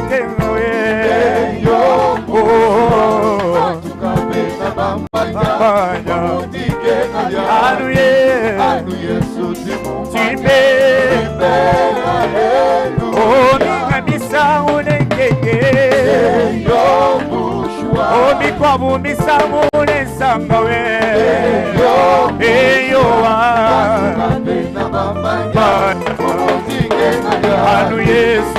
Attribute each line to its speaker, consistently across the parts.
Speaker 1: kenga we. Timbe ominga misango nenkenge omikwabu misango nensanga we eyowa anu Yesu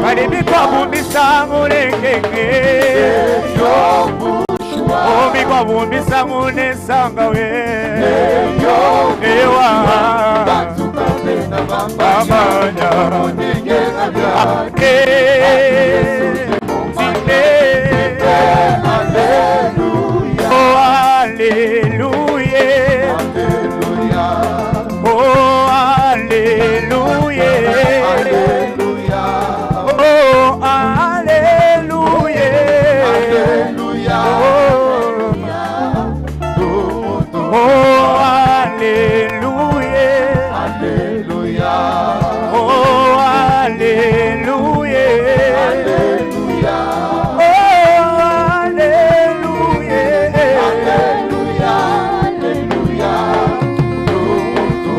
Speaker 1: kali mikwabu misango nenkenge omikwabu misango nensanga we ewa amanya Oh, alléluia. Oh, alléluia. Oh, alléluia. Oh, alléluia. Oh, alléluia. Oh, alléluia.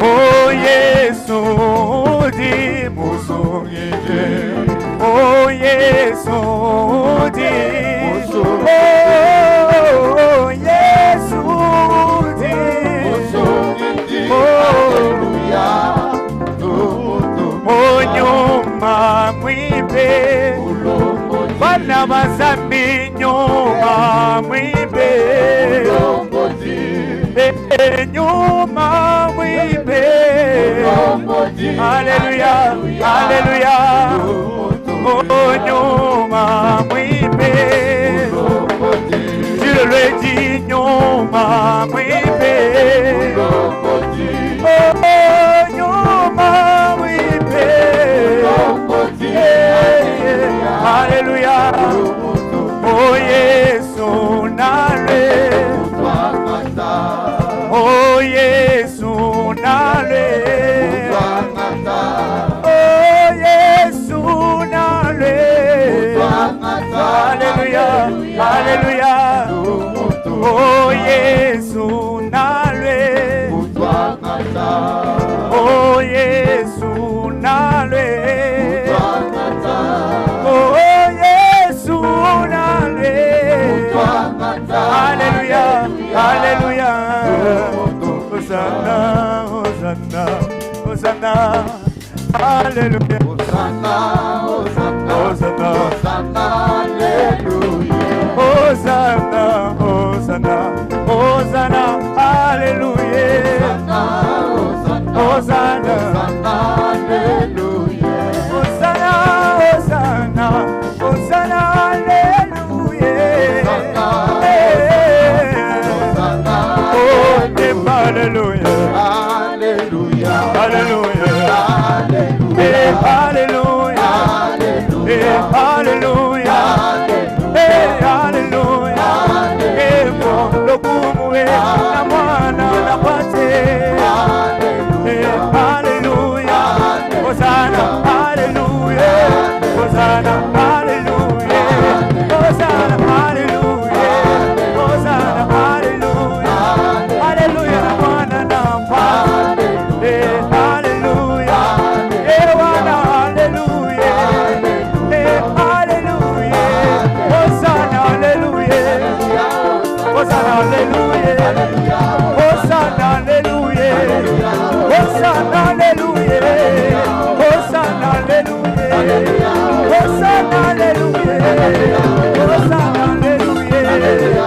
Speaker 1: Oh, Yesu di musungije. Oh, Yesu di. Oh, Yesu di. Oh, nyuma mwipe. Bana bazambi nyuma mwipe. Nyuma mwipe. Alléluia, alléluia. Oh, nyuma mwipe. Tu le dis, nyuma mwipe. Oh, nyuma mwipe. Alléluia. Oh, Yesu nale. Oh, Yesu nale. Oh, Yesu nale. Alléluia, alléluia. Oh, Yesu nale. Oh, Yesu nale. Oh, Yesu nale. Alléluia, alléluia. Hosanna, Hosanna, Hosanna. Alléluia.
Speaker 2: Hosanna, Hosanna,
Speaker 1: Hosanna,
Speaker 2: Hosanna, Alléluia.
Speaker 1: Hosanna, Hosanna, Hosanna, Alléluia.
Speaker 2: Hosanna,
Speaker 1: Hosanna,
Speaker 2: Hosanna, Alléluia.
Speaker 1: Hosanna, Hosanna, Hosanna, Alléluia.
Speaker 2: Hosanna,
Speaker 1: Oh, Alléluia.
Speaker 2: Alléluia.
Speaker 1: Alléluia.
Speaker 2: Alléluia.
Speaker 1: Alléluia. Alléluia. Alléluia. Lokumu na mwana na pate. Alléluia. Hosanna. Alléluia. Hosanna. Alléluia. Hosanna. Alléluia. Hosanna. Alléluia. Alléluia na mwana na pate. Alléluia. Ewana. Alléluia. Alléluia. Hosanna. Alléluia. Hosanna. Alléluia. Hosanna. Alléluia. Hosanna. Alléluia. Hosanna. Alléluia. Hosanna. Alléluia. Hosanna. Alléluia.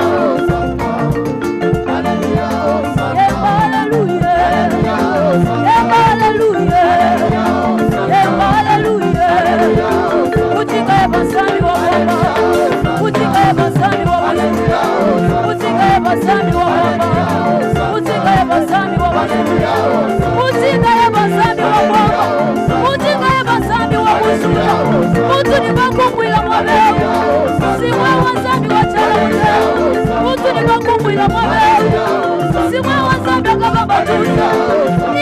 Speaker 3: Simwe wazambi akababatuza.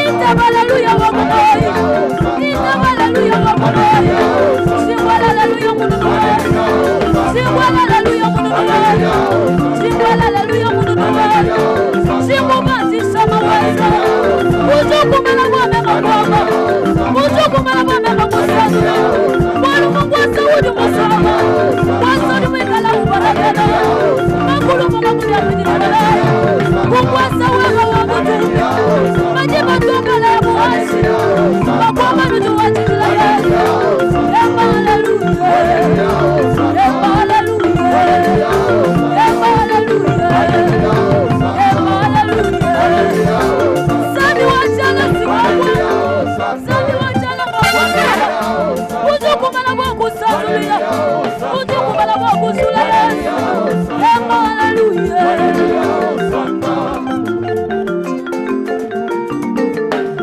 Speaker 3: Itabalaleluya wakumoyi. Uzukumala bwakusazulila. Uzukumala bwakusula Yesu. Yemba haleluya.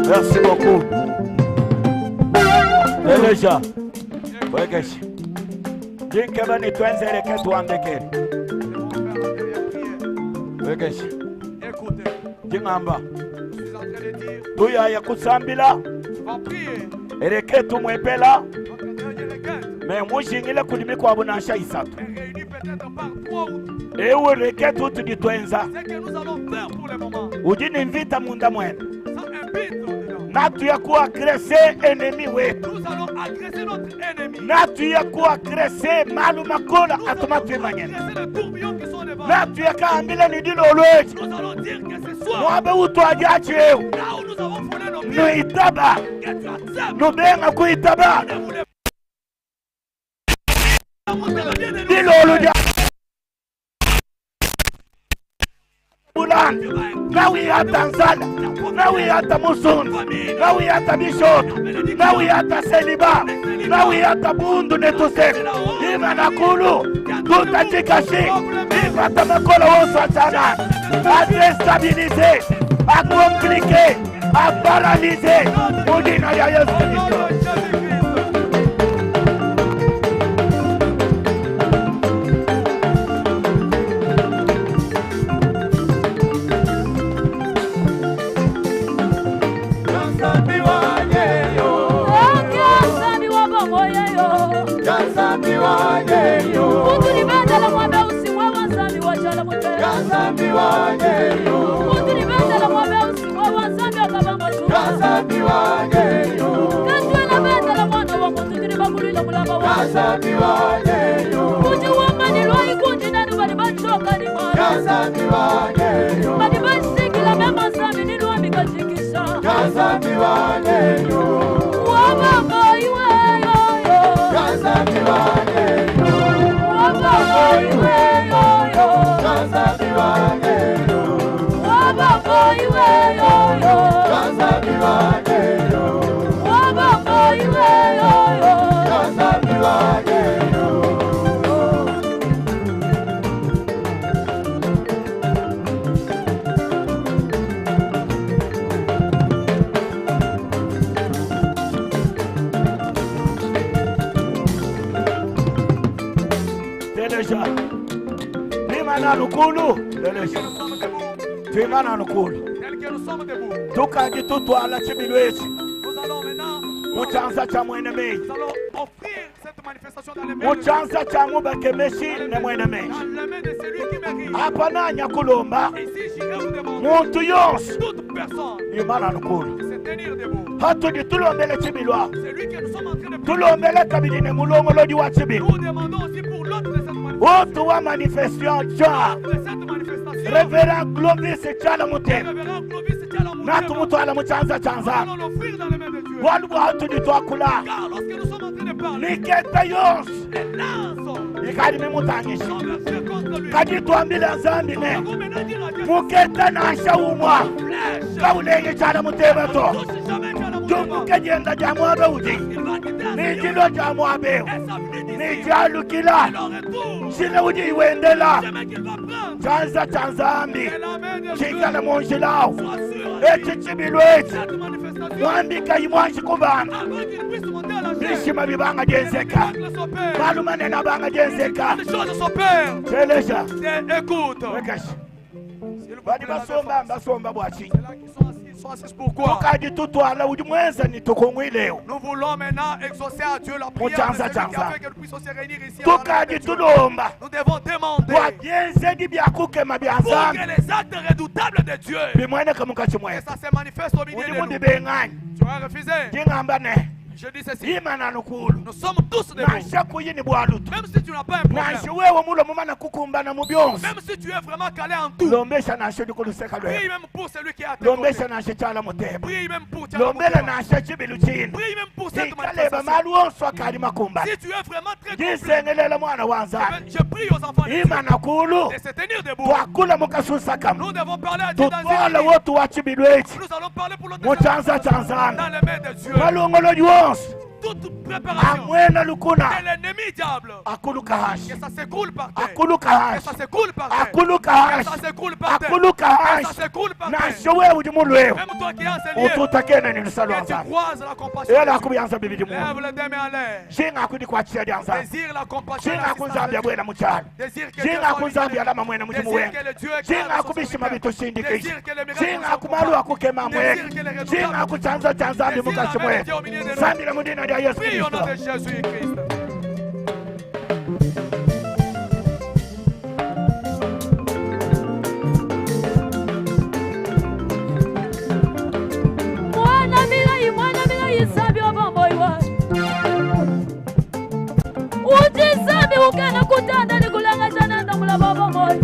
Speaker 1: Merci beaucoup. Eleja. Wekeshi. Jinkeba ni twenzereke tuandekere. Wekeshi.
Speaker 4: Écoutez,
Speaker 1: Jingamba.
Speaker 4: je suis en train de dire,
Speaker 1: Tuyaya kusambila.
Speaker 4: tu vas prier.
Speaker 1: Ereke tumwepela.
Speaker 4: Notre dernier requête
Speaker 1: Me mushingile kulimi kwabo nansha isatu.
Speaker 4: est réunie peut-être par trois ou
Speaker 1: Ewe reke tutu ditwenza.
Speaker 4: Ce que nous allons faire pour le moment,
Speaker 1: Udi ni mvita munda mwene.
Speaker 4: ça invite au-dedans.
Speaker 1: Natuya kuagrese enemi wetu.
Speaker 4: Nous allons agresser notre ennemi.
Speaker 1: Natuya kuagrese malu makola
Speaker 4: Nous allons
Speaker 1: atumatwimanyene.
Speaker 4: agresser les tourbillons qui sont devant.
Speaker 1: Natuya kaambile ni dilolwechi.
Speaker 4: Nous allons dire que ce soir,
Speaker 1: Mwabe utwajachi ewu.
Speaker 4: là où nous avons foulé nos pieds,
Speaker 1: Nuitaba.
Speaker 4: que tu acceptes
Speaker 1: Nubenga kuitaba.
Speaker 4: de vous lever. Nous
Speaker 1: Dilolo dia bulanda nawiyata nzala nawiyata musundu nawiyata bishoto nawiyata seliba nawiyata bundu netuseko ima nakulu tutachikashi ivata makolo wonso asanana adestabilize akomplike aparalize mudina ya Yesu
Speaker 4: Au nom
Speaker 1: Kristo.
Speaker 4: de Jésus-Christ.
Speaker 3: Nzambi wa bongo yeyo. Utulibendela mwabe usimwe wa Nzambi wa chala mutela. Utulibendela mwabe usimwe wa Nzambi akabanga chuma. Katwela bendela mwana wa muntu tulibakulila mulamba wa. Kuji wamanilwa ikundi nanu bali bachoka ni mwana. Bali bashikila mema Nzambi nilwami kachikisha. Wababa iwe yoyo. Wababa iwe yoyo. Wababa iwe yoyo. Wababa iwe yoyo.
Speaker 1: Teleja. Limana lukulu. Teleja.
Speaker 4: Nous sommes debout,
Speaker 1: Twimana lukulu.
Speaker 4: tel que nous sommes debout.
Speaker 1: Tukaji tutwala chibilwezi.
Speaker 4: Nous allons maintenant,
Speaker 1: Muchanza cha mwene meji.
Speaker 4: nous allons offrir cette manifestation dans les mains de Dieu.
Speaker 1: Muchanza cha mubakemeshi ne mwene meji.
Speaker 4: Dans les mains de celui qui mérite.
Speaker 1: Hapana nyakulomba.
Speaker 4: Ici, j'irai vous demander,
Speaker 1: Muntu yonse.
Speaker 4: toute personne,
Speaker 1: Imana lukulu.
Speaker 4: de se tenir debout.
Speaker 1: Hatudi tulombele chibilwa.
Speaker 4: Celui que nous sommes en train de prier.
Speaker 1: Tulombele kabili ne mulongolodi wa chibilu.
Speaker 4: Nous demandons aussi pour l'autre de cette manifestation.
Speaker 1: Otu wa manifestation cha.
Speaker 4: De cette manifestation,
Speaker 1: Reverend Clovis Chala
Speaker 4: le
Speaker 1: Mutema.
Speaker 4: révérend Clovis Tchala
Speaker 1: Natu
Speaker 4: Moutema,
Speaker 1: mutwala muchanza
Speaker 4: nous
Speaker 1: chanza.
Speaker 4: allons l'offrir dans les mains de Dieu.
Speaker 1: Walu hatudi twakula.
Speaker 4: Car lorsque nous sommes en train de parler,
Speaker 1: Niketa yonse.
Speaker 4: les lances
Speaker 1: Ikali mimutangisha.
Speaker 4: sont versées contre lui.
Speaker 1: Kadi twambile nzambi
Speaker 4: Nous
Speaker 1: ne.
Speaker 4: avons maintenant dire à Dieu,
Speaker 1: Muketa nansha umwa.
Speaker 4: flèche,
Speaker 1: Kaulenge chala mutema to.
Speaker 4: touche jamais Tchala Moutema.
Speaker 1: Jumbuke jenda ja mwabe uji.
Speaker 4: Il va quitter à
Speaker 1: Ni
Speaker 4: Sion
Speaker 1: jilo ja mwabe.
Speaker 4: et sa venue
Speaker 1: Ni
Speaker 4: d'ici.
Speaker 1: jalukila.
Speaker 4: Et le retour,
Speaker 1: Shile uji iwendela.
Speaker 4: le chemin qu'il va prendre,
Speaker 1: Chanza cha nzambi.
Speaker 4: c'est la main de Dieu.
Speaker 1: Chikala munjilao.
Speaker 4: Sois sûr à dire,
Speaker 1: Echi chibilwe echi.
Speaker 4: cette manifestation,
Speaker 1: Mwambika imwanji kubana.
Speaker 4: avant qu'il puisse monter à la chaîne,
Speaker 1: Bishima bibanga
Speaker 4: les
Speaker 1: jenzeka.
Speaker 4: miracles s'opèrent.
Speaker 1: Balumane na banga jenzeka.
Speaker 4: Les choses s'opèrent.
Speaker 1: Telesha.
Speaker 4: C'est- Écoute.
Speaker 1: Wekashi.
Speaker 4: S'il vous
Speaker 1: Badi
Speaker 4: plaît, la
Speaker 1: basomba
Speaker 4: défense.
Speaker 1: basomba bwachi.
Speaker 4: C'est là qu'ils sont assis. Ils sont assis pourquoi?
Speaker 1: Tukadi tutwala udi mwenza ni tukungwileo.
Speaker 4: Nous voulons maintenant exaucer à Dieu la prière de
Speaker 1: Muchanza,
Speaker 4: celui qui a
Speaker 1: chanza.
Speaker 4: fait que nous puissions se réunir ici. à la main de
Speaker 1: Tukadi
Speaker 4: Dieu.
Speaker 1: tulomba.
Speaker 4: Nous devons demander
Speaker 1: Bwa byenzedi byakukema bya
Speaker 4: pour
Speaker 1: nzambi.
Speaker 4: que les actes redoutables de Dieu
Speaker 1: Bimweneka mukachi
Speaker 4: et
Speaker 1: mweza.
Speaker 4: ça se manifeste au milieu
Speaker 1: Udi
Speaker 4: de
Speaker 1: mundi
Speaker 4: nous.
Speaker 1: beng'anyi.
Speaker 4: Tu as refusé.
Speaker 1: Jingamba ne.
Speaker 4: Je dis ceci.
Speaker 1: Imana nukulu.
Speaker 4: Nous sommes tous debout.
Speaker 1: Nansha kuyini bwalutu.
Speaker 4: Même si tu n'as pas un problème.
Speaker 1: Nansha wewe mulo mumana kukumbana mu byonse.
Speaker 4: Même si tu es vraiment calé en tout.
Speaker 1: Lombesha nansha dikuluseka
Speaker 4: Prie
Speaker 1: lwe.
Speaker 4: même pour celui qui est à tes côtés.
Speaker 1: Lombesha nansha chala mutema.
Speaker 4: Prie même pour Tchala
Speaker 1: Lombela
Speaker 4: Moutema.
Speaker 1: nansha chibilu chino.
Speaker 4: Prie même pour cette
Speaker 1: Ikaleba
Speaker 4: manifestation.
Speaker 1: malu onso akali makumbana.
Speaker 4: Si tu es vraiment très complet,
Speaker 1: Jisengelela mwana wa nzambi.
Speaker 4: je prie aux enfants de Dieu
Speaker 1: Imana kulu.
Speaker 4: de se tenir debout.
Speaker 1: Twakula mukasusa kamu.
Speaker 4: Nous devons parler à Dieu dans
Speaker 1: Tutwala
Speaker 4: une
Speaker 1: wotu wa chibilu echi.
Speaker 4: Nous allons parler pour l'autre
Speaker 1: Muchanza cha nzambi.
Speaker 4: dans les mains de Dieu.
Speaker 1: Malongolo yonse.
Speaker 4: Toute préparation
Speaker 1: Amwena lukuna.
Speaker 4: de l'ennemi diable,
Speaker 1: Akuluka hashi.
Speaker 4: que ça s'écroule par terre.
Speaker 1: Akuluka
Speaker 4: Que
Speaker 1: hashi.
Speaker 4: ça s'écroule par terre.
Speaker 1: Akuluka
Speaker 4: Que
Speaker 1: hashi.
Speaker 4: ça s'écroule par terre.
Speaker 1: Akuluka
Speaker 4: Que ça
Speaker 1: hashi.
Speaker 4: s'écroule par terre.
Speaker 1: Nasho wewe udi mulwewe.
Speaker 4: Même toi qui es en ce lieu,
Speaker 1: Ututakene ni lusalo
Speaker 4: que tu
Speaker 1: nzambi.
Speaker 4: croises la compassion de
Speaker 1: Ela
Speaker 4: Dieu.
Speaker 1: kubianza bibidi mu.
Speaker 4: Lève les deux mains en l'air.
Speaker 1: Jinga kudi kwachia dyanza.
Speaker 4: Désire la compassion. et
Speaker 1: Jinga
Speaker 4: l'assistance
Speaker 1: kunzambi
Speaker 4: de Dieu.
Speaker 1: abwela muchalo.
Speaker 4: Désire que Dieu
Speaker 1: Jinga
Speaker 4: soit
Speaker 1: kunzambi
Speaker 4: avec
Speaker 1: alama mwene mujimu
Speaker 4: Désire
Speaker 1: wenu.
Speaker 4: que le Dieu
Speaker 1: Jinga
Speaker 4: éclate son
Speaker 1: kubishima
Speaker 4: serviteur.
Speaker 1: bitushindikisha.
Speaker 4: Désire que les miracles
Speaker 1: Jinga
Speaker 4: soient
Speaker 1: kumalu akukema
Speaker 4: Désire
Speaker 1: mwene.
Speaker 4: que les
Speaker 1: Jinga
Speaker 4: redoutables
Speaker 1: kuchanza chanzambi
Speaker 4: Désire
Speaker 1: mukashi
Speaker 4: la main de Dieu au
Speaker 1: mwene.
Speaker 4: milieu de nous.
Speaker 1: Sambila mudina lya Yesu
Speaker 4: Prie au nom de
Speaker 1: Kristo.
Speaker 4: Jésus-Christ.
Speaker 3: Mwana milayi, mwana milayi, sabi wa bomboiwa. Ujisabi ukena kutanda ni kulanga jana ndamula baba moyo.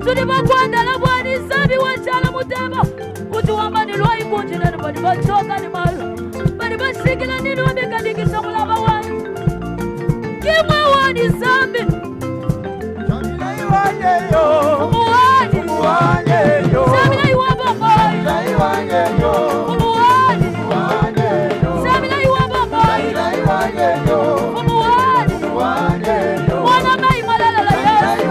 Speaker 3: Tuli bakwandala bwani sabi wachala mutema. Uti wamba ni lwai kunji nani bali bachoka ni malo. Bali bashikila nini wabikadikisha mulaba wani. Kimwe wani sambi. Muwani. Sabi na iwa bomboy. Muwani. Sabi na iwa bomboy. Muwani. Mwana mai malala la Yesu.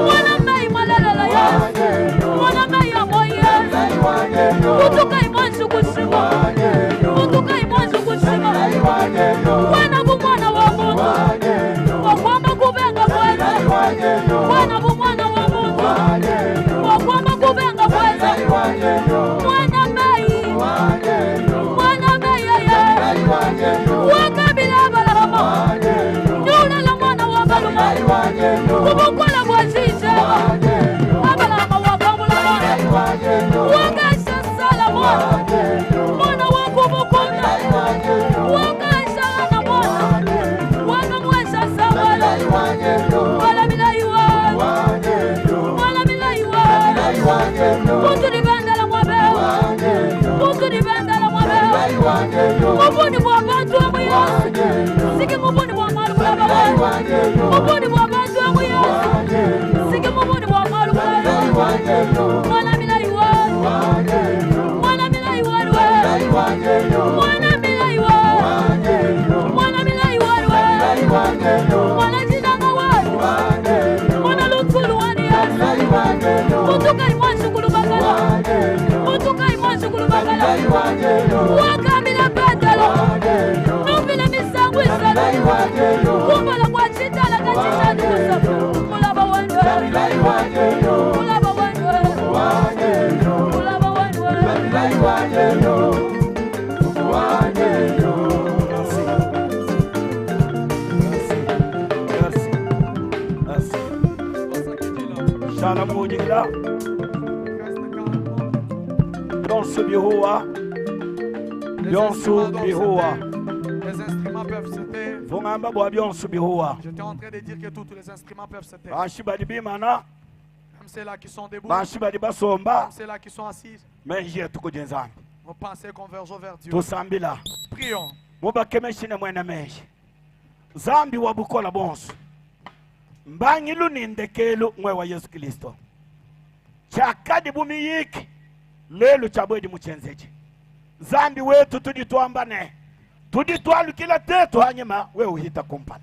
Speaker 3: Mwana mai malala la Yesu. Mwana mai ya moyo Yesu. Kutuka imwanzu kushima. Kutuka imwanzu kushima. Mwana bu mwana wa Mungu. Wakwamba kubenga kwanza. Mwana bu mwana wa Mungu. Wakwamba kubenga kwanza. Mwana mai. Mwana mai yeye. Wakabila Abrahamu. Nyula la mwana wa Baluma. Kubukwala kwa chichema. Abrahamu wakambula mwana. Wakasha sala mwana. Mwana wa kubukunda. Wakasha na mwana. Wakamwesha sawala. Wala milaiwa. Wala milaiwa. Muntu ni benda la mwabeo. Muntu ni benda la mwabeo. Mubuni bwa bantu wa muyesu. Siki mubuni bwa mwalu kulaba wewe. Mubuni bwa bantu wa muyesu. Siki mubuni bwa mwalu kulaba. Mwana milaiwa. Mwana milaiwa wewe. Mwana milaiwa. Mwana milaiwa wewe. Mwana jinanga wewe. Mwana lutulu wani yesu. Mutuka imwanzu kulubakala. Mutuka imwanzu kulubakala. Wakamila petelo. Nupile misangu isala. Kumbala kwa chitala kachita nukusa. Mulaba wendwe. Mulaba wendwe. Mulaba wendwe.
Speaker 1: Merci. Merci. Shalom Mujigla. Byonsu bihuwa.
Speaker 4: Les
Speaker 1: Byonsu
Speaker 4: instruments doivent
Speaker 1: bihuwa.
Speaker 4: se taire. Les instruments peuvent se taire.
Speaker 1: Vungamba bwa byonsu bihuwa.
Speaker 4: J'étais en train de dire que tous les instruments peuvent se taire.
Speaker 1: Banshi bali bimana,
Speaker 4: Même ceux-là qui sont debout,
Speaker 1: banshi bali basomba,
Speaker 4: même ceux-là qui sont assis,
Speaker 1: menji yetu kujenzambi.
Speaker 4: nos pensées convergent vers Dieu.
Speaker 1: Tusambila.
Speaker 4: Prions.
Speaker 1: Mubakemeshine mwene menji. Zambi wa bukola bonsu. Mbangilu ni ndekelu mwe wa Yesu Kristo. Chakadi bumiyiki lelu chabwedi muchenzeje. Zambi wetu tuditwambane. Tuditwalukila tetu hanyuma wewe uhita kumpala.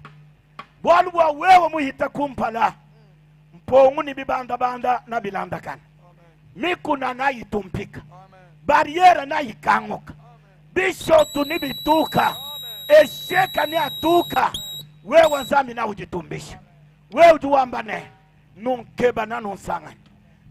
Speaker 1: Bwalu bwa wewe muhita kumpala. Mpongu ni bibanda banda na bilandakana. Mikuna nayitumpika. Bariera nayikanguka. Bishotu ni bituka. Esheka ni atuka. Wewe nzambi na ujitumbisha. Wewe ujuwambane. Nunkeba na nunsangani.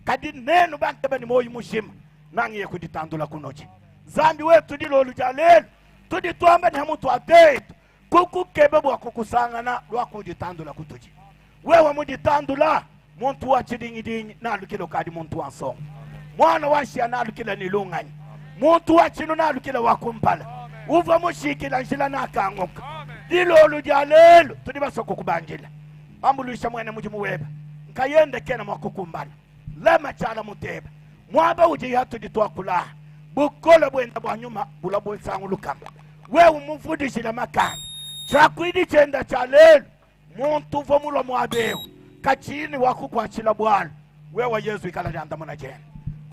Speaker 1: Kadi nenu bankeba ni moyo mushima. Nangiye kujitandula kunoje. Zambi wetu dilolu jalelu. Tuditwamba ni hamutu atetu. Kukukeba bwa kukusangana lwa kujitandula kutuji. Wewe mujitandula muntu wa chidingidingi nalukilo kadi muntu wa nsongo. Mwana wa shia nalukila ni lungani. Muntu wa chinu nalukila wa kumpala. Uva mushikila njila nakanguka. Dilolu jalelu tudibasoko kubanjila. Ambulisha mwene mujimu weba. Nkayende kena mwakukumbana. Lema chala muteba. Mwaba uje yatu ditwakula. Bukola bwenda bwa nyuma bula bwesangulukamba. Wewe umufundishila makana. Chakwidi chenda cha lelo. Muntu uva mulo mwabeo. Kachini wakukwachila bwalo. Wewe Yesu ikala lyandamana jena.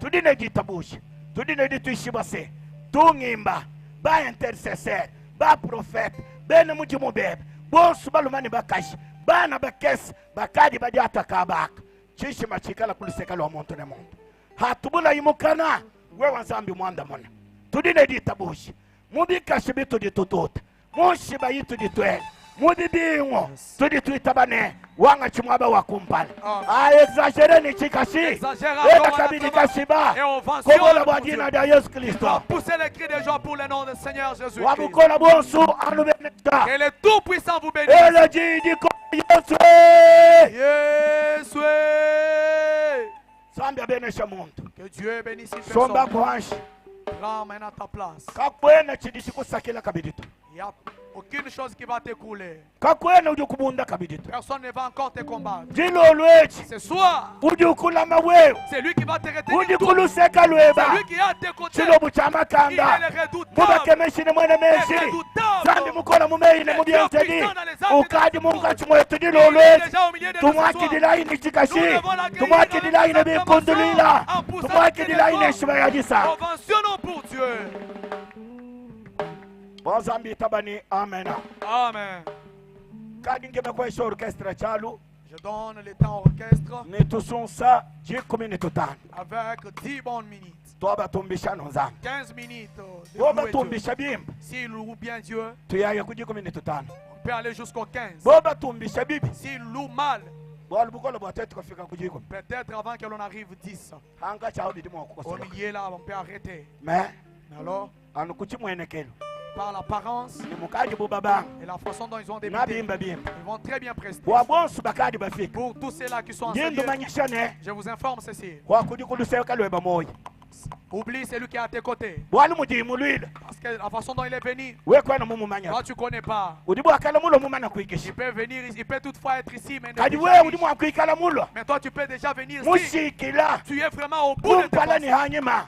Speaker 1: Tudine jitabusha. Tudine dituishibase. Tungimba. Ba intercesseur. Baprofete bena mudimu bebe bonso balume ne bakaji, bana bakese bakadi badiata kabaka tshishima tshikala ku luseke lua muntu ne muntu. Hatubula imukana wewe Nzambi mwandamuna tudi ne ditabuja mu bikashi bitudi tututa mu nshiba yitudi twela mu bibingo tudi twitaba ne wanga tshimwaba wa kumpala. A exagere ni chikashi eda kabidi kashiba kobola bwa jina lya Yesu Kristo.
Speaker 4: Poussez les cris de joie pour le nom du Seigneur Jésus-Christ.
Speaker 1: Wabukola bonsu anubeneta.
Speaker 4: Que le Tout-Puissant vous bénisse.
Speaker 1: Ele jiji ko Yesu.
Speaker 4: Yesu.
Speaker 1: Nzambi abenesha muntu.
Speaker 4: Que Dieu bénisse une
Speaker 1: Somba
Speaker 4: personne.
Speaker 1: kuhanshi.
Speaker 4: Prends maintenant ta place.
Speaker 1: Kakwena chidisi kusakila kabidi tu.
Speaker 4: Il n'y a aucune chose qui va t'écouler.
Speaker 1: Kakwena udi kubunda kabidi tu.
Speaker 4: Personne ne va encore te combattre.
Speaker 1: Dilolo echi.
Speaker 4: Ce soir,
Speaker 1: Udi ukulama wewe.
Speaker 4: c'est lui qui va te retenir.
Speaker 1: Udi
Speaker 4: Tout.
Speaker 1: kuluseka lweba.
Speaker 4: C'est lui qui est à tes côtés.
Speaker 1: Chilobu cha makanda.
Speaker 4: Il est le redoutable.
Speaker 1: Mubakemeshi ne mwene meshi.
Speaker 4: Le redoutable.
Speaker 1: Nzambi mukola mumeyi ne
Speaker 4: Le
Speaker 1: mubyenzeli.
Speaker 4: Dieu puissant dans les armes
Speaker 1: Ukadi
Speaker 4: de
Speaker 1: munkachi mwetu dilolo
Speaker 4: Il est
Speaker 1: echi.
Speaker 4: déjà au milieu de nous ce soir.
Speaker 1: Tumwakidilayi chikashi.
Speaker 4: Nous devons l'accueillir
Speaker 1: Tumwakidilayi ne
Speaker 4: avec des
Speaker 1: bikundulila.
Speaker 4: acclamations, en poussant
Speaker 1: Tumwakidilayi
Speaker 4: des
Speaker 1: ne shiba ya disa.
Speaker 4: Ovationnons pour Dieu.
Speaker 1: Bozambi tabani amen.
Speaker 4: Amen.
Speaker 1: Kadi ngebe kwesha orchestre chalu.
Speaker 4: Je donne le temps au orchestre
Speaker 1: Nitusunsa jikumi nitutano.
Speaker 4: avec 10 bonnes minutes.
Speaker 1: Twabatumbisha no Nzambi.
Speaker 4: 15 minutes de louer Dieu.
Speaker 1: Bobatumbisha bimba.
Speaker 4: S'il loue bien Dieu,
Speaker 1: Tuyaye ku jikumi nitutano.
Speaker 4: on peut aller jusqu'au 15.
Speaker 1: Bobatumbisha bibi.
Speaker 4: S'il loue mal,
Speaker 1: Bwalu bukola bwa tetu kufika ku jikumi.
Speaker 4: peut-être avant que l'on arrive 10.
Speaker 1: Hanga chawo bidi mwa
Speaker 4: Au
Speaker 1: kukosoloka.
Speaker 4: milieu là, on peut arrêter.
Speaker 1: Mais
Speaker 4: Mais alors,
Speaker 1: anu kuchimwenekelo.
Speaker 4: par l'apparence
Speaker 1: Ni mukaji bubabanga.
Speaker 4: et la façon dont ils ont débuté,
Speaker 1: Nabimba bimba.
Speaker 4: ils vont très bien prester.
Speaker 1: Bwa bonsu bakadi bafika.
Speaker 4: Pour tous ceux-là qui sont en ce
Speaker 1: Ngindu
Speaker 4: lieu,
Speaker 1: manyisha ne.
Speaker 4: je vous informe ceci.
Speaker 1: Kwa kudi kuluseka lweba moyi.
Speaker 4: Oublie celui qui est à tes côtés.
Speaker 1: Bwalu mudimu lwila.
Speaker 4: Parce que la façon dont il est venu,
Speaker 1: We kwena mumumanya.
Speaker 4: toi tu connais pas.
Speaker 1: Udi bwakala mulo mumana kuikisha.
Speaker 4: Il peut venir, il peut toutefois être ici, mais, ne
Speaker 1: Kadi
Speaker 4: déjà
Speaker 1: we udi
Speaker 4: riche.
Speaker 1: mwakuikala mulo.
Speaker 4: Mais toi tu peux déjà venir ici.
Speaker 1: Mushikila.
Speaker 4: Tu es vraiment au bout de tes
Speaker 1: Kumpala ni
Speaker 4: pensées.
Speaker 1: hanyuma.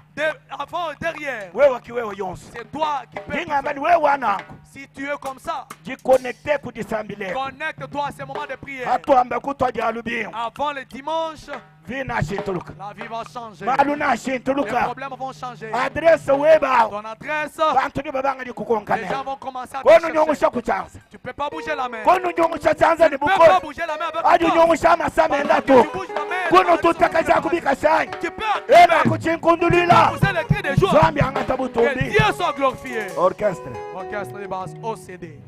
Speaker 4: Avant, derrière.
Speaker 1: Wewe kiwewe yonse.
Speaker 4: C'est toi qui peux. tout
Speaker 1: Ngingamba ni
Speaker 4: faire.
Speaker 1: wewe wanangu.
Speaker 4: Si tu es comme ça,
Speaker 1: Jikonekte kudisambile.
Speaker 4: connecte-toi à ces moments de prière.
Speaker 1: Hatuamba kutwa lubingo.
Speaker 4: Avant le dimanche,
Speaker 1: Vina shintuluka.
Speaker 4: la vie va changer.
Speaker 1: Malu na
Speaker 4: Les
Speaker 1: shintuluka.
Speaker 4: problèmes vont changer.
Speaker 1: Adresse weba.
Speaker 4: Ton adresse,
Speaker 1: Bantu ni babanga ni
Speaker 4: les
Speaker 1: kukonkana.
Speaker 4: gens vont commencer à te
Speaker 1: Kono
Speaker 4: chercher.
Speaker 1: nyongusha kuchanza.
Speaker 4: Tu peux pas bouger la main.
Speaker 1: Kono nyongusha chanza ni
Speaker 4: Tu peux pas
Speaker 1: bukola.
Speaker 4: bouger la main avec
Speaker 1: Adi
Speaker 4: toi.
Speaker 1: nyongusha masame
Speaker 4: Pendant que
Speaker 1: ndatu.
Speaker 4: tu bouges la main,
Speaker 1: Kono
Speaker 4: la
Speaker 1: tutaka
Speaker 4: main
Speaker 1: kubika shanyi.
Speaker 4: Tu peux
Speaker 1: Eba
Speaker 4: activer.
Speaker 1: kuchinkundulila.
Speaker 4: Pousser les cris de joie.
Speaker 1: Nzambi angata
Speaker 4: Que
Speaker 1: butumbi.
Speaker 4: Dieu soit glorifié.
Speaker 1: Orchestre.
Speaker 4: Orchestre de basse OCD.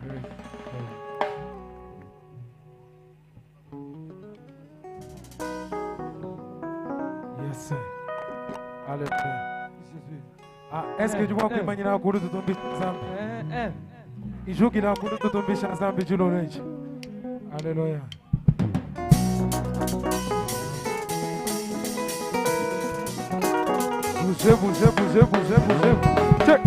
Speaker 5: Yes. Alléluia. Ah, est-ce que tu vois que manyina kuru tutumbisha Nzambi? Ijukira kuru tutumbisha Nzambi chilolo ichi. Alléluia. Bougez, bougez, bougez, bougez, bougez. Check.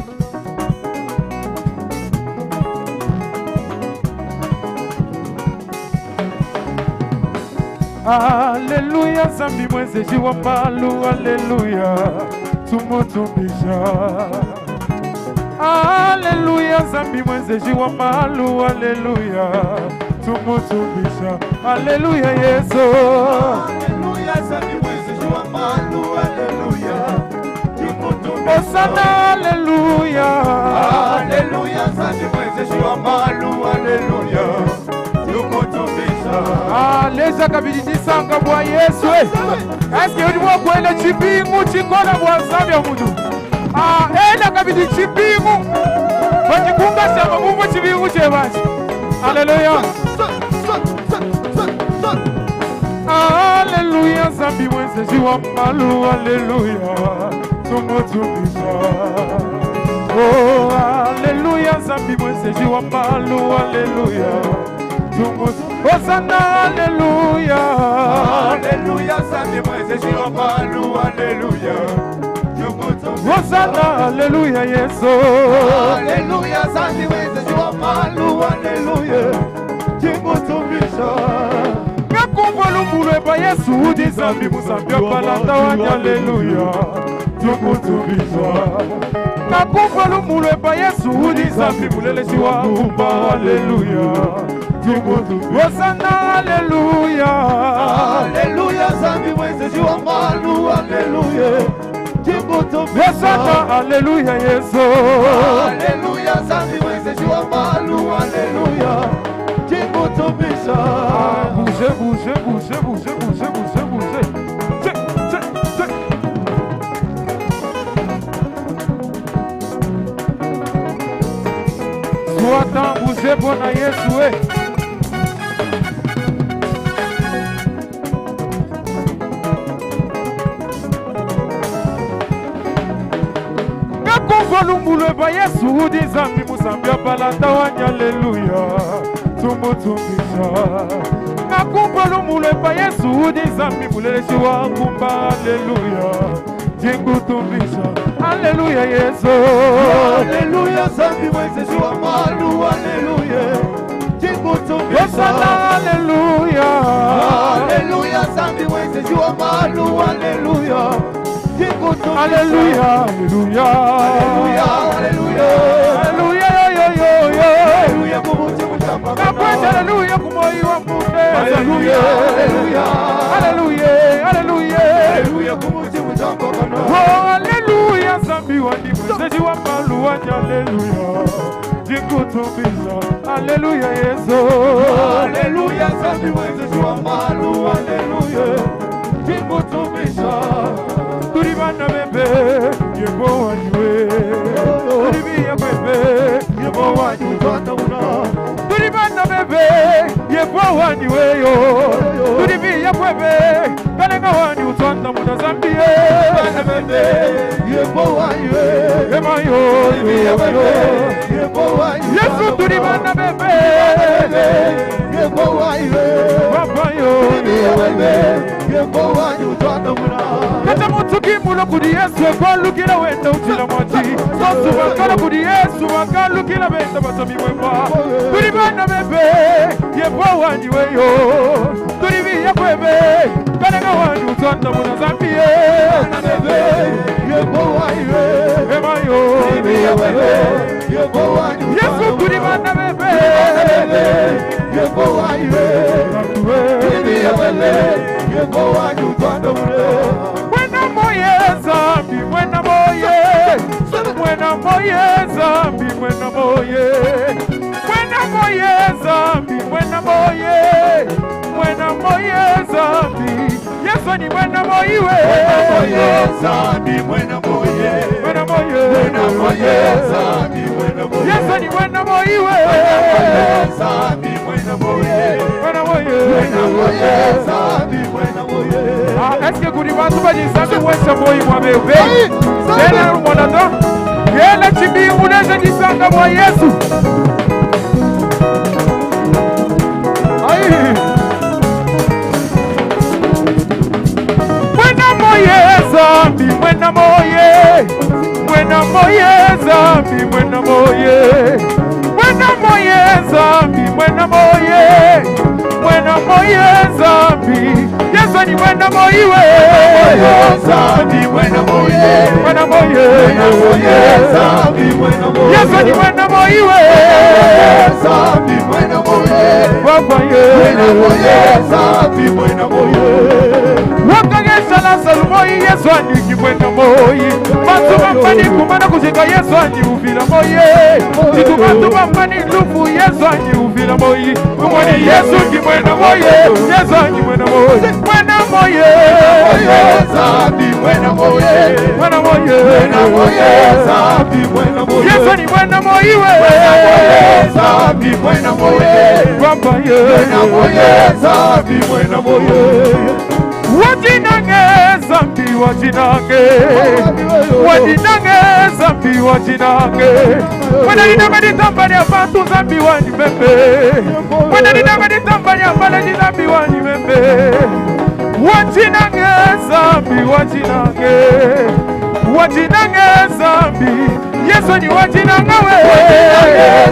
Speaker 5: Alléluia, Nzambi mwenzeji wa malu, alléluia, tumutumbisha. Alléluia, Nzambi mwenzeji wa malu, alléluia, tumutumbisha. Alléluia, Yesu.
Speaker 2: Alléluia, Nzambi mwenzeji wa malu, alléluia, tumutumbisha.
Speaker 5: Osana, alléluia.
Speaker 2: Alléluia, Nzambi mwenzeji wa malu, alléluia, tumutumbisha.
Speaker 5: Aleja kabidi chisanga bwa Yesu. Eske udi mwakwele chipingu chikola bwa Nzambi ya mutu. Ela kabidi chipingu. Bachikunga shamba mumbo chipingu chebachi. Alléluia. Alléluia, Nzambi mwenzeji wa malu, alléluia, tumutumbisha. Oh, alléluia, Nzambi mwenzeji wa malu, alléluia, tumutumbisha. Osana, alléluia.
Speaker 2: Alléluia, Nzambi mwenzeji wa malu, alléluia, tumutumbisha.
Speaker 5: Osana, alléluia, Yesu.
Speaker 2: Alléluia, Nzambi mwenzeji wa malu, alléluia, tumutumbisha.
Speaker 5: Ngakumva lumulwe pa Yesu udi Nzambi muzambi apalanda wanya, alléluia, tumutumbisha. Ngakumva lumulwe pa Yesu udi Nzambi muleleshi wa ngumba, alléluia, tumutumbisha. Osana, alléluia.
Speaker 2: Alléluia, Nzambi mwenzeji wa malu, alléluia, tumutumbisha.
Speaker 5: Osana, alléluia, Yesu.
Speaker 2: Alléluia, Nzambi mwenzeji mwenzeji wa malu, haleluya, Jingutumbisha.
Speaker 5: Bouge, bouge, bouge, bouge, bouge, bouge, bouge. Tse, tse, tse. Soit bouge mpona Yesu e. Ngakumva lumbulu eba Yesu udi Nzambi musambi apalata wanyi aleluya tumutumbisha. Ngakumva lumbulu eba Yesu udi Nzambi muleleshi wa nkumba aleluya jingutumbisha aleluya Yesu.
Speaker 2: Haleluya, Nzambi mwenzeji wa malu, haleluya, Jingutumbisha.
Speaker 5: Hosana aleluya.
Speaker 2: Haleluya, Nzambi mwenzeji wa malu, haleluya, Jingutumbisha.
Speaker 5: Aleluya, aleluya.
Speaker 2: Haleluya, haleluya.
Speaker 5: Aleluya yo yo yo yo.
Speaker 2: Haleluya, kubuti kuchapa.
Speaker 5: Nakwenda aleluya kumoyi wa munde.
Speaker 2: Haleluya, haleluya.
Speaker 5: Aleluya, aleluya.
Speaker 2: Haleluya, kubuti kuchapa.
Speaker 5: Oh, aleluya, Nzambi wandi mwenzeji wa malu wandi aleluya. Jikutumbisha, aleluya Yesu.
Speaker 2: Haleluya, Nzambi mwenzeji wa malu, haleluya, Jingutumbisha.
Speaker 5: Tuli bana bebe, yebo wanyiwe. Tuli biya bebe, yebo wanyiwe.
Speaker 2: Utwanda una.
Speaker 5: Tuli bana bebe, yebo wanyiwe yo. Tuli biya bebe, kalenga wani utwanda muna Zambie.
Speaker 2: Bana bebe, yebo wanyiwe.
Speaker 5: Ema yo, yo, yo.
Speaker 2: Yebo wanyiwe.
Speaker 5: Yesu tuli bana bebe.
Speaker 2: Yebo wanyiwe.
Speaker 5: Papa yo.
Speaker 2: Yebo wanyiwe, utwanda una.
Speaker 5: Kata mutukimulo kuli Yesu ekwalukila wenda utila mwati sosu bakala kuli Yesu bakalukila benda basamimwemwa tuli bana bebe yebwa wanyiweyo tuli biya kwebe kalenga wani utwanda muna Zambie
Speaker 2: Bana bebe, yebo wanyiwe.
Speaker 5: emayo
Speaker 2: Yebo wanyiwe.
Speaker 5: Yesu tuli bana bebe
Speaker 2: Yebo wanyiwe. Yebo wanyiwe, utwanda una.
Speaker 5: Mwena moye Zambi, mwena moye, mwena moye Zambi, mwena moye, mwena moye Zambi, mwena moye, mwena moye Zambi, Yesu ni mwena moyiwe,
Speaker 2: Moye Zambi, mwena moye.
Speaker 5: mwena moye,
Speaker 2: Mwena moye Zambi, mwena moye.
Speaker 5: Yesu ni mwena moyiwe,
Speaker 2: Zambi, mwena moye.
Speaker 5: mwena moye.
Speaker 2: Mwena moye Zambi, mwena moye.
Speaker 5: Ah, est-ce que kuli bantu bajisambi wese moyi mwa bebe tena lumona to yela chibingu neze disanga mwa Yesu. Ai. Mwena moye Zambi, mwena moye, mwena moye Zambi, mwena moye, mwena moye Zambi, mwena moye, mwena moye Zambi, Yesu ni mwena moyiwe,
Speaker 2: Zambi, mwena moye.
Speaker 5: mwena moye,
Speaker 2: Mwena moye Zambi, mwena moye.
Speaker 5: Yesu ni mwena moyiwe,
Speaker 2: Zambi, mwena moye.
Speaker 5: Baba ye.
Speaker 2: Mwena moye Zambi, mwena moye.
Speaker 5: Wakagesha Lazaro moyi Yesu aniki mwena moyi bantu bambani kumana kuzika Yesu anyiuvila moye titu bantu bambani lufu Yesu anyiuvila moyi umoni Yesu ki mwena moye Yesu anyi mwena moyi mwena moye
Speaker 2: Moye Zambi, mwena moye.
Speaker 5: mwena moye
Speaker 2: Mwena moye Zambi, mwena moye.
Speaker 5: Yesu ni mwena moyiwe
Speaker 2: Zambi, mwena moye.
Speaker 5: Baba ye
Speaker 2: Mwena moye Zambi, mwena moye.
Speaker 5: Wajinange Zambi wajinange wajinange Zambi wajinange mwena linanga ditamba lya bantu Zambi wanyi membe mwena linanga ditamba lya baleji Zambi wanyi membe wajinange Zambi wajinange wajinange Zambi Yesu ni wajinanga we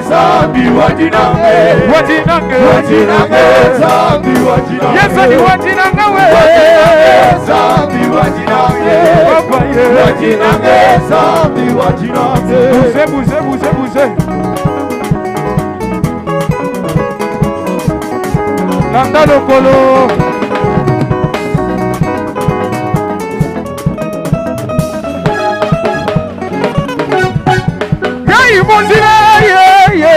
Speaker 2: Zambi, wajinange.
Speaker 5: wajinange
Speaker 2: Wajinange Zambi, wajinange.
Speaker 5: Yesu ni wajinanga we
Speaker 2: Zambi, wajinange.
Speaker 5: Baba ye
Speaker 2: Wajinange Zambi, wajinange.
Speaker 5: Bouge, bouge, bouge, bouge. Landa lokolo. Yai monzila ye ye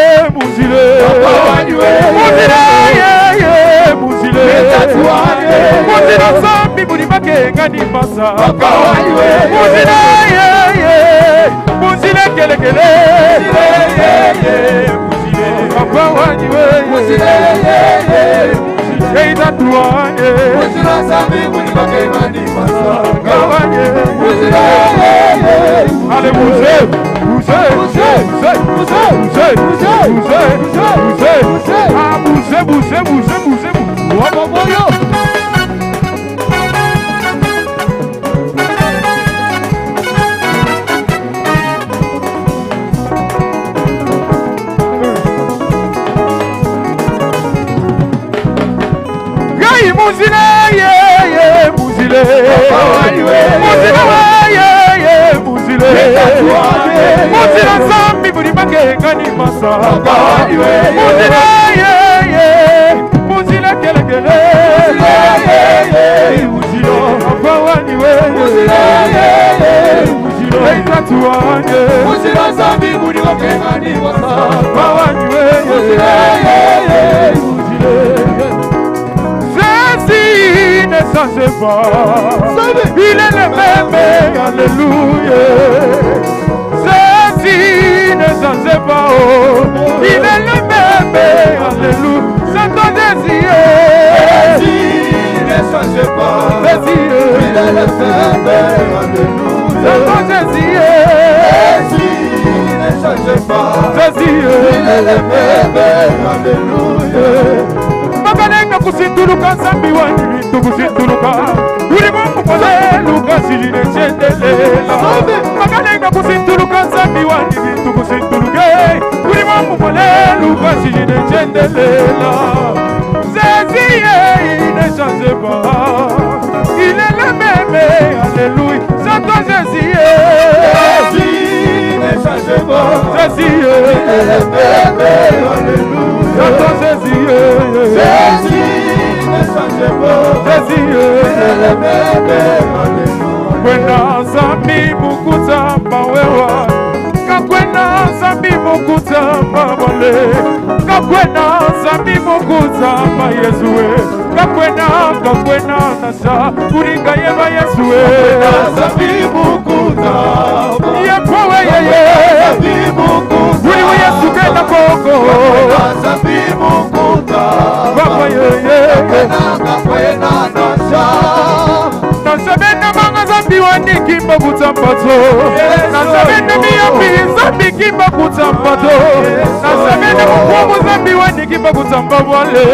Speaker 5: makenga ni masaka. Muzile ye ye, muzile kelekele. Papa wanyi we, Eita tuanye. Allez, bougez, bougez, bougez, bougez, bougez, bougez, bougez, bougez. Ah, bougez, bougez, bougez, bougez, bougez. Gai muzile, ye, ye, muzile. Muzile, we, ye, ye, muzile. Muzile zambi buri makenga ni masaka. Muzile, ye, ye, muzile kelekele. Papa wanyi we, Eita tuanye. Papa wanyi we, Jésus ne change pas. Il est le même, alléluia. Jésus ne change pas. Oh. Il est le même, alléluia. C'est ton Jésus. Jésus, c'est ton Jésus. Jésus, makalenga kusinduluka nzambi wanyi bintu kusinduluka uli mungu mwaleluka silinechendelela makalenga kusinduluka nzambi wanyi bintu kusinduluke uli mungu mwaleluka silinechendelela Jésus il ne change pas, il est le même, alléluia. C'est toi Jésus, Jésus, c'est toi Jésus, Jésus, kwena zambi mukutamba wewa kakwena zambi mukutamba bole kakwena zambi mukutamba Yesuwe kakwena kakwena nasha kuringa yeba Yesuwe yepowe yeye uri we Yesu kena koko papa yeye nasabena manga zambi wanikimba kutsambazo nasabena miyambi zambi kimba kutsambazo nasabena mukwomo zambi wanikimba kutsamba bwale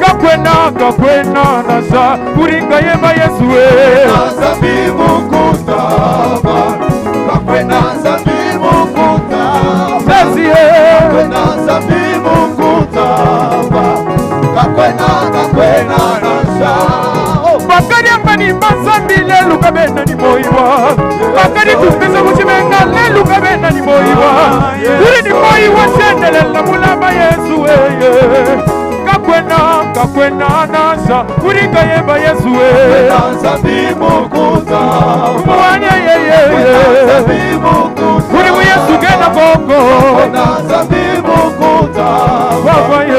Speaker 5: kakwena kakwena nasa kuringa yeba Yesuwe Jésus bakali ambani bazambi leluka bena ni moyiwa bakali tupesa kuchimenga leluka bena ni moyiwa uli ni moyiwa sendelela mulamba Yesu weye kakwena kakwena nasa kuringa yeba Yesu we muwanye yeye uri mu Yesu gena koko papa ye.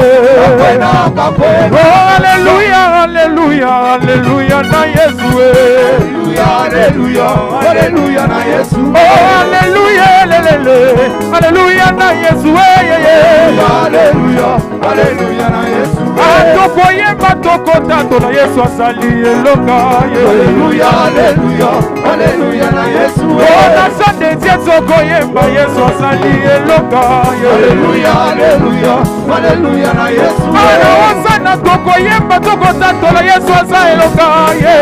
Speaker 5: Oh, alléluia, alléluia, alléluia, na Yesu.
Speaker 2: Alléluia, na Yesu.
Speaker 5: Oh, alléluia, lelele, alléluia, na Yesu.
Speaker 2: Alléluia, alléluia, na Yesu.
Speaker 5: Atoko yemba toko tato na Yesu asali eloka ye.
Speaker 2: Alléluia, alléluia, alléluia, na Yesu.
Speaker 5: Oh, na sande tie toko yemba Yesu asali eloka ye.
Speaker 2: Alléluia, alléluia, alléluia, na Yesu.
Speaker 5: Ana osana toko yemba toko tato na Yesu asali eloka ye.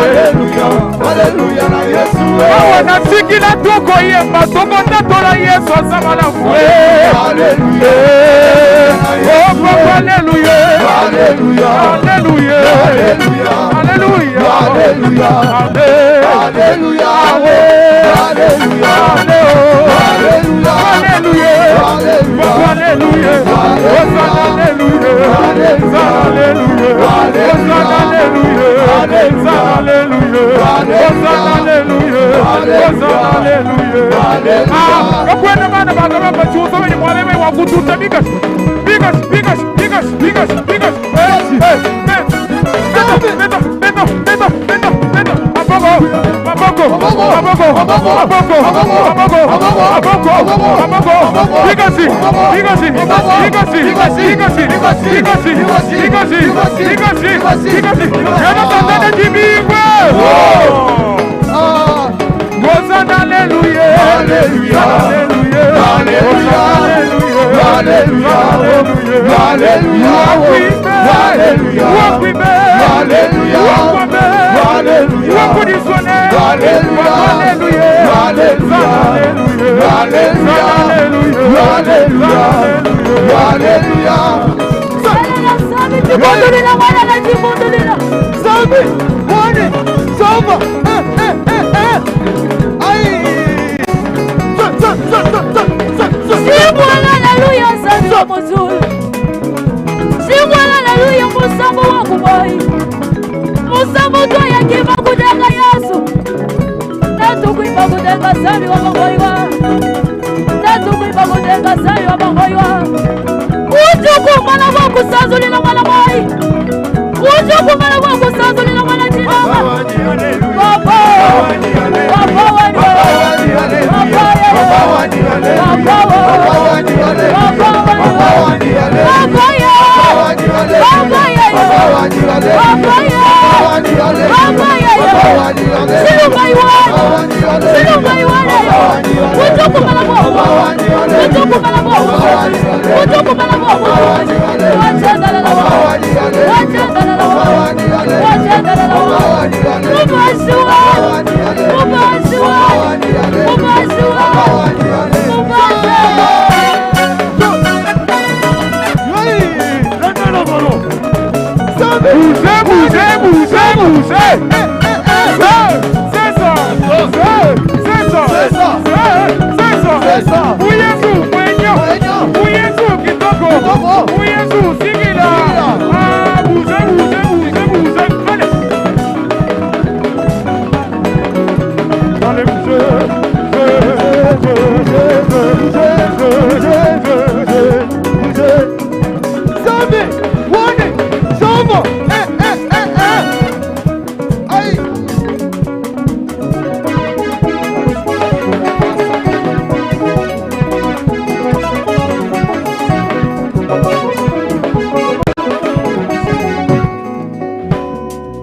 Speaker 2: Alléluia, alléluia, na Yesu.
Speaker 5: Awa nasikila toko yemba toko tato na Yesu asala mwe.
Speaker 2: Alléluia,
Speaker 5: Oh, papa, alléluia.
Speaker 2: alléluia,
Speaker 5: Alléluia.
Speaker 2: alléluia,
Speaker 5: Alléluia.
Speaker 2: alléluia,
Speaker 5: Alléluia.
Speaker 2: alléluia,
Speaker 5: Alléluia.
Speaker 2: alléluia.
Speaker 5: Papa, alléluia. Hosanna, alléluia. Alléluia. Hosanna, alléluia. Alléluia. Hosanna, alléluia. Hosanna, alléluia. Ah, kakwenda bana bagaba bachuzo bali mwaleme wa kututa bigas. Bigas, bigas, bigas, bigas, bigas. Eh, eh, eh. Beta, beta, beta, beta, beta, beta. maboko, maboko, maboko, maboko. Ikasi, ikasi, ikasi, ikasi, ikasi, ikasi, ikasi, ikasi. Yana tandana jibingwe. Hosanna, alléluia.
Speaker 2: Alléluia.
Speaker 5: Alléluia.
Speaker 2: Alléluia.
Speaker 5: Alléluia.
Speaker 2: Alléluia.
Speaker 5: Alléluia.
Speaker 2: Alléluia.
Speaker 5: Alléluia.
Speaker 2: Alléluia.
Speaker 5: Alléluia.
Speaker 2: Alléluia.
Speaker 5: Alléluia.
Speaker 2: Alléluia.
Speaker 3: Zambi chikundulila mwana na chikundulila.
Speaker 2: Zambi, mwani, samba, eh, eh, eh, eh. Ai. Sa, sa, sa, sa, sa, sa, sa.
Speaker 3: Shimwala haleluya Zambi wa muzulu. Shimwala haleluya musambo wa kuboyi. Musambo to yakima kudenga Yesu. Tatukuimba kudenga Zambi wa maboyiwa. Tatukuimba kudenga Zambi wa maboyiwa. Ujuku mwana wa kusazulila mwana boyi. Ujuku mwana wa kusazulila mwana chinama. Baba. Baba wani.
Speaker 5: Bougez, bougez, bougez, bougez. C'est ça, c'est ça, c'est ça, c'est ça. Uyesu, mwenyo, Uyesu, kitoko, Uyesu, sikila. Ah, bougez, bougez, bougez, bougez. Allez. Allez, bougez, bougez, bougez, bougez, bougez, bougez.
Speaker 2: Zambi, mwani, samba, eh, eh, eh, eh. Ai.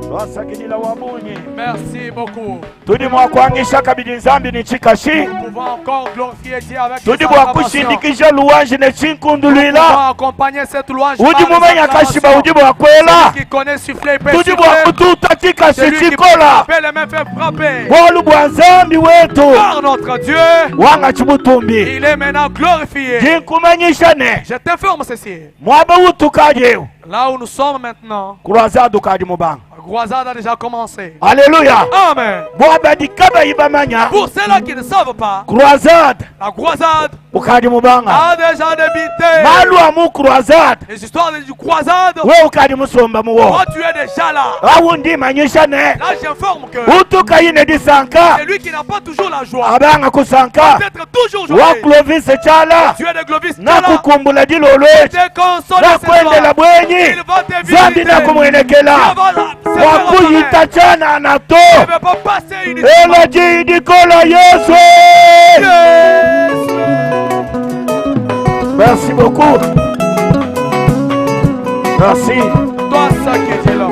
Speaker 1: Twasakidila wabunyi.
Speaker 4: Merci beaucoup.
Speaker 1: Tudi mwakwangisha kabidi nzambi ni chikashi.
Speaker 4: Nous pouvons encore glorifier Dieu avec les
Speaker 1: Tudi
Speaker 4: acclamations.
Speaker 1: bwakushindikisha luwanji ne
Speaker 4: Nous
Speaker 1: chinkundulila.
Speaker 4: pouvons accompagner cette louange
Speaker 1: Udi
Speaker 4: par les
Speaker 1: mumenya kashiba
Speaker 4: acclamations.
Speaker 1: udi bwakwela.
Speaker 4: Celui qui connaît siffler, il peut
Speaker 1: Tudi
Speaker 4: siffler.
Speaker 1: bwakututa chikashi
Speaker 4: Celui qui peut
Speaker 1: chikola.
Speaker 4: frapper, les mains fait frapper.
Speaker 1: Bolu bwa nzambi wetu.
Speaker 4: Par notre Dieu,
Speaker 1: Wanga chibutumbi.
Speaker 4: il est maintenant glorifié.
Speaker 1: Jinkumanyisha ne.
Speaker 4: Je t'informe ceci.
Speaker 1: Mwaba utukaje.
Speaker 4: Là où nous sommes maintenant,
Speaker 1: Croisade ukadi mubanga.
Speaker 4: la croisade a déjà commencé.
Speaker 1: Alléluia.
Speaker 4: Amen.
Speaker 1: Bwaba dikaba ibamanya.
Speaker 4: Pour ceux-là qui ne savent pas,
Speaker 1: Croisade
Speaker 4: la croisade
Speaker 1: ukadi mubanga.
Speaker 4: a déjà débuté.
Speaker 1: Malu amu croisade.
Speaker 4: Les histoires du croisade,
Speaker 1: We ukadi musomba muwo.
Speaker 4: toi tu es déjà là.
Speaker 1: Awu ndimanyisha ne.
Speaker 4: Là j'informe que
Speaker 1: Utuka yine disanka.
Speaker 4: celui qui n'a pas toujours la joie,
Speaker 1: Abanga kusanka.
Speaker 4: peut être toujours
Speaker 1: Wa
Speaker 4: joyeux.
Speaker 1: Clovis Chala.
Speaker 4: Tu es de Clovis Tchala,
Speaker 1: Nakukumbula dilolo.
Speaker 4: te console ce
Speaker 1: Nakwendela
Speaker 4: soir.
Speaker 1: bwenyi.
Speaker 4: Il va te
Speaker 1: Zambi
Speaker 4: visiter.
Speaker 1: nakumwenekela.
Speaker 4: Dieu va se faire
Speaker 1: Wakuyita
Speaker 4: apparaître.
Speaker 1: chana na to.
Speaker 4: Il ne veut pas passer une
Speaker 1: Ela jidikola Yesu.
Speaker 4: Jésus.
Speaker 1: Merci beaucoup. Merci.
Speaker 4: Toi ça qui dit là.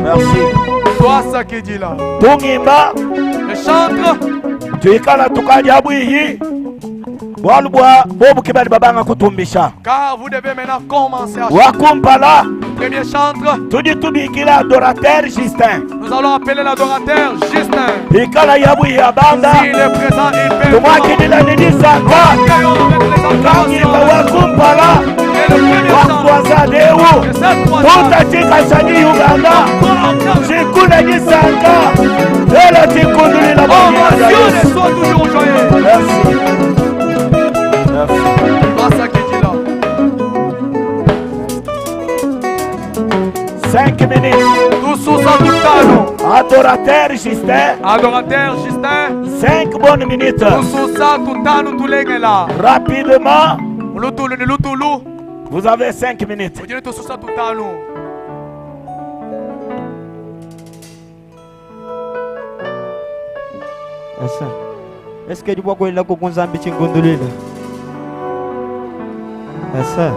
Speaker 1: Merci.
Speaker 4: Toi ça qui dit là.
Speaker 1: Tungimba
Speaker 4: Le chantre,
Speaker 1: tuikala tukalya bwihi bwalu bwa bobu kibali babanga kutumbisha
Speaker 4: car vous devez maintenant commencer à chanter.
Speaker 1: wakumpala
Speaker 4: Premier chantre,
Speaker 1: tudi tubikila adorateur Justin
Speaker 4: nous allons appeler l'adorateur Justin.
Speaker 1: ikala ya bwihi abanda
Speaker 4: S'il est présent, il peut.
Speaker 1: tumwakidila nidisanga
Speaker 4: Accueillons avec les
Speaker 1: kangimba
Speaker 4: acclamations.
Speaker 1: wakumpala
Speaker 4: Et le premier chantre
Speaker 1: wakwaza dewu
Speaker 4: de cette croisade,
Speaker 1: tutachikashani Uganda
Speaker 4: encore
Speaker 1: chikuna jisanga ela chikundulila
Speaker 4: Ovation
Speaker 1: bwihi
Speaker 4: et sois toujours joyeux.
Speaker 1: Merci. Merci.
Speaker 4: Toi ça qui dit là.
Speaker 1: 5 minutes.
Speaker 4: Tous sous tutano.
Speaker 1: Adorateur Justin,
Speaker 4: Adorateur Justin,
Speaker 1: 5 bonnes minutes.
Speaker 4: tususa tutano tulengela.
Speaker 1: Rapidement,
Speaker 4: Lutulu ni lutulu.
Speaker 1: vous avez 5 minutes.
Speaker 4: Ujini tususa tutano.
Speaker 2: Asa. Eske dibwa kwela kukunzambi chingundulile. Asa.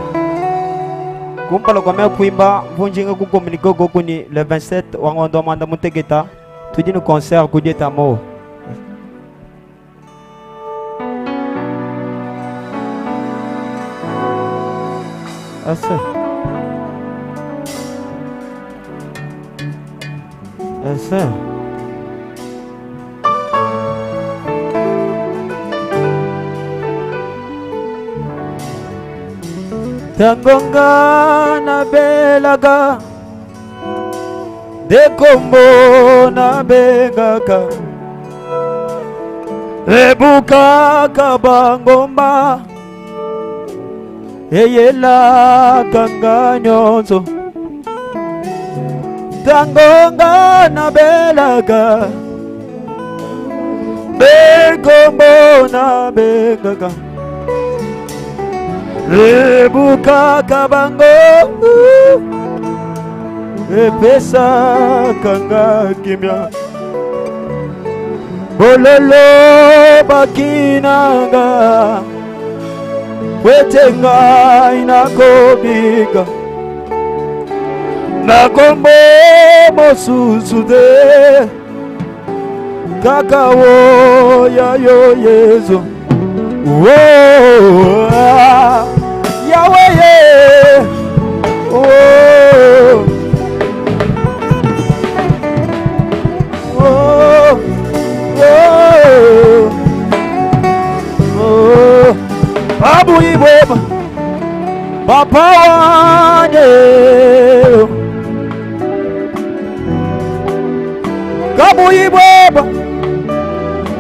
Speaker 2: Kumpala kwa mea kuimba mvunjinga kukomunika gokuni le 27 wangondo manda mutegeta tudi no concert kudieta mo. Asa. Asa. Tangonga nabelaka nde kombo nabengaka ebukaka bangomba eyelaka nga nyonso ntango nga nabelaka nde kombo nabengaka ebukaka bango epesaka nga kimia bololo bakinanga kwete ngai nakobika na kombo mosusu te kaka oya yo yezu oh, yawe ye oh. Oh, oh, oh. Abuibweba papa wanye kabuyibweba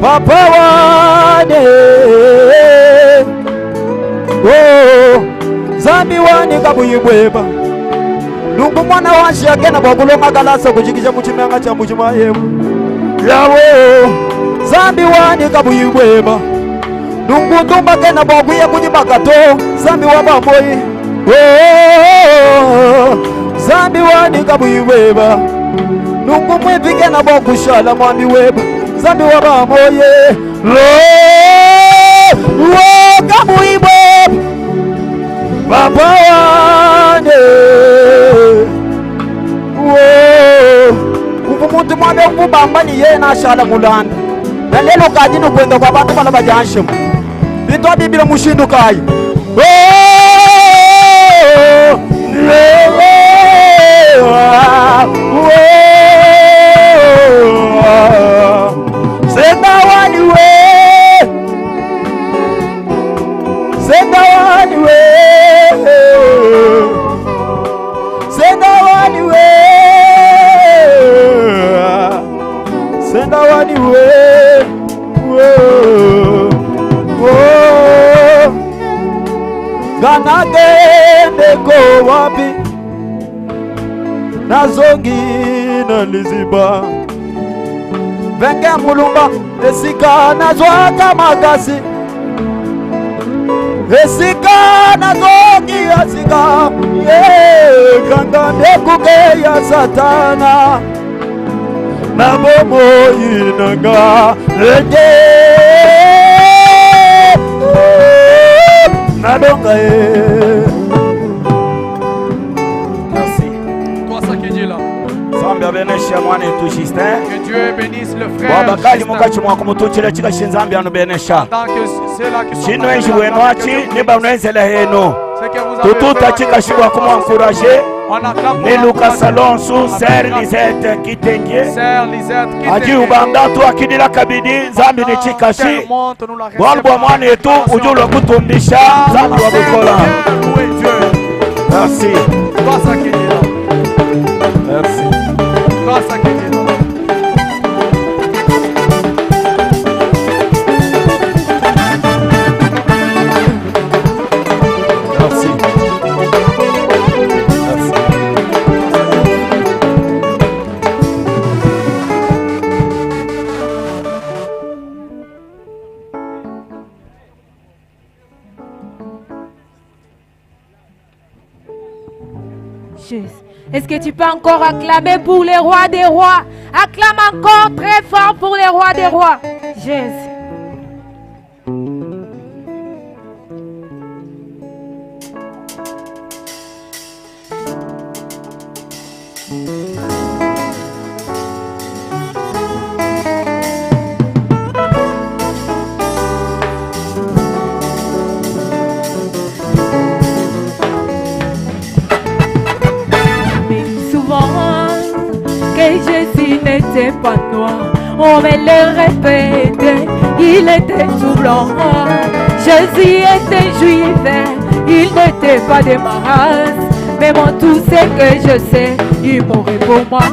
Speaker 2: papa wane oh, zambi wani kabuyibweba lungu mwana wanshi akena bwakulonga kalasa kuchikisha muchimanga cha muchimayemu yawe zambi wani kabuyibweba lungu ndumba kena bwakuya kunyibakato zambi wa bamoyi oh, zambi wani kabuyibweba lungu mwipike na bwakushala mwami weba zambi wa bamoye oh, kabuyibweba papa wane kuva muntu mwabe kubamba ni yena ashala mulanda na lelo kadi nokwenda kwa bantu bala bajanshemu bintu abibila mushindu kayi senda wani we senda wani we senda wani we senda wani we oh. Ganakende ko wapi nazongi na liziba venge mulumba esika nazwaka makasi esika nazongi esika ye kanga ndekuke ya satana na bomoi nanga ete nalonga ye.
Speaker 1: Merci.
Speaker 4: Toi, ça qui dit là.
Speaker 1: Nzambe abenesha mwana yetu Justin.
Speaker 4: Que Dieu bénisse le frère.
Speaker 1: Wabakali
Speaker 4: Justin.
Speaker 1: mukachi mwa kumutuchila chikashi Nzambe anubenesha.
Speaker 4: Tant que ceux-là qui sont
Speaker 1: Chino
Speaker 4: arrivés
Speaker 1: enji
Speaker 4: là,
Speaker 1: wenu
Speaker 4: que
Speaker 1: achi
Speaker 4: Dieu vous
Speaker 1: ni
Speaker 4: bénisse.
Speaker 1: banwenzela heno.
Speaker 4: Ce que vous avez
Speaker 1: Tututa
Speaker 4: fait,
Speaker 1: chikashi bwa kumuankuraje.
Speaker 4: On acclame pour
Speaker 1: Ni Lucas
Speaker 4: l'encourager.
Speaker 1: Alonso, Sœur Lisette Kitenge.
Speaker 4: Sœur Lisette
Speaker 1: Aji
Speaker 4: Kitenge.
Speaker 1: ubanda tu akidila kabidi Nzambi ni chikashi.
Speaker 4: Qu'elle monte, nous la
Speaker 1: Bwana bwa mwana yetu ujulwa kutumbisha Nzambi wa bukola.
Speaker 4: Louer Dieu.
Speaker 1: Merci.
Speaker 4: Toi, ça qui dit là.
Speaker 1: Merci.
Speaker 4: Toi, ça qui dit là.
Speaker 1: Merci. Merci.
Speaker 6: Jésus. Est-ce que tu peux encore acclamer pour le roi des rois? Acclame encore très fort pour le roi des rois. Jésus. Mais souvent que Jésus n'était pas noir, on me le répétait, il était tout blanc. Jésus était juif, il n'était pas de ma race, mais moi tout ce que je sais, il mourrait pour moi.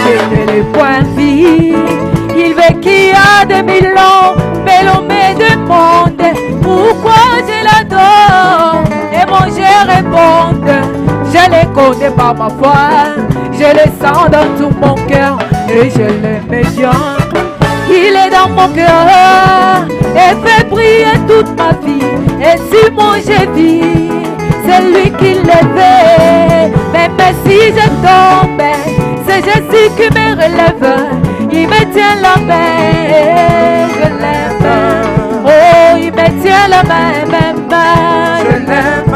Speaker 6: Je ne l'ai point vu, il vécut à 2000 ans, mais l'on me demande pourquoi je l'adore. Et moi je réponds, je le connais par ma foi, je le sens dans tout mon cœur et je l'aime bien. Il est dans mon cœur et fait briller toute ma vie. Et si moi je vis, c'est lui qui le fait. Même si je tombe, c'est Jésus qui me relève. Il me tient la main, je l'aime. Oh, il me tient la main, main, main.
Speaker 2: Je l'aime.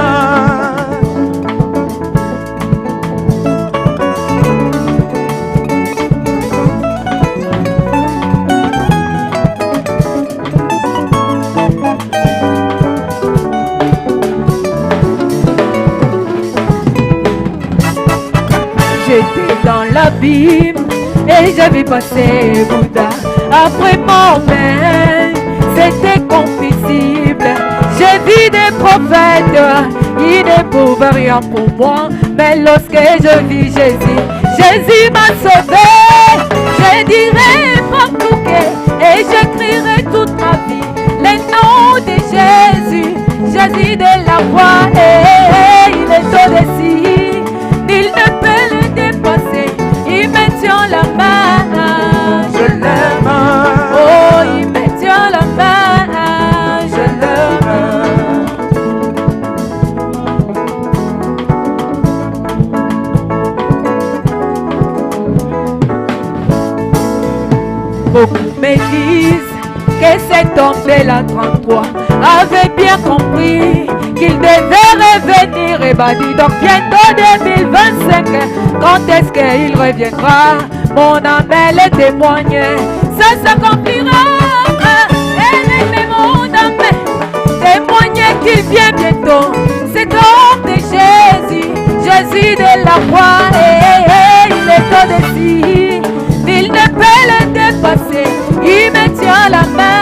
Speaker 6: J'étais dans l'abîme et j'avais passé Bouddha. Après mon bain, c'était confessible. J'ai vu des prophètes, ils ne pouvaient rien pour moi. Mais lorsque je vis Jésus, Jésus m'a sauvé. Je dirai partout que et je crierai toute ma vie le nom de Jésus, Jésus de la foi. Et il est au-dessus, nul ne peut le dépasser. Il me tient la main,
Speaker 2: Je l'aime.
Speaker 6: Oh, il me tient la main, je l'aime. Beaucoup me disent que cet homme de la 33 avait bien compris qu'il devait revenir et bah dis donc bientôt 2025, quand est-ce qu'il reviendra? Mon âme elle témoigne, ça s'accomplira. Elle est mon âme témoigne qu'il vient bientôt. Cet homme de Jésus, Jésus de la foi, et il est au-dessus, il ne peut le dépasser. Il me tient la main,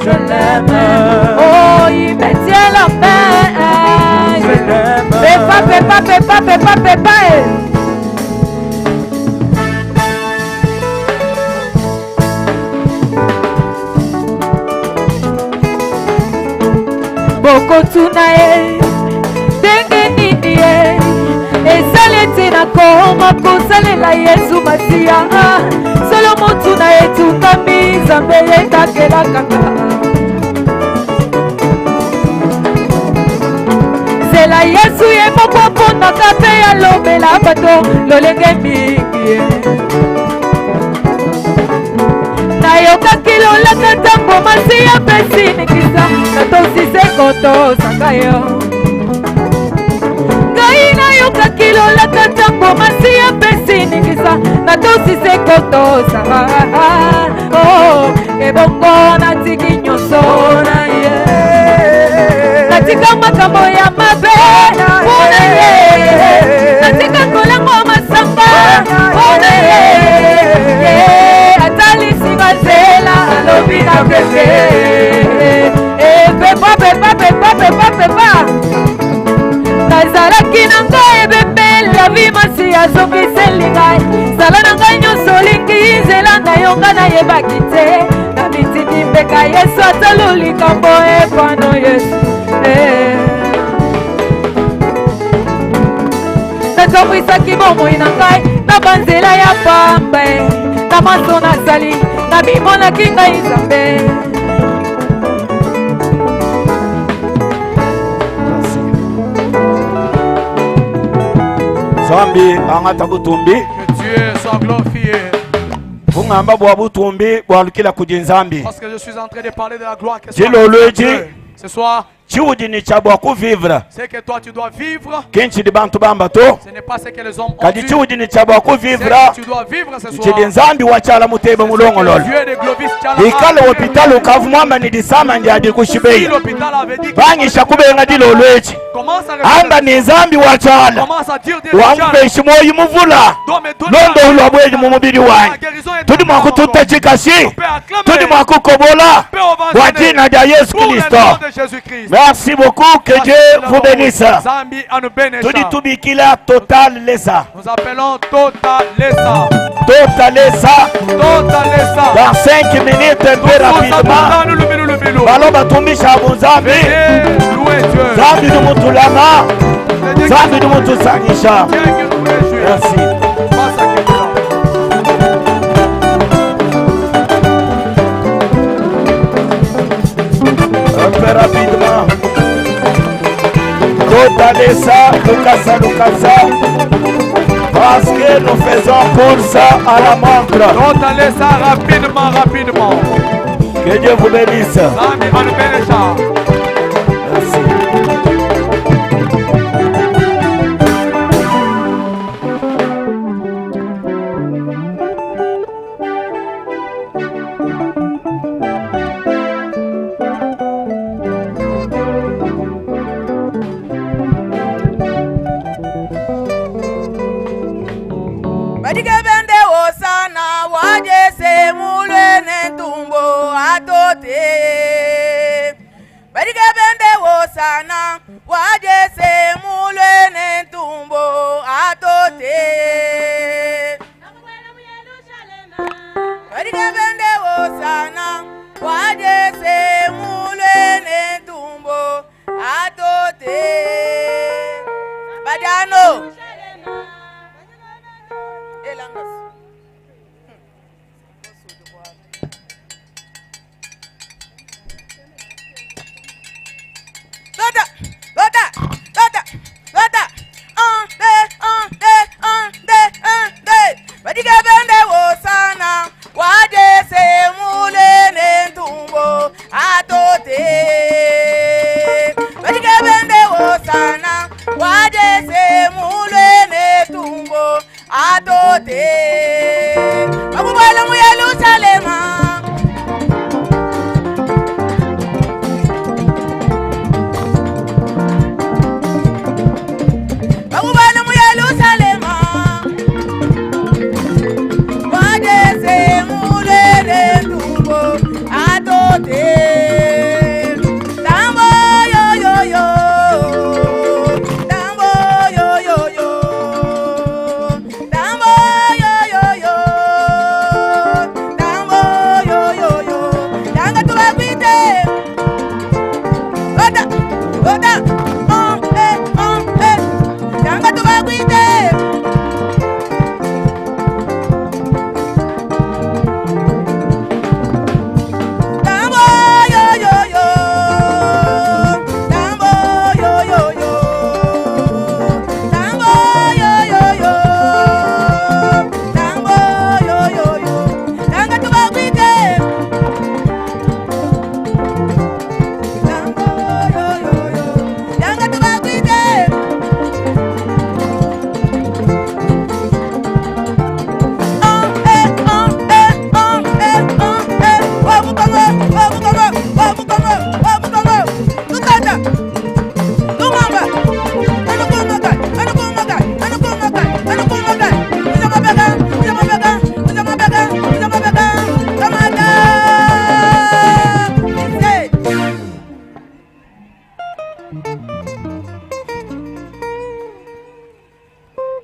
Speaker 2: Je l'aime.
Speaker 6: Oh, il me tient la main,
Speaker 2: Je l'aime.
Speaker 6: Pepa, pepa, pepa, pepa, pepa, eh. Bokotuna ye ndenge nini ye ezali ete nakoma kosalela Yesu Masiya. Solo motuna etungami, Nzambe ye takelaka nga. Nzela Yesu ye moko aponaka mpe alobela bato lolenge mingi ye. Nayokaki lolaka ntango Masiya apesi nikisa, natosise kotosaka yo. Ngai nayokaki lolaka ntango Masiya apesi nikisa, natosise kotosaka. Oh, ebongo natiki nyonso na ye, natika makambo ya mabe mpona ye, natika kolango masanga mpona ye. Ye atalisinga nzela, alobi na pete epepa pepa pepa pepa pepa. Nazalaki na ngai ebembe, lavi masi azongiseli ngai. Sala na ngai nyonso olingi, nzela na yo ngai nayebaki te. Na mitindi mbeka Yesu atalo likambo epano Yesu. Nazongwisaki bomoi na ngai na banzela ya pamba, na maso nazali nabimonaki ngai Nzambe.
Speaker 1: Nzambi angata butumbi.
Speaker 5: Que Dieu soit glorifié.
Speaker 1: Tungamba bwa butumbi bwalukila kudi Nzambi.
Speaker 4: Parce que je suis en train de parler de la gloire que
Speaker 1: Dilolo edi.
Speaker 4: Ce soir,
Speaker 1: Tshiudi ne tshia bua kuvivre.
Speaker 4: Ce que toi tu dois vivre,
Speaker 1: Ki ntshidi bantu bamba to.
Speaker 4: ce n'est pas ce que les hommes ont
Speaker 1: Kadi
Speaker 4: dit.
Speaker 1: tshiudi ne tshia bua
Speaker 4: Ce
Speaker 1: kuvivre,
Speaker 4: que tu dois vivre ce soir,
Speaker 1: ntshidi Nzambi wa tshiala mutebe mulongolole.
Speaker 4: Dieu de Globis Tshiala
Speaker 1: Bikale
Speaker 4: a-
Speaker 1: hopitali ukavu muamba ne disama ndia dikushibeya.
Speaker 4: Si l'hôpital avait dit
Speaker 1: Bangisha kubenga dilolo etshi.
Speaker 4: Commence à répéter.
Speaker 1: Amba ne Nzambi wa tshiala.
Speaker 4: Commence à dire Dieu de Tshiala.
Speaker 1: Wampeshi muoyi muvula.
Speaker 4: Doit me donner
Speaker 1: Londo
Speaker 4: la-
Speaker 1: ulwa bwedi mu mubili wanyi.
Speaker 4: La guérison est
Speaker 1: Tudi mua
Speaker 4: dans mon
Speaker 1: kututa
Speaker 4: corps.
Speaker 1: tshikashi.
Speaker 4: On peut acclamer.
Speaker 1: Tudi mua kukobola.
Speaker 4: On peut ovationner.
Speaker 1: Bua dina dia Yesu
Speaker 4: Pour le
Speaker 1: Kristo.
Speaker 4: nom de Jésus-Christ.
Speaker 1: Merci beaucoup, que Dieu vous bénisse.
Speaker 4: Zambi anubenesha.
Speaker 1: Tudi tubikila Total Lesa.
Speaker 4: Nous appelons Total Lesa.
Speaker 1: Total Lesa.
Speaker 4: Total Lesa.
Speaker 1: Dans 5 minutes, un peu rapidement. Balo batumbisha abu Nzambi. Nzambi ni mutulama. Nzambi ni mutusangisha. Merci. Un peu rapidement. Totalesa, Lukasa, Lukasa. Parce que nous faisons course à la montre.
Speaker 4: Totalesa rapidement, rapidement.
Speaker 1: Que Dieu vous bénisse.
Speaker 4: Nzambi anubenesha.
Speaker 1: Merci.
Speaker 7: Badike bende osana wajese mulwene ntumbo atote. Badike bende osana wajese mulwene ntumbo atote. Badike bende osana wajese mulwene ntumbo atote. Badiano. Gota, gota, gota, gota. 1, 2, 1, 2, 1, 2, 1, 2. Badike bende wosana, wajese mulene ntumbo atote. Badike bende wosana, wajese mulene ntumbo atote. Bakubwela mu Yerusalema. Bakubwela mu Yerusalema. Wajese mulene ntumbo atote. Tambo yo yo yo. Tambo yo yo yo. Tambo yo yo yo. Tambo yo yo yo. Tanga tubakwite. Ota, ota. On, eh, on, eh. Tanga tubakwite. Tambo yo yo yo. Tambo yo yo yo. Tambo yo yo yo. Tambo yo yo yo. Tanga tubakwite. Tambo yo yo yo. Tanga tubakwite. On, eh, on, eh, on, eh, on, eh. Wabukongo, wabukongo, wabukongo, wabukongo. Tukata. Tumamba. Anukumaka, anukumaka, anukumaka, anukumaka. Uzamabeka, uzamabeka, uzamabeka, uzamabeka. Kamata. Hey.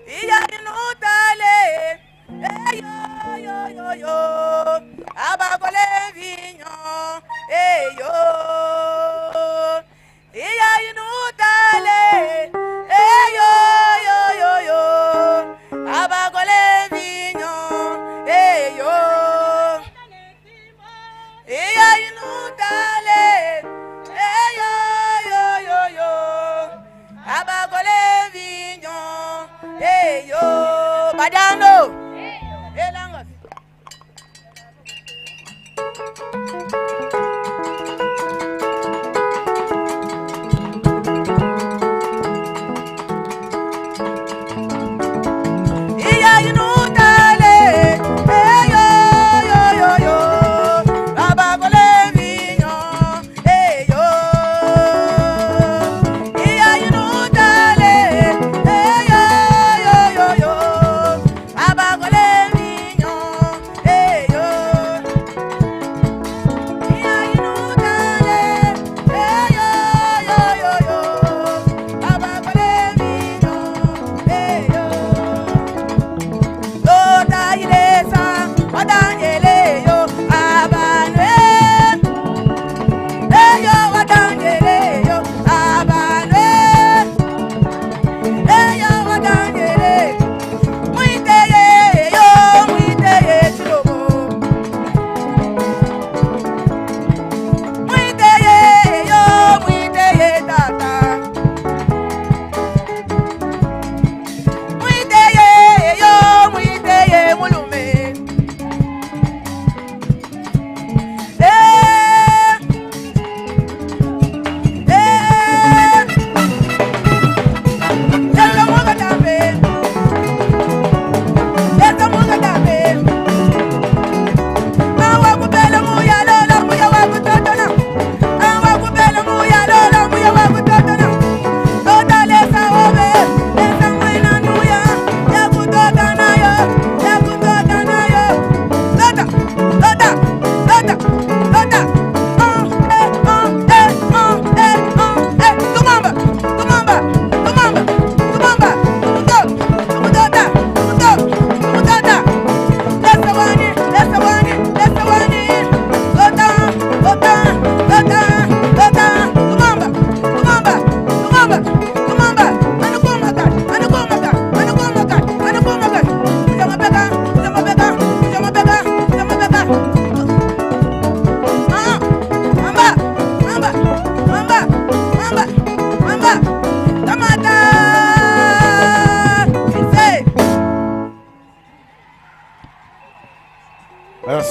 Speaker 7: Iya inutale, eh yo yo yo yo, abakole vinyo, eh yo. Iya inutale, eh yo yo yo yo, abakole vinyo, eh yo. Iya inutale, eh yo yo yo yo, abakole vinyo, eh yo. Badiano. Elangos.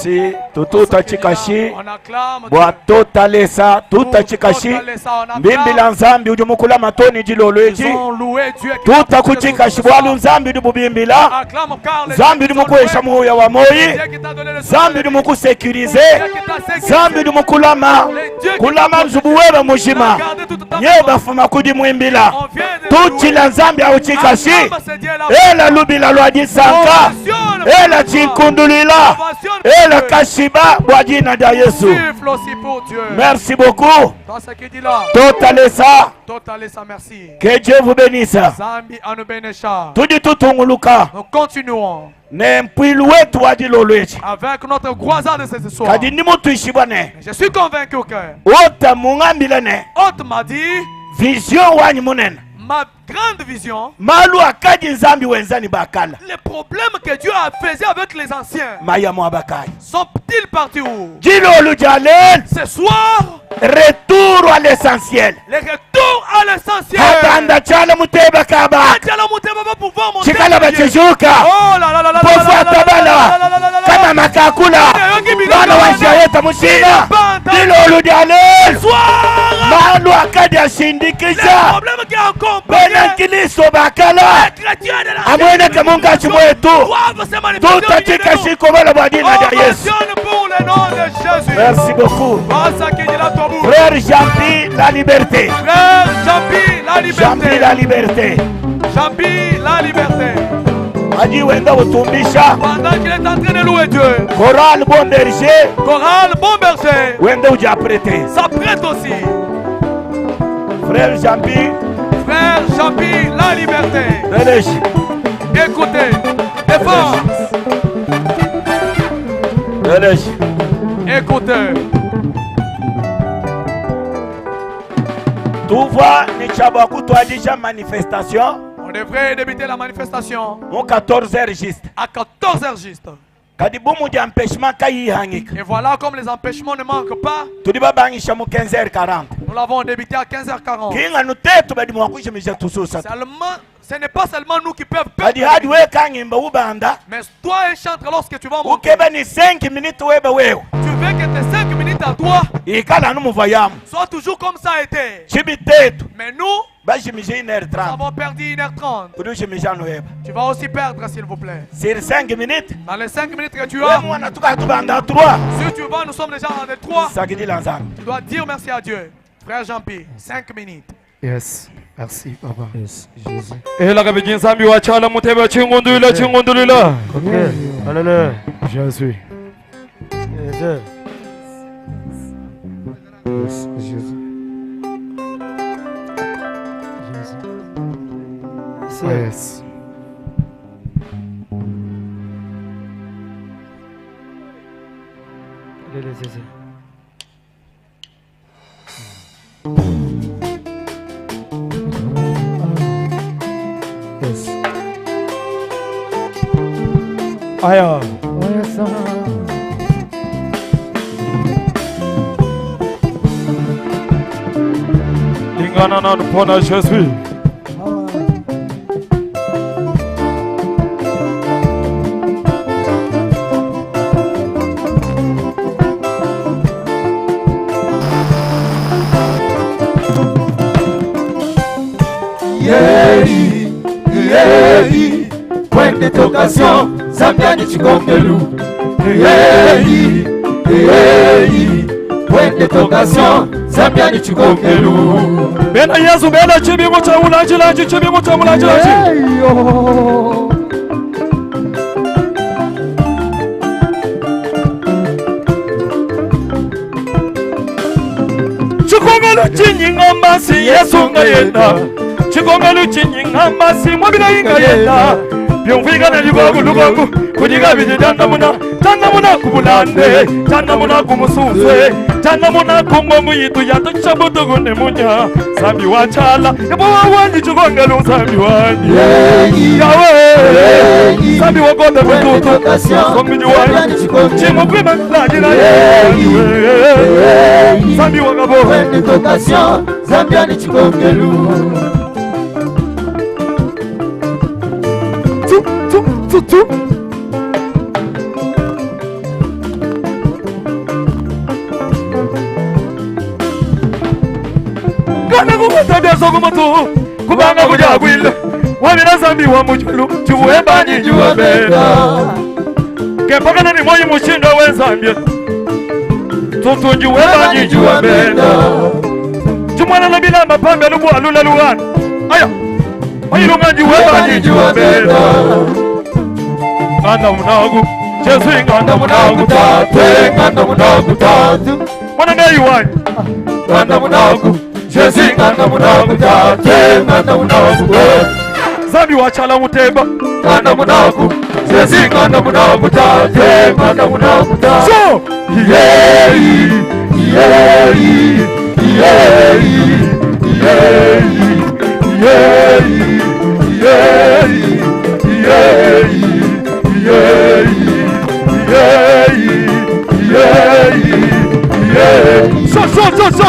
Speaker 1: Merci. Tututa chikashi.
Speaker 4: On acclame
Speaker 1: Bwa totalesa tuta chikashi.
Speaker 4: Totalesa, on acclame.
Speaker 1: Mbimbila nzambi udi mukula matoni dilolo
Speaker 4: Ils
Speaker 1: eci.
Speaker 4: ont loué Dieu qui
Speaker 1: Tuta kuchikashi bwalu nzambi udi mubimbila.
Speaker 4: Acclame car les
Speaker 1: Nzambi udi mukuesha muhuya wa moyi.
Speaker 4: Dieu qui t'a donné le
Speaker 1: Nzambi udi mukusekurize. Nzambi udi mukulama. Kulama nzubu webe mujima. Nye bafuma kudi mwimbila. Tuchila nzambi auchikashi. Ela lubila lwa disanka. Ela chinkundulila. Ela kashiba bwa jina lya Yesu.
Speaker 4: Souffle aussi pour Dieu.
Speaker 1: Merci beaucoup.
Speaker 4: Toi, ce qui dit là.
Speaker 1: Totalesa.
Speaker 4: Totalesa, merci.
Speaker 1: Que Dieu vous bénisse.
Speaker 4: Zambi anubenesha.
Speaker 1: Tudi tutunguluka.
Speaker 4: Nous continuons
Speaker 1: Ne mpwilu wetu wa dilolo echi.
Speaker 4: avec notre croisade de ce soir.
Speaker 1: Kadi ndi mutuishibwa ne.
Speaker 4: Je suis convaincu que
Speaker 1: Ota mungambile ne.
Speaker 4: Hôte m'a dit
Speaker 1: Vision wanyi munene.
Speaker 4: ma grande vision,
Speaker 1: Malu akadi nzambi wenzani bakala.
Speaker 4: les problèmes que Dieu a faisait avec les anciens
Speaker 1: Maya mwa bakayi.
Speaker 4: sont-ils partis où?
Speaker 1: Dilolo dia lelo.
Speaker 4: Ce soir,
Speaker 1: Retour à l'essentiel.
Speaker 4: le retour à l'essentiel.
Speaker 1: Habanda chala muteba kaba.
Speaker 4: Chala muteba va pouvoir monter.
Speaker 1: Chikala bachijuka.
Speaker 4: Oh là là là là là
Speaker 1: Pofu
Speaker 4: là là là
Speaker 1: atabala.
Speaker 4: là là là là là là.
Speaker 1: Kama makakula. Bana washaeta mushina. Dilolo dia lelo.
Speaker 4: Soir,
Speaker 1: Malu akadi
Speaker 4: les
Speaker 1: ashindikisha.
Speaker 4: problèmes qui accompagnent
Speaker 1: Bena Kristo bakala.
Speaker 4: les chrétiens de la
Speaker 1: Amweneke mungachi mwetu.
Speaker 4: doivent se manifester au milieu de
Speaker 1: Tutatika
Speaker 4: nous.
Speaker 1: shiko bala bwa jina lya Yesu.
Speaker 4: Ovationne pour le nom de Jésus.
Speaker 1: Merci beaucoup.
Speaker 4: Pasa qui dit là, toi, bout.
Speaker 1: Frère Jean-Pi, la liberté.
Speaker 4: Frère Jean-Pi, la
Speaker 1: Jean-Pi, la
Speaker 4: liberté.
Speaker 1: liberté.
Speaker 4: Jean-Pi, la liberté.
Speaker 1: Aji wenda utumbisha.
Speaker 4: Pendant qu'il est en train de louer Dieu,
Speaker 1: Choral bon berger.
Speaker 4: Chorale Bon Berger
Speaker 1: Wenda ujiaprete.
Speaker 4: s'apprête aussi.
Speaker 1: Frère Jean-Pi,
Speaker 4: Frère Jean-Pi, la liberté.
Speaker 1: relèche.
Speaker 4: Écoutez, défense.
Speaker 1: Relèche.
Speaker 4: Écoutez,
Speaker 1: Tuva ni chaba kutwadisha manifestation
Speaker 4: on devrait débuter la manifestation
Speaker 1: mu 14h juste.
Speaker 4: à 14h juste.
Speaker 1: Kadi bumu dia empêchement kayihangika.
Speaker 4: Et voilà comme les empêchements ne manquent pas,
Speaker 1: Tudi babangisha mu 15h40.
Speaker 4: nous l'avons débuté à 15h40.
Speaker 1: Kinga nutetu badi mwakushimija tususa.
Speaker 4: Seulement, ce n'est pas seulement nous qui peuvent
Speaker 1: Kadi
Speaker 4: perdre.
Speaker 1: hadi we kangimba ubanda.
Speaker 4: Mais toi, un chantre, lorsque tu vas monter,
Speaker 1: Ukeba ni 5 minutes webe wewe.
Speaker 4: tu veux que tes 5 minutes à toi
Speaker 1: Ikala numuvayamu.
Speaker 4: soient toujours comme ça a été.
Speaker 1: Chibitetu
Speaker 4: Mais nous,
Speaker 1: bashimije
Speaker 4: nous
Speaker 1: 1h30.
Speaker 4: avons perdu 1h30.
Speaker 1: Udi ushimija nuweba.
Speaker 4: Tu vas aussi perdre, s'il vous plaît.
Speaker 1: Sur 5 minutes.
Speaker 4: Dans les 5 minutes que tu
Speaker 1: We
Speaker 4: as,
Speaker 1: mwana tukatubanda 3.
Speaker 4: si tu vas, nous sommes déjà en 3.
Speaker 1: Sakidila nzambi.
Speaker 4: Tu dois dire merci à Dieu. Frère Jean-Pierre, 5 minutes.
Speaker 5: Yes. Merci, Papa.
Speaker 2: Yes, Jésus.
Speaker 5: Ela kabidi nzambi wa chala muteba chingundulila chingundulila.
Speaker 2: Ok. Alléluia.
Speaker 5: Jésus.
Speaker 2: Jésus. Yes, Jésus. Jésus. Ici.
Speaker 5: Yes.
Speaker 2: Alléluia, Jésus.
Speaker 5: Yes. Aya. Lingana na nupona Jésus.
Speaker 8: Yeyi, yeyi, point d'interrogation, Zambia ni chikongelu. Yeyi, yeyi, point d'interrogation, Zambia ni chikongelu.
Speaker 5: Bena Yesu bena chibingu cha ulanji lanji chibingu cha ulanji lanji. Chikongelo chinyinga masi Yesu ngayenda. Chikongelo chinyinga masi mwabila ingayenda. Byumvika na libagu lubagu kudiga bidi tandamuna tandamuna kubulande tandamuna kumusunzwe tandamuna kungongo yitu yatuchabutugu ne munya sambi wachala ebowa wanyi chikongelo sambi wanyi yawe sambi wakonda mututu somiji wanyi chimukwima lajila yewe sambi wakabo
Speaker 8: Point d'interrogation, Zambia ni chikongelu.
Speaker 5: tu tu tu tu. kumutu kubanga kujagwile wabira zambi wa mujulu juwembanyi juwabenda kepakana ni moyi mushindo wenzambye tutu juwembanyi juwabenda jumwana na bilamba pambe lubu alula luwana aya oyilunga juwembanyi juwabenda nganda munagu Jesu nganda munagu
Speaker 8: tate nganda munagu tatu
Speaker 5: mwana neyiwanyi
Speaker 8: nganda munagu Jesu nganda munagu tate nganda munagu
Speaker 5: zambi wachala mutemba
Speaker 8: nganda munagu Jesu nganda munagu tate nganda munagu tate
Speaker 5: so
Speaker 8: yeyi yeyi yeyi yeyi yeyi yeyi yeyi yeyi yeyi yeyi
Speaker 5: so so so so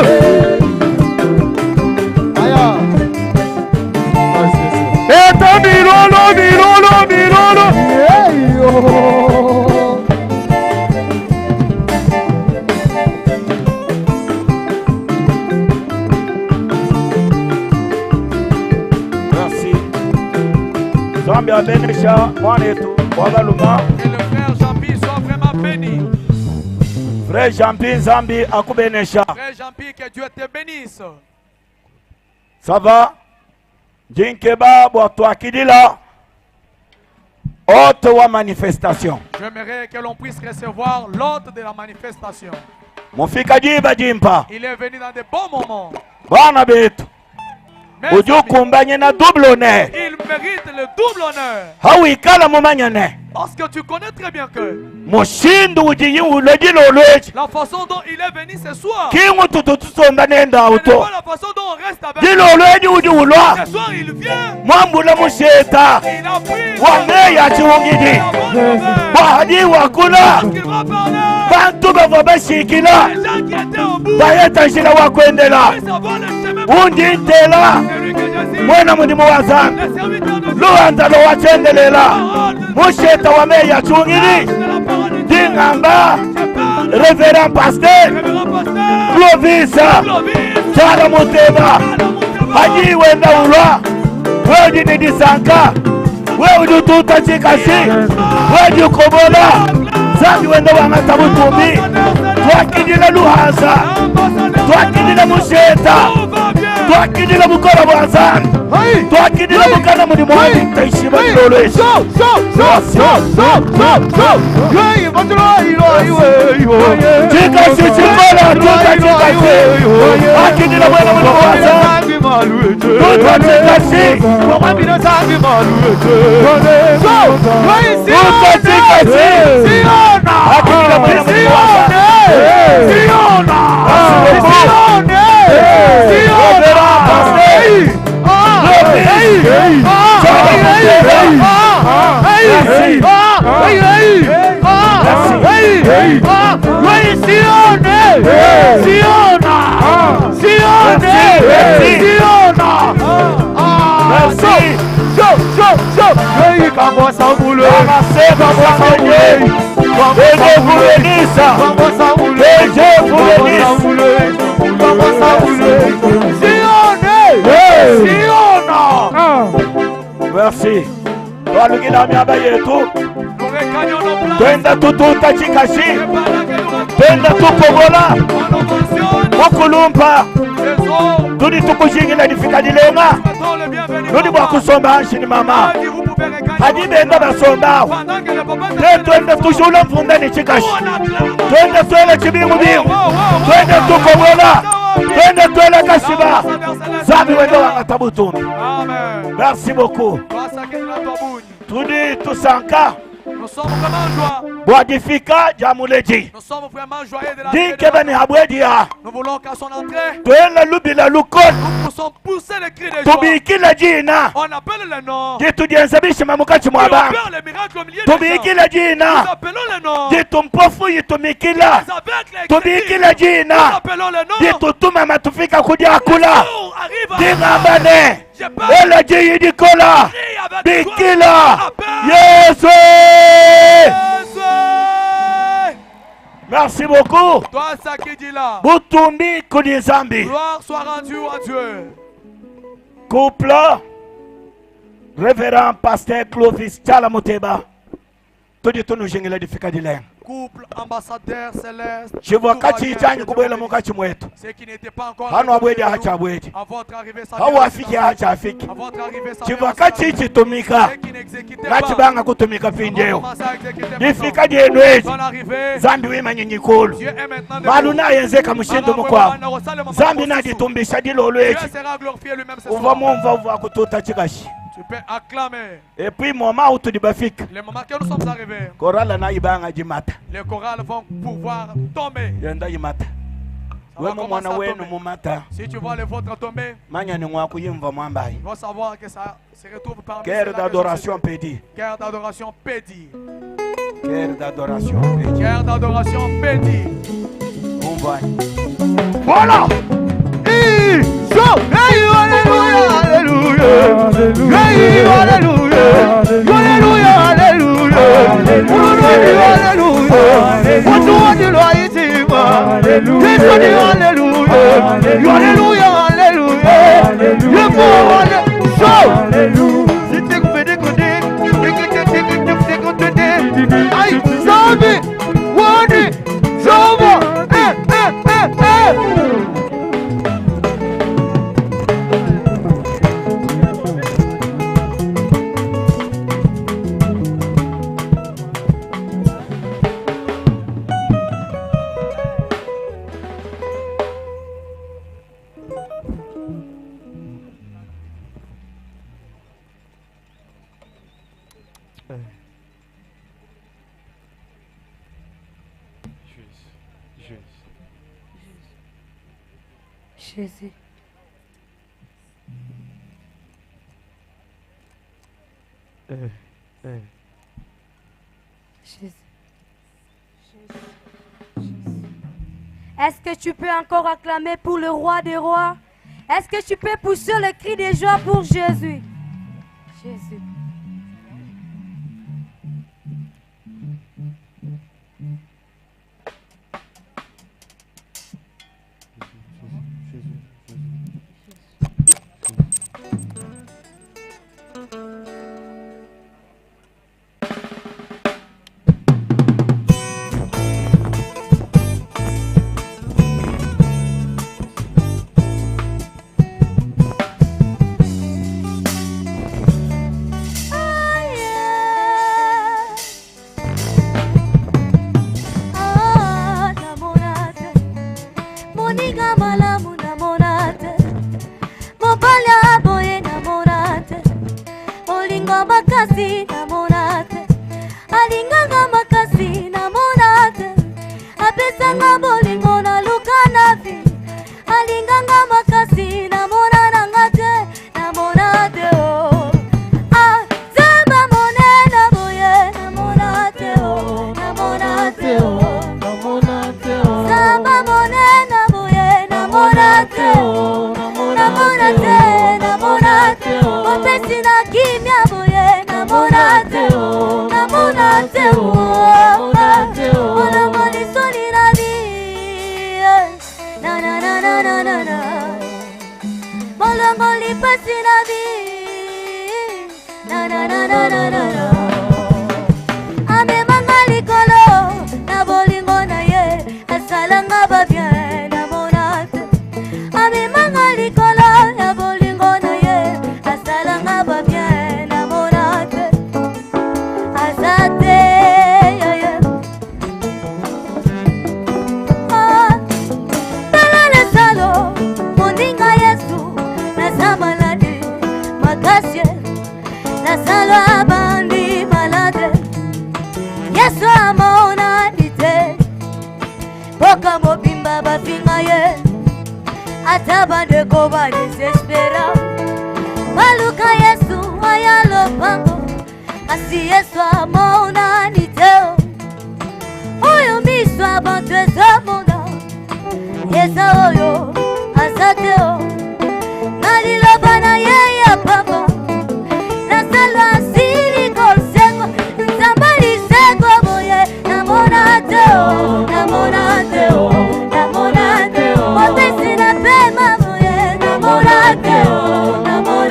Speaker 5: eta milolo milolo milolo
Speaker 1: Merci. Nzambi abenesha mwanetu wabaluma
Speaker 4: Que le frère Jean-Pierre soit vraiment béni.
Speaker 1: Frère Jean-Pierre Nzambi akubenesha.
Speaker 4: Frère Jean-Pierre, que Dieu te bénisse.
Speaker 1: Ça va? Jinkeba bwa twakidila ote wa manifestation.
Speaker 4: J'aimerais que l'on puisse recevoir l'hôte de la manifestation.
Speaker 1: Mufika jiba jimpa
Speaker 4: Il est venu dans de bons moments.
Speaker 1: bana betu
Speaker 4: Mes
Speaker 1: udi
Speaker 4: amis,
Speaker 1: ukumbanye na double honneur
Speaker 4: il mérite le double honneur.
Speaker 1: hawikala mumanyane
Speaker 4: Parce que tu connais très bien que
Speaker 1: mushindu ujiyi ulojila olweji
Speaker 4: la façon dont il est venu ce soir,
Speaker 1: kingu tutu tusomba nenda
Speaker 4: ce n'est
Speaker 1: uto
Speaker 4: pas la façon dont on reste avec lui.
Speaker 1: dila olweji udi ulwa
Speaker 4: Ce soir, il vient,
Speaker 1: mwambula musheta
Speaker 4: il a pris
Speaker 1: wameya chiungidi
Speaker 4: la bonne nouvelle.
Speaker 1: bwahadi wakula
Speaker 4: Qu'il va parler.
Speaker 1: bantu bava bashikila
Speaker 4: Les gens qui étaient au bout
Speaker 1: bayeta njila wakwendela
Speaker 4: puissent avoir le chemin.
Speaker 1: undi ntela
Speaker 4: C'est lui que je suis.
Speaker 1: mwena mudimu wa zambi
Speaker 4: Le serviteur de Dieu.
Speaker 1: luwanza lowachendelela musheta wameya chungili
Speaker 4: De la parole de Dieu.
Speaker 1: dingamba
Speaker 4: Je parle.
Speaker 1: reverend pasteur
Speaker 4: Révérend pasteur.
Speaker 1: Clovisa
Speaker 4: Clovis.
Speaker 1: Tshala Muteba Haji wenda ulwa wewe ni disanka wewe ujututa chikasi wewe ukobola zambi wenda wangata butumbi twakidila luhanza twakidila musheta twakidila bukola bwa zambi twakidila bukana mulimu wandi taishima lolwesha chikasi chikola tuta chikasi akidila bwena mulimu wa zambi tuta chikasi tuta chikasi akidila bwena mulimu wa zambi Merci. Twalukila miaba yetu
Speaker 4: Nous regagnons nos places.
Speaker 1: twenda tututa chikashi
Speaker 4: Et pendant que nous
Speaker 1: twenda tukobola
Speaker 4: on nous mentionne
Speaker 1: mukulumpa
Speaker 4: les autres.
Speaker 1: tudi tukushingila lifika lilenga
Speaker 4: Souhaitons le bienvenu.
Speaker 1: ludi bwa kusomba anshini mama
Speaker 4: Dit, vous pouvez regagner
Speaker 1: hadi
Speaker 4: votre
Speaker 1: benda
Speaker 4: place.
Speaker 1: basombawo
Speaker 4: Pendant que le papa
Speaker 1: te twenda tushula mfunda ni chikashi
Speaker 4: on acclame.
Speaker 1: twenda twela chibingubingu twenda tukobola twenda twela kashiba zambi wenda wangata butumbi
Speaker 4: Amen.
Speaker 1: merci beaucoup
Speaker 4: Grâce à Dieu, notre Boune.
Speaker 1: tudi tusanka
Speaker 4: Nous sommes vraiment en joie.
Speaker 1: bwa difika ja muleji
Speaker 4: Nous sommes vraiment joyeux de la
Speaker 1: dinkeba ni habwedia
Speaker 4: Nous voulons qu'à son entrée,
Speaker 1: twela lubila lukoli
Speaker 4: nous puissions pousser les cris de joie.
Speaker 1: tubikila jina
Speaker 4: On appelle le nom.
Speaker 1: ditujenza bishima mukati
Speaker 4: Il
Speaker 1: mwa bantu
Speaker 4: opère les miracles au milieu des gens.
Speaker 1: tubikila
Speaker 4: Nous
Speaker 1: jina
Speaker 4: appelons le nom.
Speaker 1: ditumpofu yitumikila
Speaker 4: Les aveugles, les
Speaker 1: tubikila
Speaker 4: chrétiens. Nous
Speaker 1: jina
Speaker 4: appelons le nom.
Speaker 1: ditutuma matufika kudyakula
Speaker 4: Jour arrive à
Speaker 1: dingambane
Speaker 4: Je parle.
Speaker 1: ela jiyidikola
Speaker 4: Crie avec joie.
Speaker 1: bikila
Speaker 4: Appelle.
Speaker 1: yesu
Speaker 4: Jésus.
Speaker 1: merci beaucoup
Speaker 4: Toi, ça qui dit là.
Speaker 1: butumbi kuli nzambi
Speaker 4: Gloire soit rendue à Dieu.
Speaker 1: Couple Révérend Pasteur Clovis Tshala Muteba tudi tunujingila difika dilenga.
Speaker 4: Couple ambassadeur céleste.
Speaker 1: Tshivua
Speaker 4: tout va
Speaker 1: katshiyi
Speaker 4: bien,
Speaker 1: tshanyi
Speaker 4: que Dieu
Speaker 1: kubuela
Speaker 4: vous
Speaker 1: munkatshi muetu.
Speaker 4: bénisse. Ceux qui n'étaient pas encore
Speaker 1: Hano
Speaker 4: arrivés
Speaker 1: abwedi
Speaker 4: au
Speaker 1: ahachi abwedi.
Speaker 4: À votre arrivée, ça
Speaker 1: Hau
Speaker 4: vient
Speaker 1: afiki ahachi afiki.
Speaker 4: À votre arrivée, ça
Speaker 1: Tshivua
Speaker 4: vient
Speaker 1: katshiyi tshitumika.
Speaker 4: Ceux qui n'exécutaient pas.
Speaker 1: Natshibanga kutumika mpindieu.
Speaker 4: Commencez à exécuter
Speaker 1: Difika
Speaker 4: maintenant.
Speaker 1: dienu edi.
Speaker 4: Son arrivée.
Speaker 1: Nzambi wimanyinyi kulu.
Speaker 4: Dieu est maintenant
Speaker 1: Malu
Speaker 4: debout.
Speaker 1: nayenzeka mushindu mukwabo. Nzambi naditumbisha dilolo
Speaker 4: Dieu
Speaker 1: edi.
Speaker 4: sera glorifié lui-même ce
Speaker 1: Uva
Speaker 4: soir.
Speaker 1: mumva uva kututa tshikashi.
Speaker 4: Tu peux acclamer.
Speaker 1: Et puis moment où tudi bafika.
Speaker 4: Le moment que nous sommes arrivés,
Speaker 1: Korala nayibanga jimata.
Speaker 4: les chorales vont pouvoir tomber.
Speaker 1: Yenda yimata.
Speaker 4: Ça va
Speaker 1: Wemo mwana
Speaker 4: commencer à
Speaker 1: wenu
Speaker 4: tomber.
Speaker 1: mumata.
Speaker 4: Si tu vois les vôtres tomber,
Speaker 1: Manya ni mwakuyimva mwambayi.
Speaker 4: ils vont savoir que ça se retrouve parmi
Speaker 1: Guerre
Speaker 4: ceux-là que je
Speaker 1: d'adoration
Speaker 4: sais.
Speaker 1: pédi.
Speaker 4: Guerre d'adoration pédi.
Speaker 1: Guerre d'adoration pédi.
Speaker 4: Guerre d'adoration pédi.
Speaker 1: Umvani.
Speaker 8: Voilà. So, hey, alléluia, alléluia. Hey, alléluia. Alléluia, alléluia. Alléluia, alléluia. Alléluia, alléluia. Alléluia, Aïe, Zambi, Wani, Zoma, eh, eh, eh, eh.
Speaker 3: Jésus. Jésus. Est-ce que tu peux encore acclamer pour le roi des rois? Est-ce que tu peux pousser le cri de joie pour Jésus? Jésus. Ah, namona te moninga malamu namona te mobali aboye namona te bolingo makasi namona te alinganga makasi namona te apesanga bolingo naluka na vi alinganga makasi namona nanga te namona te o Ah, Nzambe monene boye namona te o namona te o Nzambe monene boye namona te namona te namona te mopesi na kimia boye namona te namona te olongo lisoli na bi na na na na na na na bolongo lipasi na bi na na na na na na na amemanga likolo na bolingo na ye asalanga babien namona te amemanga likolo na bolingo na ye asalanga babien namona te aza te yeye Ah, tala lesalo moninga yesu naza maladi makasi nasalo abandi malade yesu amonani te mboka mobimba bafinga ye ata bandeko badesespera baluka yesu aya lopango kasi yesu amonani te oyo miso ya bato ezomona eza oyo aza te o na liloba na ye ya pamba nasala asili kosekwa nzambe lisekwa boye namona te o namona te o namona te o mopesi na pema boye namona te o namona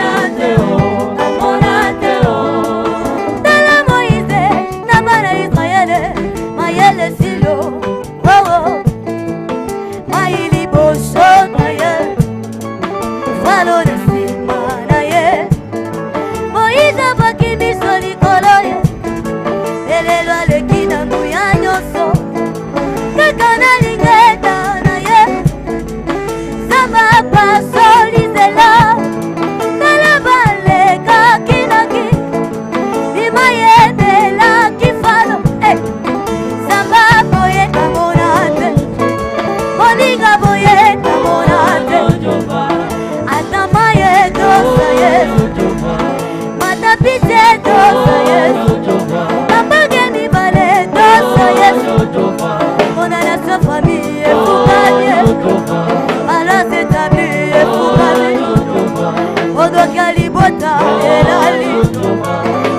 Speaker 3: Ndoki ya libota elali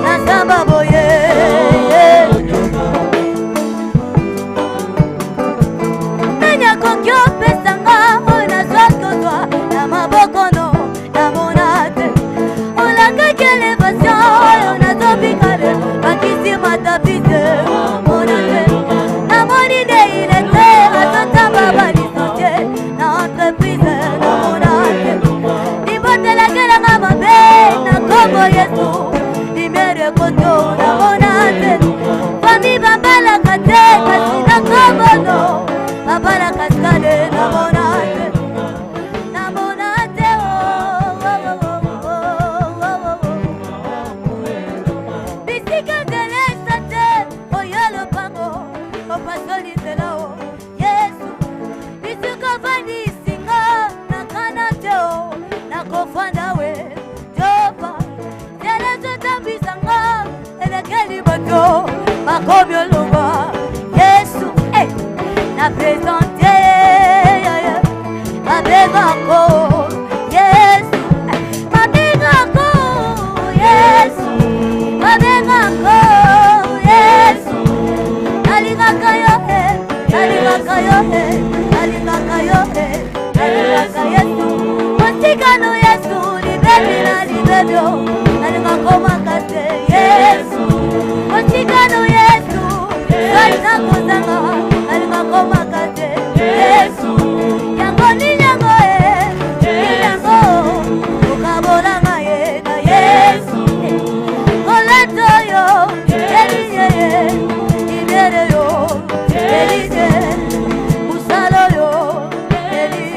Speaker 3: na zamba boye. Nani akoki opesa nga oyo nazwa kozwa na maboko no namona te. Olakaki elevation oyo nazobika le bakisi matapi te mona te. Namoni nde illettré azotamba balicencie na entreprise namona te. Libotelakelanga mabe na kombo Yesu lumière ekoto namona te. Fami babalaka te kasi na kombo no babalaka skale namona te. Namona te oh, oh, oh, oh, oh, oh, oh. Bisika nzelesa te oyo lopango opasoli nzela o Yesu. Bisika ofandisi nga nakana te o nakofanda we Jehova. Nzela ezotambwisa nga elekeli bato bakomi olongwa Yesu. Eh, na présente babengako Yesu, babengako Yesu, babengako Yesu. Nalingaka yo eh, nalingaka yo eh, nalingaka yo eh, nalingaka Yesu. Motikano Yesu, libebi na libebi o, nalingako makasi Yesu. Motikano Yesu, ngai nakozanga, nalingako makasi Yesu. Yango nini yango e, nini yango okabolanga ye na Yesu. Kolata yo, elinye ye, ibere yo, elinye, musalo yo, eli,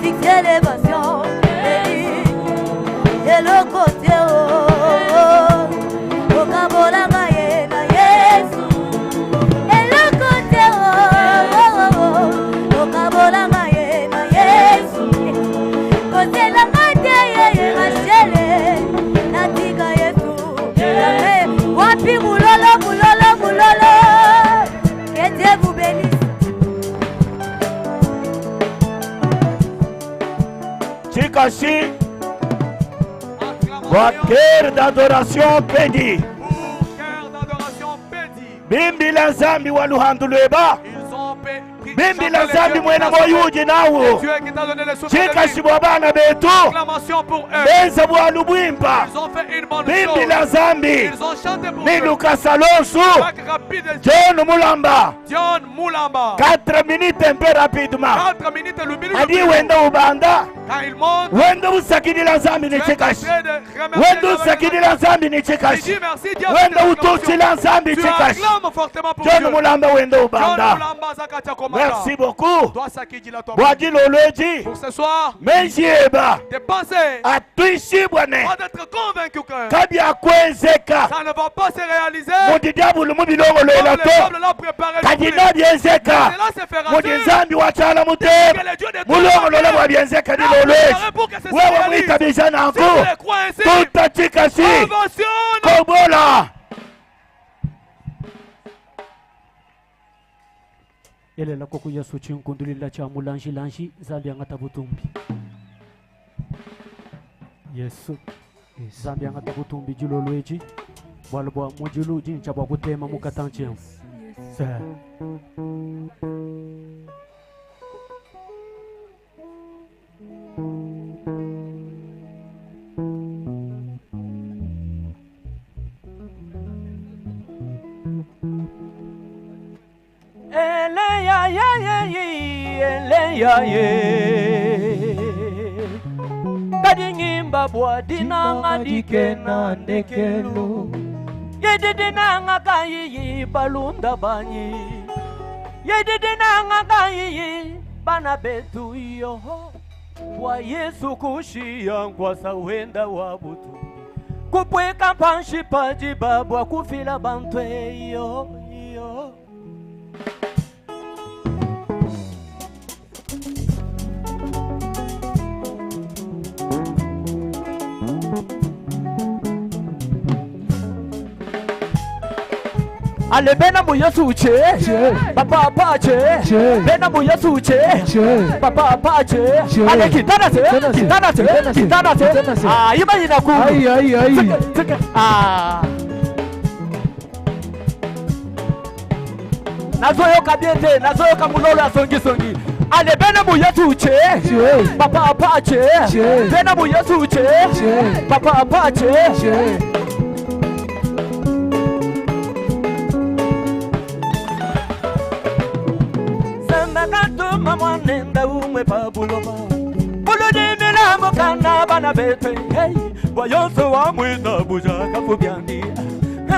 Speaker 3: succès élévation, eli, eloko te o, okabolanga ye na Yesu. Eloko te o, okabolanga ye na Yesu. Kozelanga te yeye Rachele, natika Yesu. Wapi mulolo, mulolo, mulolo, que Dieu vous bénisse.
Speaker 1: Chikashi, Chœur d'adoration Pedi.
Speaker 4: Chœur d'adoration Pedi.
Speaker 1: Bimbila Nzambi wa luhandu lweba.
Speaker 4: Ils ont
Speaker 1: Bimbila Nzambi mwena moyuji nawo.
Speaker 4: Dieu qui t'a donné le souffle de
Speaker 1: Chikashi
Speaker 4: vie.
Speaker 1: bwa bana betu.
Speaker 4: Acclamation pour eux.
Speaker 1: Benza bwa lubwimpa.
Speaker 4: Ils ont fait une bonne
Speaker 1: Bimbila
Speaker 4: chose.
Speaker 1: Nzambi.
Speaker 4: Ils ont chanté pour
Speaker 1: Ni
Speaker 4: eux.
Speaker 1: Lucas Alonso.
Speaker 4: Vague rapide.
Speaker 1: John Mulamba.
Speaker 4: John Mulamba.
Speaker 1: 4 minutes un peu rapidement.
Speaker 4: 4 minutes le minute.
Speaker 1: Adi wenda ubanda.
Speaker 4: Quand il monte,
Speaker 1: Wenda usakidila Nzambi ni
Speaker 4: tu es en
Speaker 1: chikashi.
Speaker 4: train de remercier
Speaker 1: Wenda
Speaker 4: Dieu avec
Speaker 1: usakidila Nzambi ni
Speaker 4: Tu
Speaker 1: chikashi.
Speaker 4: dis merci Dieu avec
Speaker 1: Wenda
Speaker 4: tes
Speaker 1: ututila Nzambi
Speaker 4: Tu
Speaker 1: chikashi.
Speaker 4: acclames fortement pour
Speaker 1: John
Speaker 4: Dieu.
Speaker 1: Mulamba wenda
Speaker 4: John
Speaker 1: ubanda.
Speaker 4: Mulamba Zakatia Komanda.
Speaker 1: Merci beaucoup.
Speaker 4: Toi Sakidila toi.
Speaker 1: Bwadilolweji.
Speaker 4: Pour ce soir,
Speaker 1: Menjieba.
Speaker 4: tes pensées
Speaker 1: Atwishibwane.
Speaker 4: doivent être convaincu que
Speaker 1: Kabya kwenzeka.
Speaker 4: ça ne va pas se réaliser.
Speaker 1: Muti diabulu mubilongolwela
Speaker 4: Comme le
Speaker 1: to.
Speaker 4: diable l'a préparé.
Speaker 1: Kadina byenzeka.
Speaker 4: Cela se fera
Speaker 1: Muti
Speaker 4: sûr.
Speaker 1: Nzambi wachala mutema.
Speaker 4: Que le Dieu de
Speaker 1: Mulongolola bwa byenzeka dilolweji.
Speaker 4: pour que ça se
Speaker 1: Wewe
Speaker 4: réalise.
Speaker 1: mwitabisha
Speaker 4: Si
Speaker 1: nangu.
Speaker 4: tu le crois ainsi,
Speaker 1: Tutachikashi.
Speaker 4: ovationne.
Speaker 1: Kobola.
Speaker 9: Elela koko Yesu chinkundulila cha mulanji lanji Nzambi angata butumbi. Yesu Nzambi angata butumbi julolweji bwalo bwa mujulu jincha bwa kutema mukatanche. Se.
Speaker 8: Ele ya ya ye ye ele ya ye Kadingimba bwa dinanga dikena ndekelu Yedi dinanga kayiyi balunda banyi Yedi dinanga kayiyi bana betu yo Bwa Yesu kushiya nkwasa wenda wa butu Kupweka panshi pajiba bwa kufila bantu yo yo
Speaker 2: Ale bena mu Yesu che. Papa pa che. Bena mu Yesu che. Papa pa che. Ale kitana se. Kitana se. Kitana se. Ah, ima ina ku.
Speaker 5: Ai, ai, ai.
Speaker 2: Tsika, Ah. Nazoyoka bien te, nazoyoka mulolo ya songi songi. Ale bena mu Yesu che. Papa pa che. Bena mu Yesu che. Papa pa che.
Speaker 1: Samba katuma mwanenda umwe pabuloba buludimilambo kana bana betwe hey bwayonso wa mwina buja kafubyandi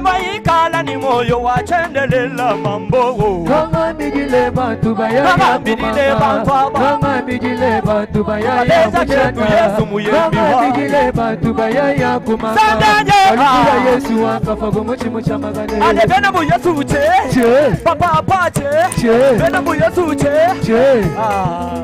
Speaker 1: mayikala ni moyo wachendelela mambo
Speaker 5: Kangambidile bantu bayaya
Speaker 1: Kangambidile bantu aba.
Speaker 5: Kangambidile bantu bayaya
Speaker 1: Aleza chetu Yesu muyembi wa.
Speaker 5: Kangambidile bantu bayaya kumanga
Speaker 1: Sandanye.
Speaker 5: Alukula Yesu akafa gomuchimu chamagane
Speaker 2: Ale bena mu Yesu che. Papa pa che. Bena mu Yesu che. Ah.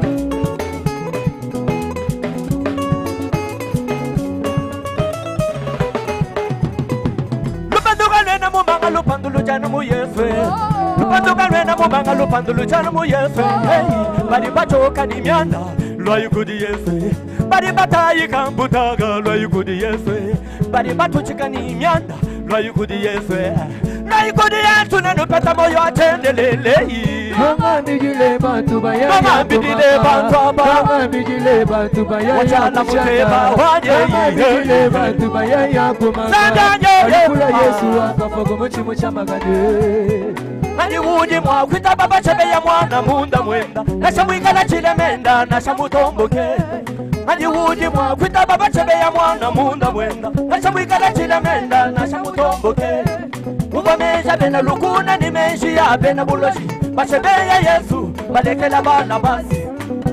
Speaker 1: Lupanduka lwena mumanga lupandu lujana mu Yesu Lupanduka lwena mumanga lupandu lujana mu Yesu Hey bali bachoka ni myanda lwayukudi Yesu bali batayika mbutaga lwayukudi Yesu bali batuchika ni myanda lwayukudi Yesu lwayukudi Yesu nenupeta moyo atendelele
Speaker 5: Kangambidile bantu bayaya
Speaker 1: Kangambidile bantu aba.
Speaker 5: Kangambidile bantu bayaya
Speaker 1: Wachala muteba wanye.
Speaker 5: Kangambidile bantu bayaya kumanga
Speaker 1: Sandanye.
Speaker 5: Alukula Yesu akafa gomuchimu chamagane
Speaker 1: Ani udi mwakwita baba chebe ya mwana munda mwenda nashamwikala chilemenda nashamutomboke Ani udi mwakwita baba chebe ya mwana munda mwenda nashamwikala chilemenda nashamutomboke Ubamesha bena lukuna ni menshi ya bena buloshi bachebe ya Yesu balekela bana basi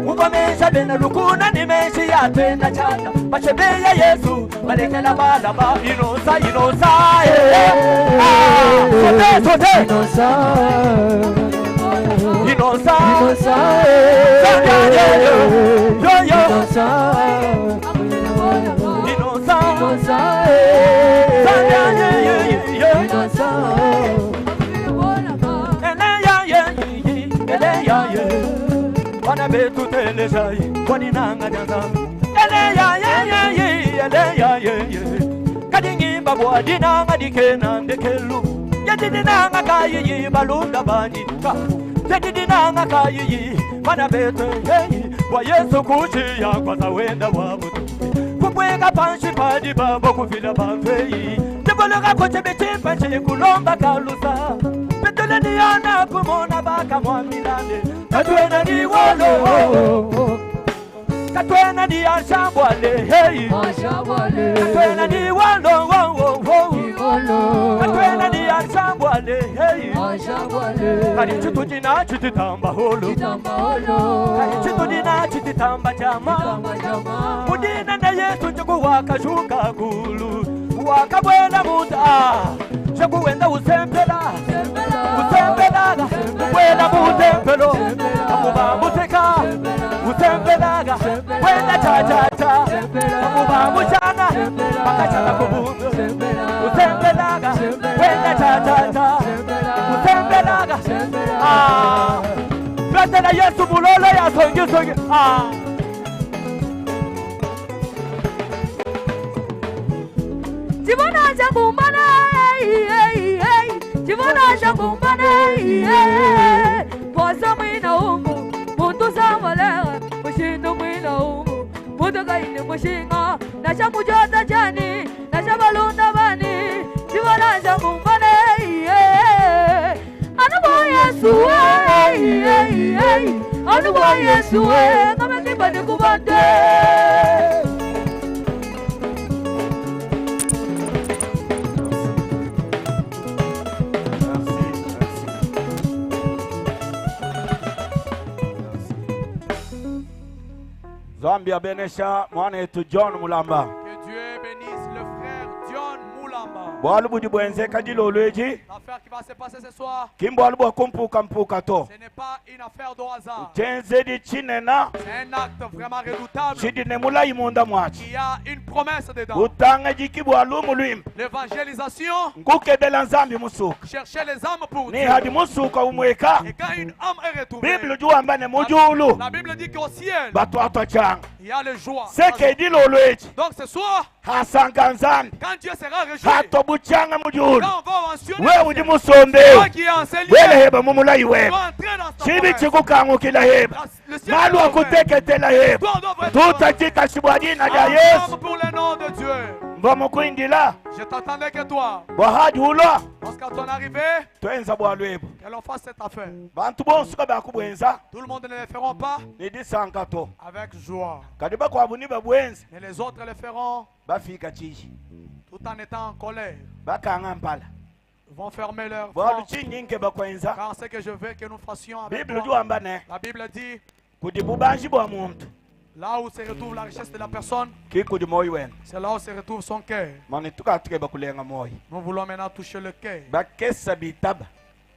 Speaker 1: Ubamesha bena lukuna ni menshi ya tena chana bachebe ya Yesu balekela bana ba inosa inosa eh ah sote sote
Speaker 5: Inosa
Speaker 1: Inosa
Speaker 5: Inosa
Speaker 1: Yo yo
Speaker 5: Inosa
Speaker 1: Inosa
Speaker 5: Inosa Inosa
Speaker 1: Bana betu telejai kwaninanga nyanzambi eleya ye ye ye eleya ye ye kadingimba bwadinanga dikena ndekelu yedidinanga kayiyi balunda banyika yedidinanga kayiyi bana betu yeyi bwa Yesu kuchiya kwaza wenda wa mutumbi kubweka panshi padi babo kufila bantweyi ndivuluka kuchibichimpa nchikulomba kalusa petuleniana kumona bakamwamilane katwena ni wolo katwena ni ashambwale hey katwena ni wolo wo wo wo katwena ni ashambwale hey kali chitujina chititamba holo kali chitujina chititamba chama mudina na Yesu chikuwakashuka kulu wakabwela muta chikuwenda usempela usempelaga wena mutempelo amuba museka usempelaga wena cha-cha-cha amuba mushana bakachana kubundu usempelaga wena cha-cha-cha usempelaga ah twendela Yesu mulolo ya songi songi ah
Speaker 3: Chivona chakumbana hey hey hey Chivona chakumbana hey hey Posa mwina umu muntu samalera mushindu mwina umu muntu kaini mushinga nasha mujota chani nasha balunda bani Chivona chakumbana hey hey Anubo Yesu hey hey hey Anubo Yesu hey kama kibani kubate
Speaker 1: Zambia benesha mwana yetu John Mulamba.
Speaker 4: Que Dieu bénisse le frère John Mulamba.
Speaker 1: Bwalu budi bwenzeka dilolo edi.
Speaker 4: L'affaire qui va se passer ce soir,
Speaker 1: Ki mbwalu bwa kumpukampuka to.
Speaker 4: ce n'est pas une affaire de hasard.
Speaker 1: Chenzedi chinena
Speaker 4: C'est un acte vraiment redoutable
Speaker 1: chidi ne mulayi munda mwachi.
Speaker 4: qui a une promesse dedans.
Speaker 1: Utanga jiki bwa lumu lwimpe.
Speaker 4: L'évangélisation,
Speaker 1: Nkukebela nzambi musuka.
Speaker 4: chercher les âmes pour
Speaker 1: Ni
Speaker 4: Dieu.
Speaker 1: hadi musuka umweka.
Speaker 4: Et quand une âme est retrouvée,
Speaker 1: Bible juwamba ne mujulu.
Speaker 4: la Bible dit qu'au ciel,
Speaker 1: Batwatwa changa.
Speaker 4: il y a le joie.
Speaker 1: Seke dilolo edi.
Speaker 4: Donc ce soir,
Speaker 1: Hasanka nzambi.
Speaker 4: quand Dieu sera réjoui,
Speaker 1: Hatobuchanga mujulu.
Speaker 4: quand on va mentionner,
Speaker 1: Wewe udi musombe.
Speaker 4: toi qui es enseigné,
Speaker 1: Weleheba mumulayi
Speaker 4: tu
Speaker 1: weba.
Speaker 4: dois entrer dans ta
Speaker 1: Chibi
Speaker 4: promesse.
Speaker 1: chikukangukila heba.
Speaker 4: Le ciel
Speaker 1: Malu
Speaker 4: est ouvert.
Speaker 1: akuteketela heba.
Speaker 4: Toi, doit être
Speaker 1: Tutachikashibwa jina lya Yesu.
Speaker 4: Ensemble pour le nom de Dieu.
Speaker 1: Mva mukwindila.
Speaker 4: Je t'attendais que toi,
Speaker 1: Bwahadi ulwa.
Speaker 4: lorsqu'à ton arrivée,
Speaker 1: Twenza bwalwebo.
Speaker 4: que l'on fasse cette affaire.
Speaker 1: Bantu bonsuka bakubwenza.
Speaker 4: Tout le monde ne le feront pas
Speaker 1: Nidisanka to.
Speaker 4: avec joie.
Speaker 1: Kadi bakwabu ni babwenza.
Speaker 4: Mais les autres le feront
Speaker 1: Bafika chichi.
Speaker 4: tout en étant en colère.
Speaker 1: Bakanga mpala.
Speaker 4: Ils vont fermer leur
Speaker 1: Bwalu
Speaker 4: front.
Speaker 1: chinyi nke bakwenza.
Speaker 4: Car ce que je veux que nous fassions avec
Speaker 1: Bible
Speaker 4: toi.
Speaker 1: juwamba ne.
Speaker 4: La Bible dit,
Speaker 1: Kudi bubanji bwa muntu.
Speaker 4: là où se retrouve la richesse de la personne,
Speaker 1: Kikudi moyo wena.
Speaker 4: c'est là où se retrouve son cœur.
Speaker 1: Mane tukatuke bakulenga moyo.
Speaker 4: Nous voulons maintenant toucher le cœur.
Speaker 1: Bakesa bitaba.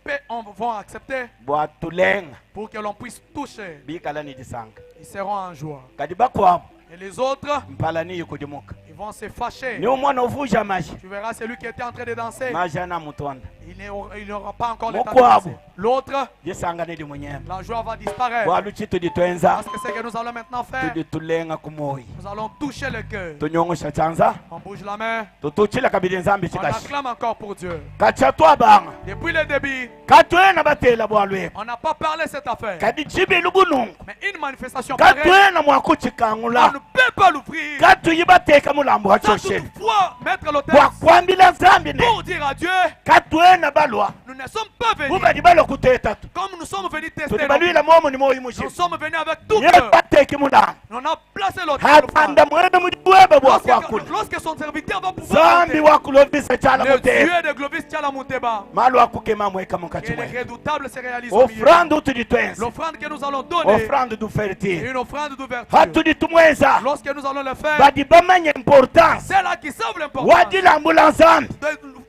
Speaker 4: Paix, on va accepter
Speaker 1: Bwatulenga.
Speaker 4: pour que l'on puisse toucher.
Speaker 1: Bikala nidisanka.
Speaker 4: Ils seront en joie.
Speaker 1: Kadi bakwabu.
Speaker 4: Et les autres,
Speaker 1: Mpala niyi kudimuka.
Speaker 4: ils vont se fâcher.
Speaker 1: Ni umwana uvuja maji.
Speaker 4: Tu verras celui qui était en train de danser.
Speaker 1: Maji anamutonda.
Speaker 4: Il n'aura pas encore le temps de
Speaker 1: Mukwabu.
Speaker 4: danser. L'autre,
Speaker 1: Disanga nidi munyembe.
Speaker 4: la joie va disparaître.
Speaker 1: Bwalu chitu ditwenza.
Speaker 4: Parce que ce que nous allons maintenant faire,
Speaker 1: Tudi tulenga kumoyi.
Speaker 4: nous allons toucher le cœur.
Speaker 1: Tunyongosha chanza.
Speaker 4: On bouge la main,
Speaker 1: Tutuchila kabili nzambi
Speaker 4: on
Speaker 1: chikashi.
Speaker 4: acclame encore pour Dieu.
Speaker 1: Kacha twabanga.
Speaker 4: Depuis le début,
Speaker 1: Katwena batela bwalwebo.
Speaker 4: on n'a pas parlé cette affaire.
Speaker 1: Kadi chibilu bunungu.
Speaker 4: Mais une manifestation pareille,
Speaker 1: Katwena
Speaker 4: on
Speaker 1: mwakuchikangula.
Speaker 4: ne peut pas l'ouvrir
Speaker 1: Katuyibateka mulambo
Speaker 4: sans
Speaker 1: wachoshela.
Speaker 4: toutefois mettre l'autel
Speaker 1: Bwakwambila nzambi ne.
Speaker 4: pour dire à Dieu,
Speaker 1: Katwena balwa.
Speaker 4: nous ne sommes pas venus
Speaker 1: Bubadi balwa kuteta tu.
Speaker 4: comme nous sommes venus tester.
Speaker 1: Tudi balwila momo ni moyi
Speaker 4: Nous
Speaker 1: mushimu.
Speaker 4: sommes venus avec tout
Speaker 1: Nye
Speaker 4: cœur.
Speaker 1: bateki mulambo.
Speaker 4: On a placé l'autel.
Speaker 1: Hapanda mwene mudiweba bwakwakula.
Speaker 4: Lorsque son serviteur va pouvoir
Speaker 1: Zambi
Speaker 4: monter,
Speaker 1: wakulovisa chala
Speaker 4: le
Speaker 1: muteba.
Speaker 4: Dieu de Glovis Tchalamuteba,
Speaker 1: Malu akukema mweka mukati
Speaker 4: et le
Speaker 1: mwe.
Speaker 4: redoutable se réalise au milieu.
Speaker 1: Offrande utuditwenza.
Speaker 4: L'offrande que nous allons donner
Speaker 1: Offrande
Speaker 4: est
Speaker 1: d'ouverture.
Speaker 4: une offrande d'ouverture.
Speaker 1: Hatuditumweza.
Speaker 4: Lorsque nous allons le faire,
Speaker 1: Badi bamanye importance.
Speaker 4: c'est là qui savent l'importance
Speaker 1: Wadilambula nzambi.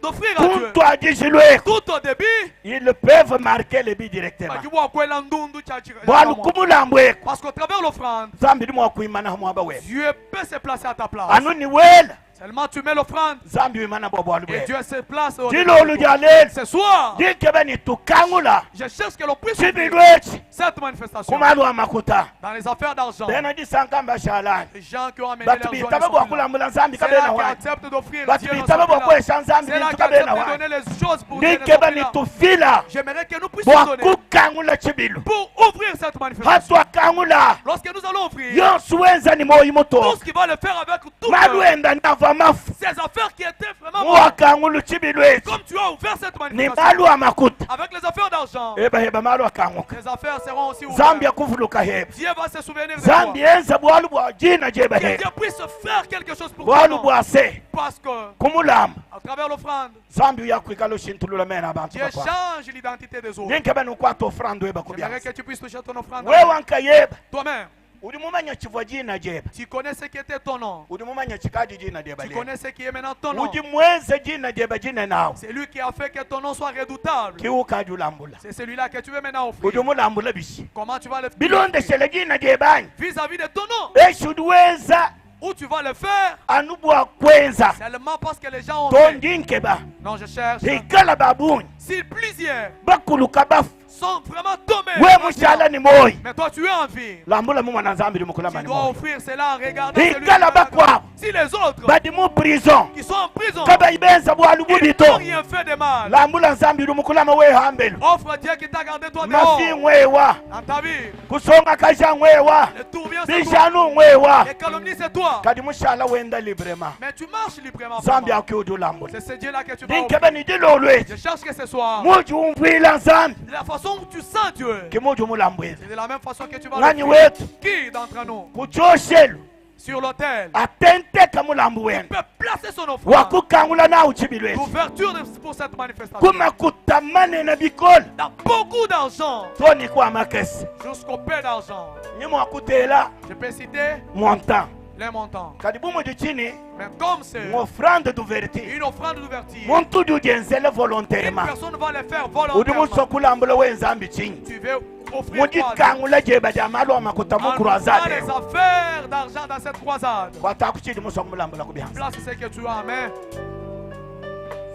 Speaker 4: d'offrir à Dieu.
Speaker 1: Kuntu adijilweko.
Speaker 4: Tout au début,
Speaker 1: Ils peuvent marquer le but directement.
Speaker 4: bakiwa kwela ndundu cha chika-
Speaker 1: Bwalu kumulambweko.
Speaker 4: Parce qu'au travers l'offrande,
Speaker 1: Nzambi limwakuimana mwaba we.
Speaker 4: Dieu peut se placer à ta place.
Speaker 1: Anu ni wela.
Speaker 4: Seulement tu mets l'offrande
Speaker 1: Nzambi wimana bwa bwalu
Speaker 4: et
Speaker 1: bwe.
Speaker 4: Dieu se place au
Speaker 1: Dilolu lya lelo.
Speaker 4: Ce soir,
Speaker 1: Dikebe ni tukangula.
Speaker 4: je cherche que l'on puisse ouvrir
Speaker 1: Chibilwechi.
Speaker 4: cette manifestation
Speaker 1: Kumalu amakuta.
Speaker 4: dans les affaires d'argent.
Speaker 1: Bena disanga mbashalani.
Speaker 4: Les gens qui ont amené leur
Speaker 1: Batu
Speaker 4: joie ne
Speaker 1: bitaba
Speaker 4: sont
Speaker 1: bwa
Speaker 4: plus là.
Speaker 1: kulambula nzambi
Speaker 4: C'est là
Speaker 1: kabena
Speaker 4: qui
Speaker 1: wani.
Speaker 4: acceptent d'offrir
Speaker 1: Batu
Speaker 4: Dieu ne sont
Speaker 1: bitaba
Speaker 4: plus
Speaker 1: bwa
Speaker 4: là.
Speaker 1: kwesha nzambi
Speaker 4: C'est là
Speaker 1: bintu
Speaker 4: qui
Speaker 1: kabena
Speaker 4: acceptent de
Speaker 1: wani.
Speaker 4: donner les choses pour Dieu ne sont
Speaker 1: Dikebe
Speaker 4: plus
Speaker 1: ni
Speaker 4: là.
Speaker 1: tufila.
Speaker 4: J'aimerais que nous puissions
Speaker 1: Bwa
Speaker 4: donner
Speaker 1: kukangula chibilu.
Speaker 4: pour ouvrir cette manifestation.
Speaker 1: Hatwakangula.
Speaker 4: Lorsque nous allons ouvrir,
Speaker 1: Yonse wenza ni moyi
Speaker 4: tout
Speaker 1: muto.
Speaker 4: ce qui va le faire avec tout cœur,
Speaker 1: Malu enda nava mafu.
Speaker 4: ces affaires qui étaient vraiment bonnes,
Speaker 1: Muwakangulu chibilu eci.
Speaker 4: comme tu as ouvert cette
Speaker 1: Ni
Speaker 4: manifestation
Speaker 1: malu amakuta.
Speaker 4: avec les affaires d'argent,
Speaker 1: Eba heba malu akanguka.
Speaker 4: les affaires seront aussi
Speaker 1: Zambi
Speaker 4: ouvertes.
Speaker 1: akuvuluka heba.
Speaker 4: Dieu va se souvenir de toi.
Speaker 1: Zambi enza bwalu bwa jina jeba
Speaker 4: Que
Speaker 1: heba.
Speaker 4: Dieu puisse faire quelque chose pour toi.
Speaker 1: Bwalu bwa se.
Speaker 4: Parce que
Speaker 1: Kumulamba.
Speaker 4: à travers l'offrande,
Speaker 1: Zambi uyakwikala ushintulula mena abantu
Speaker 4: Dieu
Speaker 1: bakwa.
Speaker 4: change l'identité des autres.
Speaker 1: Ninkebe nukwata ofrando eba
Speaker 4: J'aimerais
Speaker 1: kubyanza.
Speaker 4: que tu puisses toucher ton offrande.
Speaker 1: Wewe nkayeba.
Speaker 4: Toi-même,
Speaker 1: Uli mumanya chivwa jina jeba.
Speaker 4: tu connais ce qui était ton nom.
Speaker 1: Uli mumanya chikadi jina jeba
Speaker 4: Tu
Speaker 1: lelo.
Speaker 4: connais ce qui est maintenant ton nom.
Speaker 1: Udi mwenze jina jeba jina nawe.
Speaker 4: C'est lui qui a fait que ton nom soit redoutable.
Speaker 1: Kiukadi ulambula.
Speaker 4: C'est celui-là que tu veux maintenant
Speaker 1: Udi
Speaker 4: offrir.
Speaker 1: mulambula bishi.
Speaker 4: Comment tu vas le faire
Speaker 1: Bilondeshele jina jebanyi.
Speaker 4: vis-à-vis de ton nom?
Speaker 1: Eshu udi wenza
Speaker 4: Où tu vas le faire
Speaker 1: anu bwa kwenza.
Speaker 4: seulement parce que les gens ont fait.
Speaker 1: Tondi nkeba.
Speaker 4: Non, je cherche.
Speaker 1: Ikala babunyi.
Speaker 4: Si plusieurs
Speaker 1: Bakuluka bafu.
Speaker 4: sont vraiment tombés,
Speaker 1: We mushala ni moyi.
Speaker 4: mais toi tu es en vie.
Speaker 1: Lambula mumwana nzambi limukulamba
Speaker 4: Tu
Speaker 1: ni
Speaker 4: dois
Speaker 1: moyi.
Speaker 4: offrir cela en regardant celui qui
Speaker 1: Ikala
Speaker 4: t'a
Speaker 1: bakwabo.
Speaker 4: Si les autres
Speaker 1: Badi mu prison.
Speaker 4: qui sont en prison
Speaker 1: Kaba ibenza bwalu
Speaker 4: ils
Speaker 1: bubito.
Speaker 4: n'ont rien fait de mal,
Speaker 1: Lambula nzambi limukulama we hambelu.
Speaker 4: offre à Dieu qui t'a gardé toi dehors
Speaker 1: Mafi ngwewa.
Speaker 4: dans ta vie.
Speaker 1: Kusonga kaja ngwewa.
Speaker 4: Le tourbillon c'est toi.
Speaker 1: Bijanu ngwewa.
Speaker 4: Les calomnies c'est toi.
Speaker 1: Kadi mushala wenda librema.
Speaker 4: Mais tu marches librement.
Speaker 1: Nzambi
Speaker 4: vraiment.
Speaker 1: akiudi ulambula.
Speaker 4: C'est ce Dieu-là que tu vas offrir.
Speaker 1: Ninkebe ni dilolu eci.
Speaker 4: Je cherche que ce soir,
Speaker 1: Muji umvwila nzambi.
Speaker 4: de la façon où tu sens Dieu,
Speaker 1: Ki muji umulambwila.
Speaker 4: c'est de la même façon que tu vas
Speaker 1: Ngani
Speaker 4: l'offrir.
Speaker 1: wetu.
Speaker 4: Qui d'entre nous,
Speaker 1: Kuchoshelu.
Speaker 4: sur l'autel,
Speaker 1: Atenteka mulambu wenu.
Speaker 4: peut placer son offrande?
Speaker 1: Wakukangula nawu chibilu eci.
Speaker 4: L'ouverture pour cette manifestation.
Speaker 1: Kumakutamane na bikola.
Speaker 4: Dans beaucoup d'argent,
Speaker 1: Toni kwa makesi.
Speaker 4: jusqu'au peu d'argent.
Speaker 1: Nyimo akutela
Speaker 4: Je peux citer
Speaker 1: montant.
Speaker 4: Les montants.
Speaker 1: Kadi bu mudi tshinyi?
Speaker 4: Mais comme c'est
Speaker 1: Une offrande d'ouverture.
Speaker 4: une offrande d'ouverture,
Speaker 1: Muntu udi udienzela
Speaker 4: une
Speaker 1: volontairement.
Speaker 4: personne va le faire
Speaker 1: Udi
Speaker 4: volontairement.
Speaker 1: musue kulambula we Nzambi tshinyi?
Speaker 4: Tu veux offrir quoi à Dieu?
Speaker 1: Mu dikangula dieba dia malu a makuta mu
Speaker 4: En ouvrant
Speaker 1: croisade.
Speaker 4: les affaires d'argent dans cette croisade.
Speaker 1: Kuata ku tshidi musue kumulambula ku bianza.
Speaker 4: Place ce que tu as en main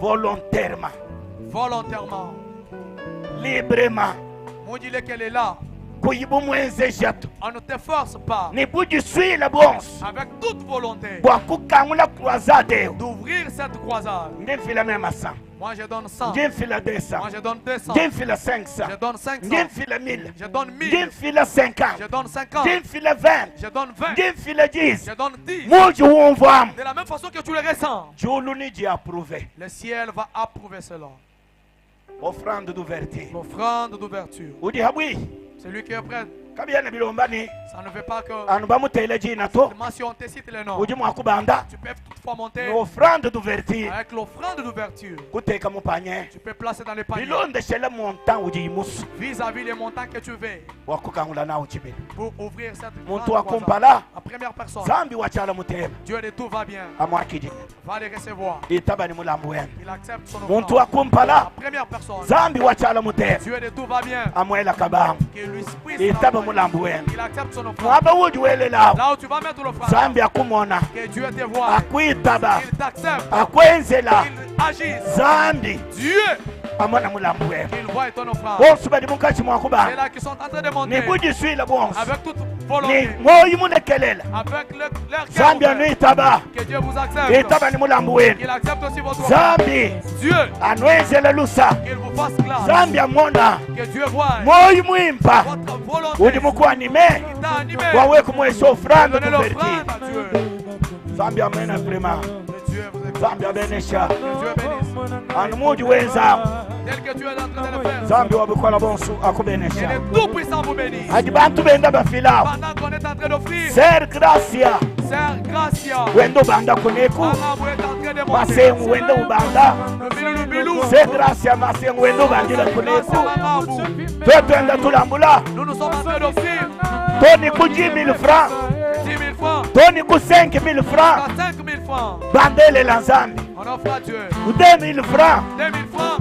Speaker 1: Volontairement.
Speaker 4: volontairement.
Speaker 1: Librement.
Speaker 4: Mudile qu'elle est là.
Speaker 1: Kuyi bu muenzeja to.
Speaker 4: On ne te force pas.
Speaker 1: Ne budisuile bonso.
Speaker 4: Avec toute volonté.
Speaker 1: Bua kukangula croisade eu.
Speaker 4: D'ouvrir cette croisade.
Speaker 1: Ndi mfila mema 100.
Speaker 4: Moi je donne 100.
Speaker 1: Ndi mfila 200.
Speaker 4: Moi je donne 200.
Speaker 1: Ndi mfila 500.
Speaker 4: Je donne 500.
Speaker 1: Ndi mfila 1000.
Speaker 4: Je donne 1000.
Speaker 1: Ndi mfila 50.
Speaker 4: Je donne 50.
Speaker 1: Ndi mfila 20.
Speaker 4: Je donne 20.
Speaker 1: Ndi mfila 10.
Speaker 4: Je donne 10.
Speaker 1: Muji umvuamu.
Speaker 4: De la même façon que tu le ressens.
Speaker 1: Diulu nidi approuvé.
Speaker 4: Le ciel va approuver cela.
Speaker 1: Offrande d'ouverture.
Speaker 4: L'offrande d'ouverture.
Speaker 1: Udi habwi.
Speaker 4: Celui qui est prêt.
Speaker 1: Kabiena bilomba ni.
Speaker 4: Ça ne veut pas que.
Speaker 1: Anu bamutele jina to.
Speaker 4: Seulement si on te cite le nom.
Speaker 1: Udi mua kubanda.
Speaker 4: Tu peux toutefois monter.
Speaker 1: Offrande d'ouverture.
Speaker 4: Avec l'offrande d'ouverture.
Speaker 1: Kuteka mu panier.
Speaker 4: Tu peux placer dans le panier.
Speaker 1: Bilondeshele montant udi musu.
Speaker 4: Vis-à-vis les montants que tu veux.
Speaker 1: Wa kukangula nawo tshibili.
Speaker 4: Pour ouvrir cette grande
Speaker 1: Muntu wa
Speaker 4: croisade.
Speaker 1: kumpala.
Speaker 4: La première personne.
Speaker 1: Nzambi wa tshiala mutema.
Speaker 4: Dieu de tout va bien.
Speaker 1: Amwakidile.
Speaker 4: Va les recevoir.
Speaker 1: Itaba ni mulambu wenu.
Speaker 4: Il accepte son
Speaker 1: Muntu
Speaker 4: offrande.
Speaker 1: wa kumpala.
Speaker 4: La première personne.
Speaker 1: Nzambi wa tshiala mutema.
Speaker 4: Dieu de tout va bien.
Speaker 1: Amwela kabangu.
Speaker 4: Que lui puisse
Speaker 1: Itaba mulambu wenu.
Speaker 4: Il accepte son offrande.
Speaker 1: Mwaba udi welelawo.
Speaker 4: Là où tu vas mettre l'offrande.
Speaker 1: Nzambi akumona.
Speaker 4: Que Dieu te voie.
Speaker 1: Akuitaba.
Speaker 4: Il t'accepte.
Speaker 1: Akwenzela.
Speaker 4: Il agisse.
Speaker 1: Nzambi.
Speaker 4: Dieu.
Speaker 1: Amona mulambu wenu.
Speaker 4: Il voit ton offrande.
Speaker 1: Bonso badi munkatshi mua kubanga.
Speaker 4: C'est là qui sont en train de monter.
Speaker 1: Ni budisuile bonso.
Speaker 4: Avec toute
Speaker 1: Ni
Speaker 4: volonté.
Speaker 1: moyi mulekelela.
Speaker 4: Avec le, leur cœur
Speaker 1: Nzambi
Speaker 4: ouvert.
Speaker 1: anuitaba.
Speaker 4: Que Dieu vous accepte.
Speaker 1: Itaba ni mulambu wenu.
Speaker 4: Qu'il accepte aussi votre offrande.
Speaker 1: Nzambi.
Speaker 4: Dieu.
Speaker 1: Anuenzele lusa.
Speaker 4: Qu'il vous fasse grâce.
Speaker 1: Nzambi amona.
Speaker 4: Que Dieu voie.
Speaker 1: Moyi mwimpa.
Speaker 4: Votre volonté.
Speaker 1: Udi mukuanime.
Speaker 4: Qui t'a animé.
Speaker 1: Wawe kumwesa offrande
Speaker 4: Donnez
Speaker 1: d'ouverture.
Speaker 4: l'offrande à Dieu.
Speaker 1: Nzambi amena vraiment.
Speaker 4: Que Dieu vous écoute.
Speaker 1: Nzambi abenesha.
Speaker 4: Que Dieu bénisse.
Speaker 1: Anu mudi wenza.
Speaker 4: Tel que tu es en train de le faire.
Speaker 1: Nzambi wabukola bonso
Speaker 4: Que
Speaker 1: akubenesha.
Speaker 4: le Tout-Puissant vous bénisse.
Speaker 1: Adi bantu benda bafilawo.
Speaker 4: Pendant qu'on est en train d'offrir.
Speaker 1: Ser Gracia.
Speaker 4: Sœur Gracia.
Speaker 1: Wenda ubanda kuneku.
Speaker 4: Marabout est en train de monter.
Speaker 1: Masengu wenda ubanda.
Speaker 4: Le bilou, le bilou.
Speaker 1: Ser Gracia masengu wenda ubandila kuneku.
Speaker 4: Gracia Marabout.
Speaker 1: Twetwenda tulambula.
Speaker 4: Nous nous sommes en train d'offrir
Speaker 1: Toni ku 10 000 francs.
Speaker 4: 10 000 francs.
Speaker 1: Toni ku 5 000 francs.
Speaker 4: À 5 000 francs.
Speaker 1: Bandelela Nzambi.
Speaker 4: On offre à Dieu.
Speaker 1: Ku 2 000 francs.
Speaker 4: 2 000 francs.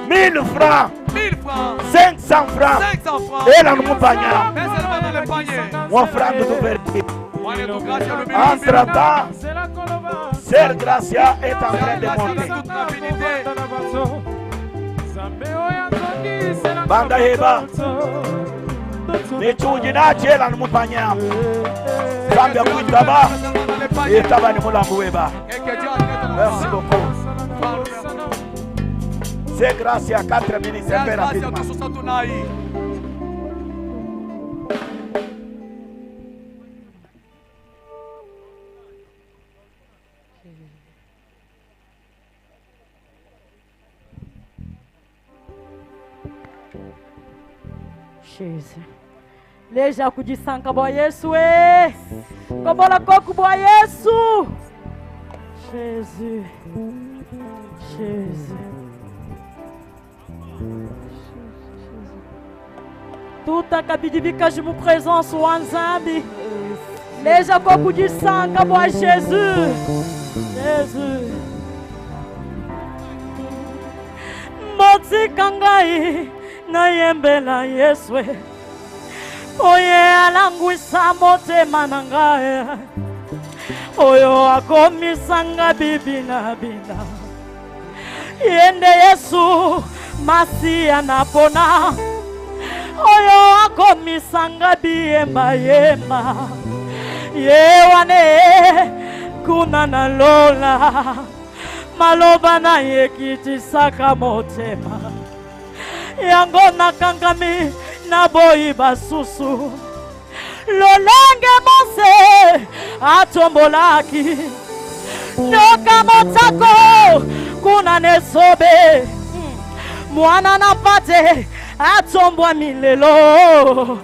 Speaker 1: 1000 francs.
Speaker 4: 1000 francs.
Speaker 1: 500 francs.
Speaker 4: 500 francs.
Speaker 1: Ela no mupanya.
Speaker 4: Mais seulement dans le panier.
Speaker 1: Uma offrande d'ouverture.
Speaker 4: Moi, tout Gracia, le bilou, le bilou.
Speaker 1: Entre-temps, Ser Gracia est en train de
Speaker 4: Gracia
Speaker 1: monter.
Speaker 4: avec toute rapidité.
Speaker 1: Banda heba. Nechuji nachela no mupanya. Nzambi akuitaba. Itaba ni mulambu weba.
Speaker 4: Et que Dieu agrée ton
Speaker 1: Merci
Speaker 4: offrande.
Speaker 1: beaucoup. C'est Gracia 4 minutes,
Speaker 4: Sœur
Speaker 1: un peu
Speaker 4: Gracia,
Speaker 1: rapidement.
Speaker 4: tout sur Tunaï.
Speaker 3: Jésus. Leja kudisanka bwa Yesu e. Kobola koku bwa Yesu. Jésus. Jésus. Tuta kabidibika mu présence wa Nzambi. Leja koku disanka bwa Jésus. Jésus. Motika ngai nayembela Yesu. e. Oye alangwisa motema na ngai oyo akomisanga bibinabina ye nde yesu masiya na pona oyo akomisanga biyembayemba ye wane kuna na lola maloba na ye kitisaka motema yango nakangami naboyi basusu lolenge mose atombolaki nyoka motako kuna nesobe mwana na mpate atombwami lelo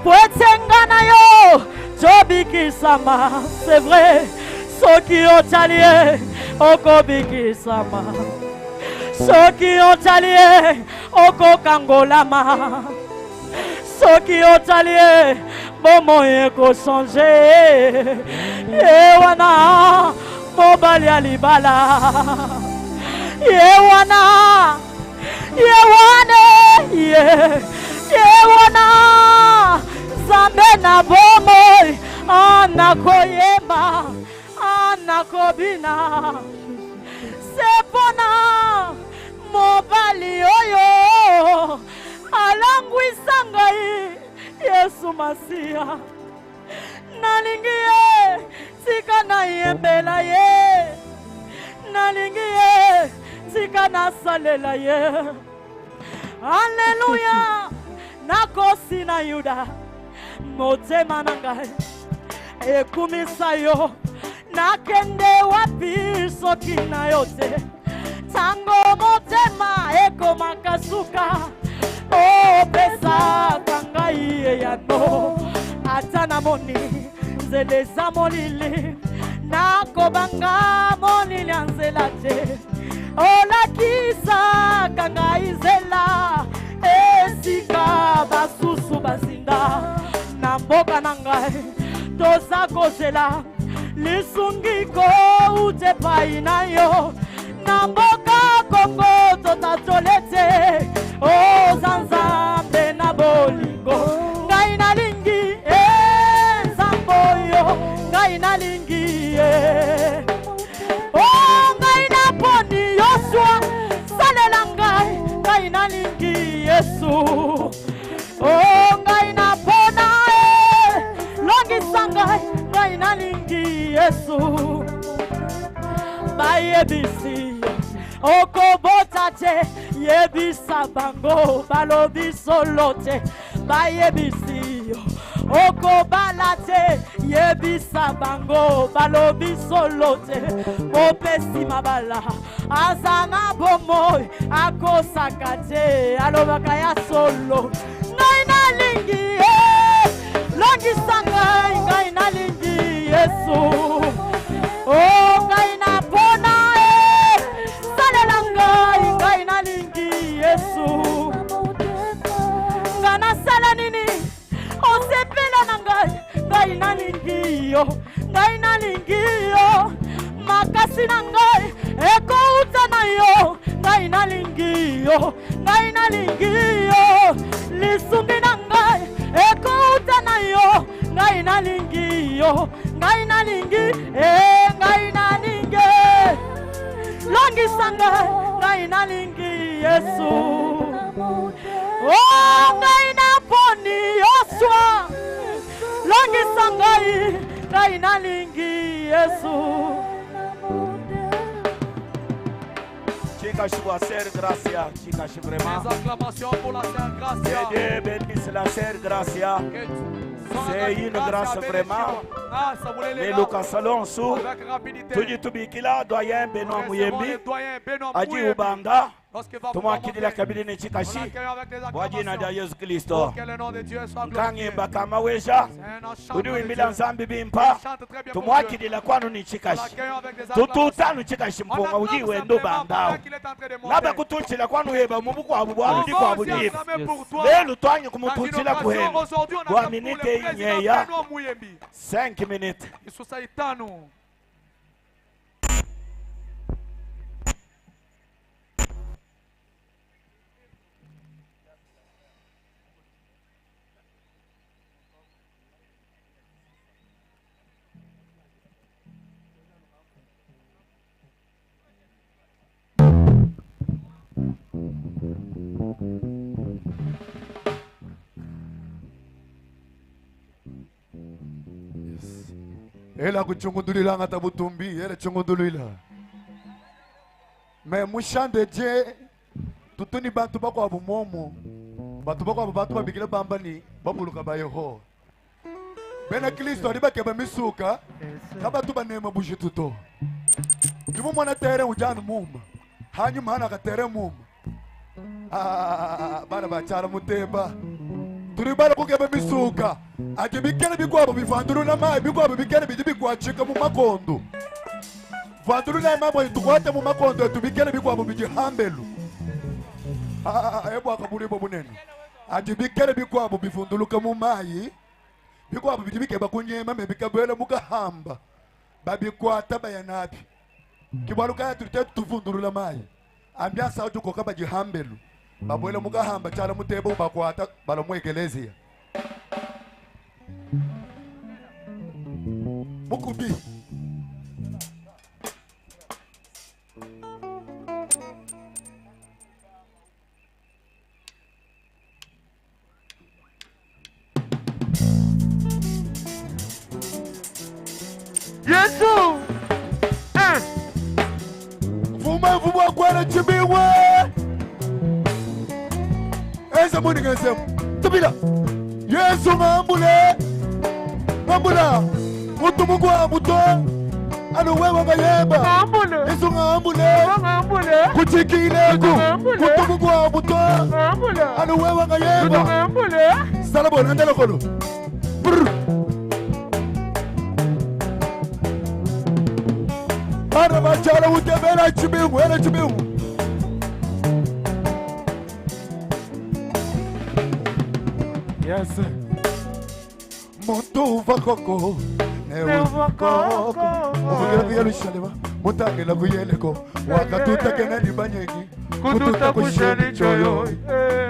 Speaker 3: po ete nga na yo tobikisama c'est vrai soki otali ye okobikisama soki otali ye okokangolama soki otali ye Bomoi ekochange. Ye wana mobali ya libala. Ye wana, ye wana, ye, ye wana Nzambe na bomoi, anakoyemba, anakobina. Se mpona mobali oyo alangwisa ngai Yesu Masiya. Nalingi ye, tika nayembela ye. Nalingi ye, tika nasalela ye. Aleluya, nakosi na Yuda, motema na ngai ekumisa yo. Nakende wapi soki na yo te? Tango motema ekomaka suka, opesaka ngai eyano. Ata namoni nzela eza molili, nakobanga molili ya nzela te. Olakisaka ngai nzela esika basusu bazinda. Na mboka na ngai toza kozela lisungi kouta epai na yo. Na mboka Kongo totatole te, oza Nzambe na bolingo. Ngai nalingi e Nzambe oyo, ngai nalingi ye. O ngai naponi Yosua, salela ngai, ngai nalingi Yesu. O ngai napona e, longisa ngai, ngai nalingi Yesu. Bayebisi okobota te, yebisa bango balobi solo te. Bayebisi okobala te, yebisa bango balobi solo te. Mopesi mabala aza na bomoi, akosaka te, alobaka ya solo. Ngai nalingi ye, longisa ngai, ngai nalingi Yesu. O ngai napona ye, salela ngai, ngai nalingi Yesu. Nga nasala nini osepela na ngai? Ngai nalingi yo, ngai nalingi yo. Makasi na ngai ekouta na yo. Ngai nalingi yo, ngai nalingi yo. Lisungi na ngai ekouta na yo. Ngai nalingi yo, ngai nalingi, e ngai nalingi. Longisa ngai, ngai nalingi Yesu. O ngai naponi Yosua, longisa ngai, ngai nalingi Yesu.
Speaker 1: Chikashi wa sœur Gracia, Chikashi vraiment.
Speaker 4: Des acclamations pour la sœur Gracia.
Speaker 1: Que Dieu bénisse la sœur Gracia. C'est une grâce vraiment.
Speaker 4: Les
Speaker 1: Lucas Alonso, tudi tubikila doyen Benoît Muyembi, Adi Ubanda, tumwakidila kabili ni Chikashi, kwa jina lya Yesu Kristo. Nkangimba kama wesha, udi wimbila nzambi bimpa, tumwakidila kwanu ni Chikashi. Tututanu Chikashi mpunga udi wendo bandao. Laba kutuchila kwanu heba mubu kwa abu bwa udi kwa abu diba. Lelu twanyu kumutuchila kuhema. Kwa minute inyeya 5 minutes.
Speaker 4: Isusa itano.
Speaker 8: Ela kuchungundulila ngata butumbi, ela chungundulila. Mais mu champ de Dieu, tutuni bantu bako abu momo. Bantu bako abu bantu babikila bambani, babuluka ba Yehova. Bena Kristo ali bakeba misuka, kabatu banema bujituto. Ndimu mwana tere ujana muma. Hanyuma hana katere muma. Ah, bana bachara mutemba. Turi bana kukeba misuka. Ati bikele bikwabo bivandulula mai, bikwabo bikele bidi bikwachika mu makondo. Vandulula mambo itukwate mu makondo tubikele bikwabo bijihambelu. Ah, ebo akabulibo bunene. Ati bikele bikwabo bivunduluka mu mai. Bikwabo bidi bikeba kunyema me bikabwela mukahamba babikwata bayanabi kibwaluka tulite tuvundulula mayi ambiance awo tukoka bajihambelu babwela mukahamba chala mutebo bakwata balomwekelezia mukubi.
Speaker 5: Yesu
Speaker 8: Vuma vuma kwala chibiwe Eza muni ngesem Tubila Yesu ngambule Ngambula Mutu mungu wa muto Anu wewe ngayemba
Speaker 5: Ngambule
Speaker 8: Yesu ngambule
Speaker 5: Ngambule
Speaker 8: Kuchikileku
Speaker 5: Ngambule
Speaker 8: Mutu mungu wa muto
Speaker 5: Ngambule
Speaker 8: Anu wewe ngayemba
Speaker 5: Ngambule
Speaker 8: Salabo nandela kolo Brr Bana bachala utembela chibingu ela chibingu
Speaker 5: Yes.
Speaker 8: Muntu uva koko
Speaker 5: Neuva koko.
Speaker 8: Uvugela kuyelushalema mutangela kuyeleko wakatuta kena libanyeki
Speaker 5: Kututa kusheni choyo.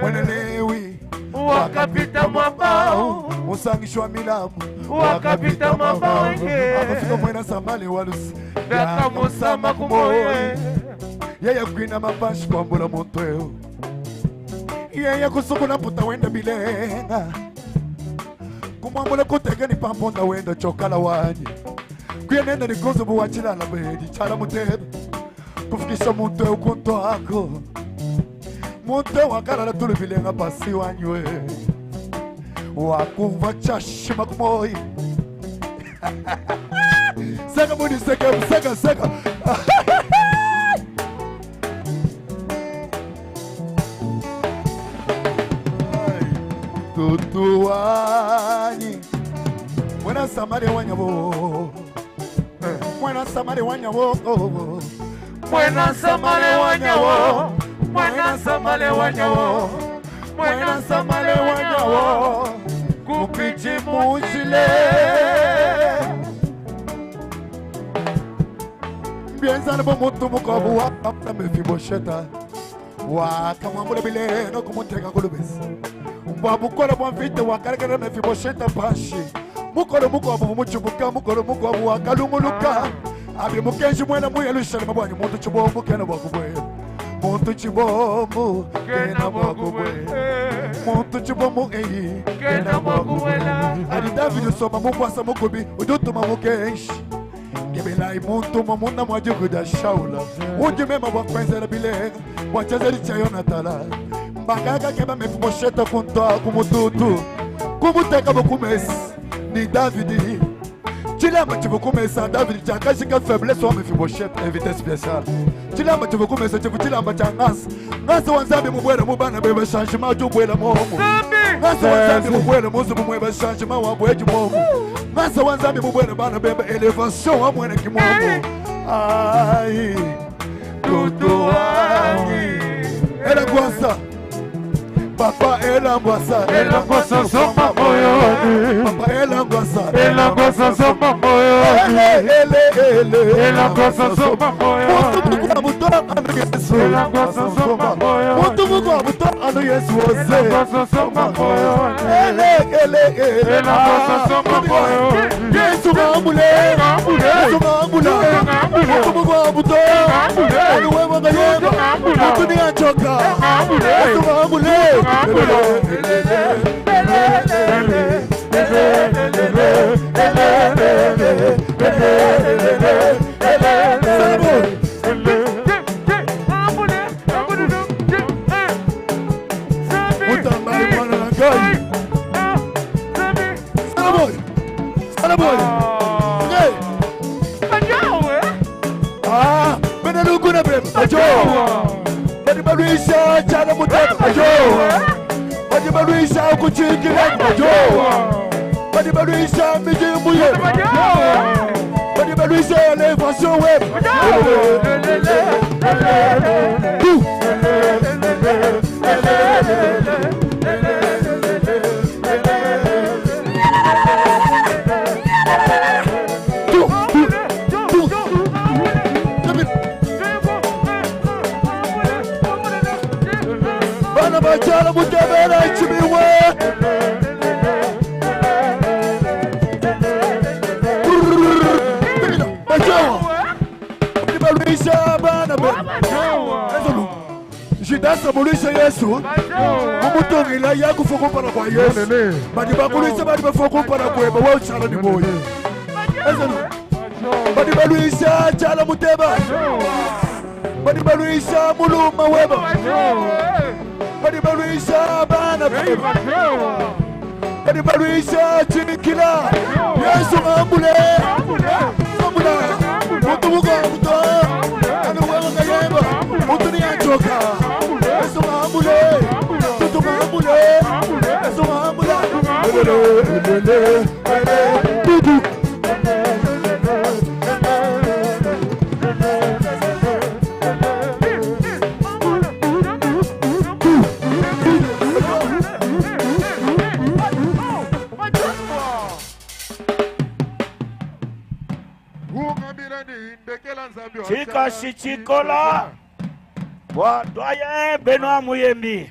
Speaker 8: Mwene Lewi
Speaker 5: Wakapita mwambao.
Speaker 8: Musangishwa milamu
Speaker 5: Wakapita mwambao.
Speaker 8: Akafika mwena samali walusi
Speaker 5: Yakamusama kumoye.
Speaker 8: Yeye kwina mapashi kwambula muntu eu Yeye kusukuna puta wenda bilenga Kumwambula kutega ni pamponda wenda chokala wanyi Kuyenenda ni kuzu buwachilala bedi chala mutebe Kufikisha muntu eu kunto ako Muntu eu wakalala tulu bilenga pasi wanywe Wakumva chashima kumoyi Seka muni seka seka seka Tutuanyi Mwena samari wanyabo Mwena samari wanyabo
Speaker 5: Mwena samale wanyawo. Mwena samale wanyawo. Mwena samale wanyawo.
Speaker 8: Kupichi mujile Bienzana bo muntu mukobu wa Mefibosheta Wakamwambula bileno kumuteka kulubesi Mbwa bwa mvita wakarekera Mefibosheta pashi Mukolo mukobu mumuchubuka mukolo mukobu wakalunguluka Abi mukenji mwena mu Yerusalemu bwanyu muntu chibombu kena bwakubwela Muntu chibombu kena bwakubwela Muntu chibombu eyi
Speaker 5: Kena bwakubwela
Speaker 8: Adi David soma mukwasa mukubi udutuma mukenshi Ngebelai muntu mamuna mwajukuda shaula Undi mema bwakwenzela bilenga Bwachezeli cha Yonatala Mbakaka keba Mefibosheta kuntoa kumututu Kumuteka bukumesi ni Davidi Chilamba chivukumesa David chakashika faiblesse wa Mefibosheta invité spécial Chilamba chivukumesa chivu chilamba cha ngasa Ngasa wanzambi mubwela mubana beba changement jubwela momo Ngasa wanzambi mubwela muzu mumweba changement wabweji momo Ngasa wanzambi mubwela bana beba elevation wa mwene kimomo Ai Tutuanyi Ela gwasa Papa ela ngwasa
Speaker 5: Ela ngwasa soma moyoni.
Speaker 8: Papa ela ngwasa
Speaker 5: Ela ngwasa soma moyoni.
Speaker 8: Ele ele ele
Speaker 5: Ela ngwasa soma moyoni.
Speaker 8: Muntu mungu abutoa anu Yesu
Speaker 5: Ela ngwasa soma moyoni.
Speaker 8: Muntu mungu abutoa anu Yesu
Speaker 5: Ela
Speaker 8: ose
Speaker 5: ngwasa soma moyoni.
Speaker 8: Ele ele ele
Speaker 5: Ela ngwasa soma moyoni.
Speaker 8: Yesu ngambule
Speaker 5: Ngambule.
Speaker 8: Yesu ngambule
Speaker 5: Ngambule.
Speaker 8: Muntu mungu abutoa
Speaker 5: Ngambule.
Speaker 8: Anu wewe ngayeba
Speaker 5: Ngambule.
Speaker 8: Muntu ni achoka
Speaker 5: Ngambule.
Speaker 8: Yesu ngambule Salamu. Mutambali mwana na ngai. Salamu. Salamu. Hey. Ah, bena lukuna bre. Ajo. Badi balwisha chala mutamba. Ajo. Badi balwisha kuchikila. Ajo. Badi balwisha mijimbu ye. Badi balwisha elevation we. Tu. Bachala mutebela chimiwe. Bajawa. Nibaluisha bana be. Ezolu. Jidasa mulisha Yesu. Mumutongila yakufa kumpana kwa Yesu. Badi bakulisa badi bafa kumpana kweba wewe chala ni boy. Ezolu. Badi baluisha chala muteba. Badi baluisha muluma weba. Badi baluisha bana be. Badi baluisha chinikila. Yesu ngambule. Ngambula. Mutu muko muto. Anu wewe kayeba. Mutu ni anchoka. Yesu ngambule. Mutu ngambule. Yesu ngambula. Lele lele lele. Dudu.
Speaker 1: Chikashi Chikola wa doyen Benoît Muyembi.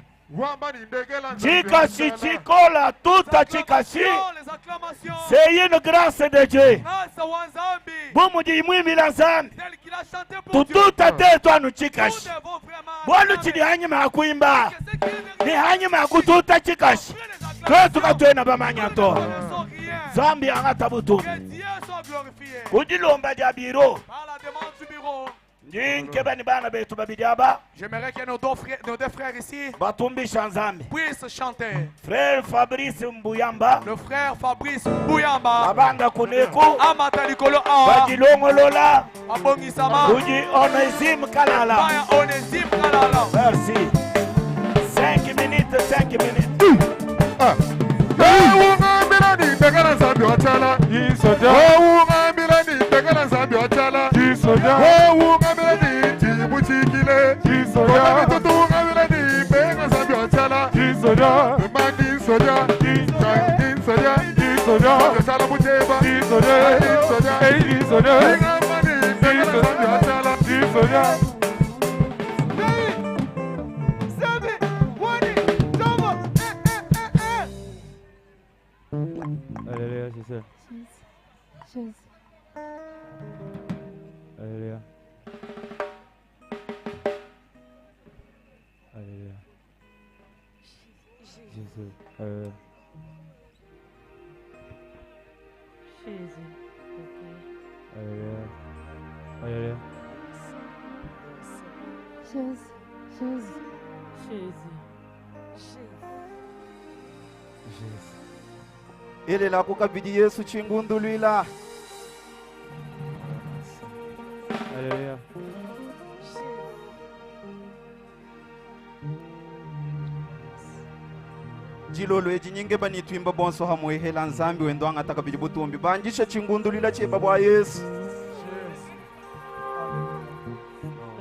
Speaker 1: Chikashi Chikola, tout à Chikashi,
Speaker 4: Les acclamations.
Speaker 1: c'est une grâce de Dieu.
Speaker 4: Grâce wa Nzambi.
Speaker 1: Bumudi mwimila Nzambi.
Speaker 4: Tel qu'il a chanté pour Dieu.
Speaker 1: Tututa te twanu
Speaker 4: Nous
Speaker 1: Chikashi.
Speaker 4: devons vraiment
Speaker 1: Bwanu chili hanyuma ya kuimba. Ni hanyuma ya kututa Chikashi. Kwetu katwena bamanya to.
Speaker 4: ne connaissons rien.
Speaker 1: Nzambi angata butu.
Speaker 4: Que Dieu soit glorifié.
Speaker 1: Kudilomba dia biro.
Speaker 4: Par la demande du bureau.
Speaker 1: Ndinkeba ni bana betu babidi aba.
Speaker 4: J'aimerais que nos deux frères ici
Speaker 1: Batumbisha Nzambi.
Speaker 4: puissent chanter.
Speaker 1: Frère Fabrice Mbuyamba.
Speaker 4: Le frère Fabrice Bouyamba.
Speaker 1: Abanga kuneku.
Speaker 4: Amata likolo awa.
Speaker 1: Badilongolola.
Speaker 4: Abongisama.
Speaker 1: Uji Onesime Kalala.
Speaker 4: Baya Onesime Kalala.
Speaker 1: Merci. 5 minutes, 5 minutes.
Speaker 2: Alléluia, Jésus.
Speaker 6: Jésus.
Speaker 2: Alléluia. Alléluia. Jésus. Alléluia.
Speaker 3: Jésus.
Speaker 2: Alléluia. Alléluia.
Speaker 6: Jésus. Jésus.
Speaker 3: Jésus.
Speaker 2: Jésus.
Speaker 10: Ele kukabidi Yesu chingundulwila.
Speaker 2: Alléluia.
Speaker 10: Jilolo ejinyinge banitwimba bonso hamwe hela Nzambi wendo angata kabidi butumbi banjishe chingundulwila cheba bwa Yesu.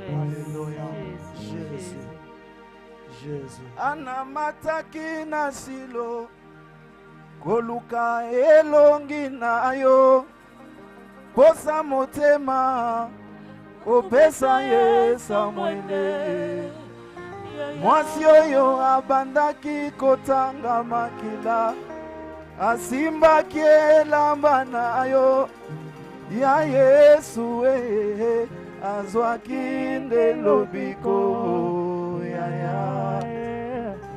Speaker 8: Alléluia. Jésus. Jésus.
Speaker 10: Anamataki na silo koluka elongi na yo posa motema opesa ye Samuele mwasi oyo abandaki kotanga makila asimbaki elamba na yo ya Yesu azwaki nde lobiko yaya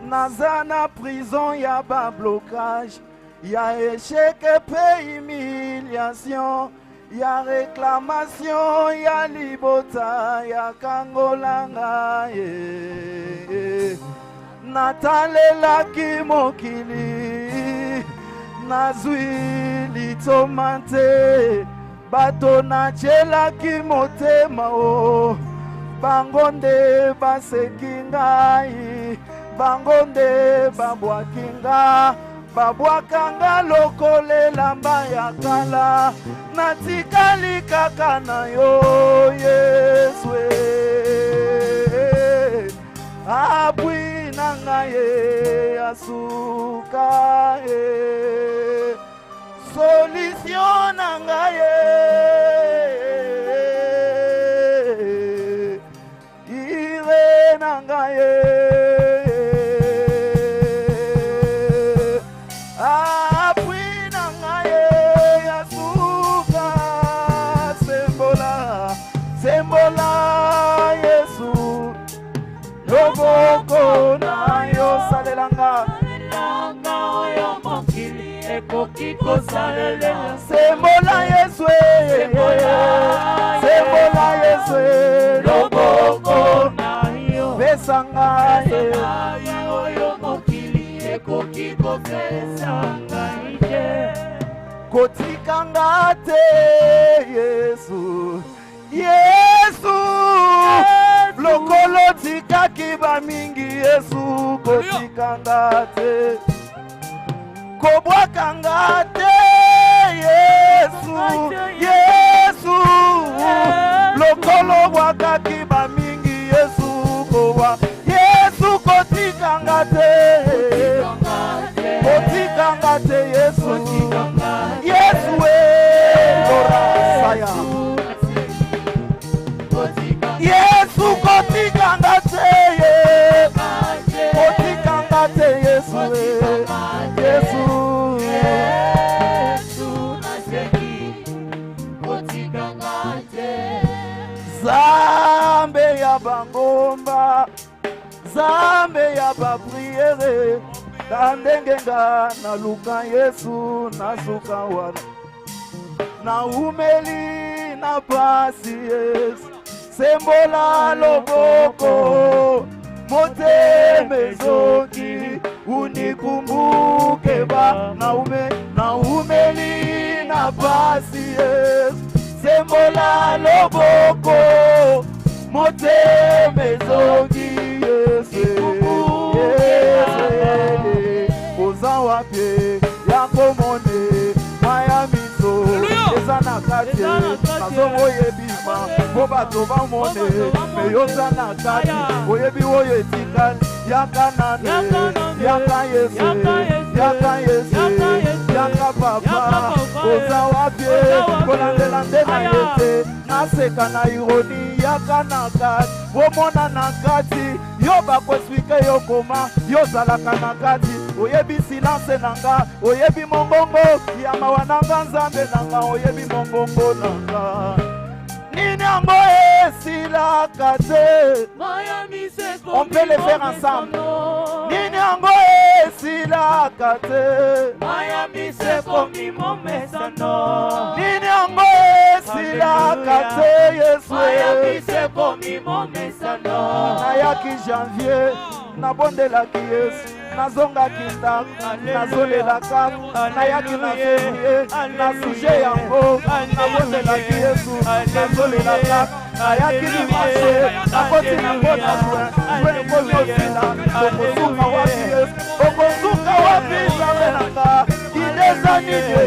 Speaker 10: naza na prison ya bablocage ya échec pe humiliation ya réclamation ya libota ya kangolanga ye natalelaki mokili nazwi litoma te bato natielaki motema o bango nde baseki ngai bango nde babwaki nga babwakanga lokola elamba ya kala natikali kaka na yo Yesu apui na ngai ye asuka ye solution na ngai ye ire na ngai ye. Sembola Yesu, loboko na yo salelanga.
Speaker 6: Salelanga oyo mokili ekoki kosalela.
Speaker 10: Sembola Yesu, sembola Yesu,
Speaker 6: loboko na yo.
Speaker 10: Pesa ngai
Speaker 6: oyo mokili ekoki kopesa ngai te.
Speaker 10: Kotika nga te Yesu, Yesu, lokolo tikaki bamingi Yesu, kotika nga te, kobwaka nga te Yesu, Yesu, lokolo bwakaki bamingi Yesu, kobwa Yesu, kotika nga te, kotika nga te Yesu, Yesu e lora saya. Yesu kotika nga te ye, kotika nga te Yesu e, Yesu.
Speaker 6: Yesu naseki kotika nga te.
Speaker 10: Nzambe ya bangomba, Nzambe ya bapriere, na ndenge nga naluka Yesu nasuka wana, naumeli na pasi Yesu, sembola loboko, motema ezongi, unikumbuke ba naume, naumeli na pasi Yesu, sembola loboko, motema ezongi Yesu, Yesu, oza wapi ya komone maya miso eza na kati, nazongoyebima po bato bamone, me yoza na kati, oyebi oyo etikali, yaka nane, yaka Yesu, yaka Yesu, yaka papa, oza wapi kolandela nde na ye te, naseka na ironi, yaka na kati, omona na kati, yo bakoexplike yo koma, yo ozalaka na kati, oyebi silence na nga, oyebi mongongo ya mawa na nga, Nzambe na nga, oyebi mongongo na nga. Nini yango esilaka te? On peut le faire ensemble. Nini yango esilaka te? Nini yango esilaka te Yesu? Nayaki janvier, nabondelaki Yesu, nazongaki ndako, nazolelaka, nayaki na février, na sujet yango, nabondelaki Yesu, nazolelaka, nayaki dimanche, nakoti nango na juin, juin ekomi osila, okosuka wapi Yesu, okosuka wapi Nzambe na nga, ideza nini ye,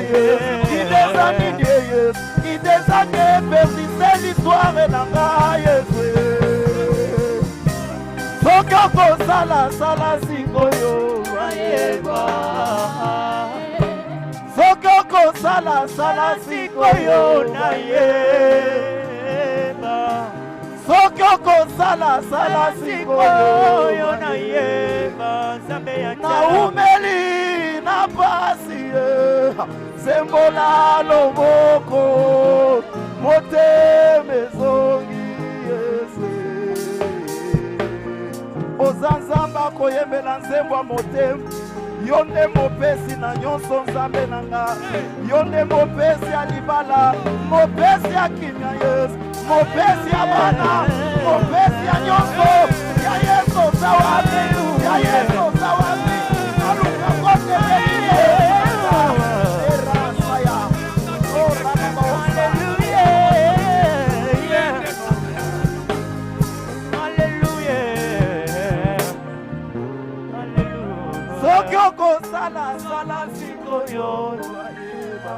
Speaker 10: ideza nini ye, ideza ke persiste l'histoire na nga Yesu. Soki okosala sala sikoyo bayeba, soki okosala sala sikoyo nayeba, soki okosala sala sikoyo nayeba, naumeli na pasi sembola loboko, motema ezongi Yesu. Oza Nzambe akoyembela nzembo ya motema, yo nde mopesi na nyonso Nzambe na nga, yo nde mopesi ya libala, mopesi ya kimia Yesu, mopesi ya bana, mopesi ya nyonso ya Yesu, oza wapi ya Yesu, oza wapi naluka kote. Soki okosala sala sikoyo bayeba.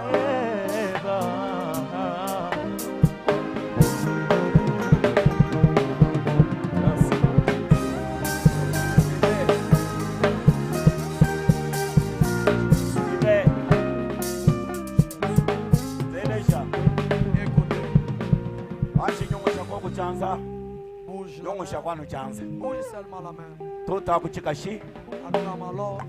Speaker 1: Chanza nyongosha kwanu chanza
Speaker 4: Bouge seulement la main.
Speaker 1: Tota kuchikashi
Speaker 4: Acclame alors.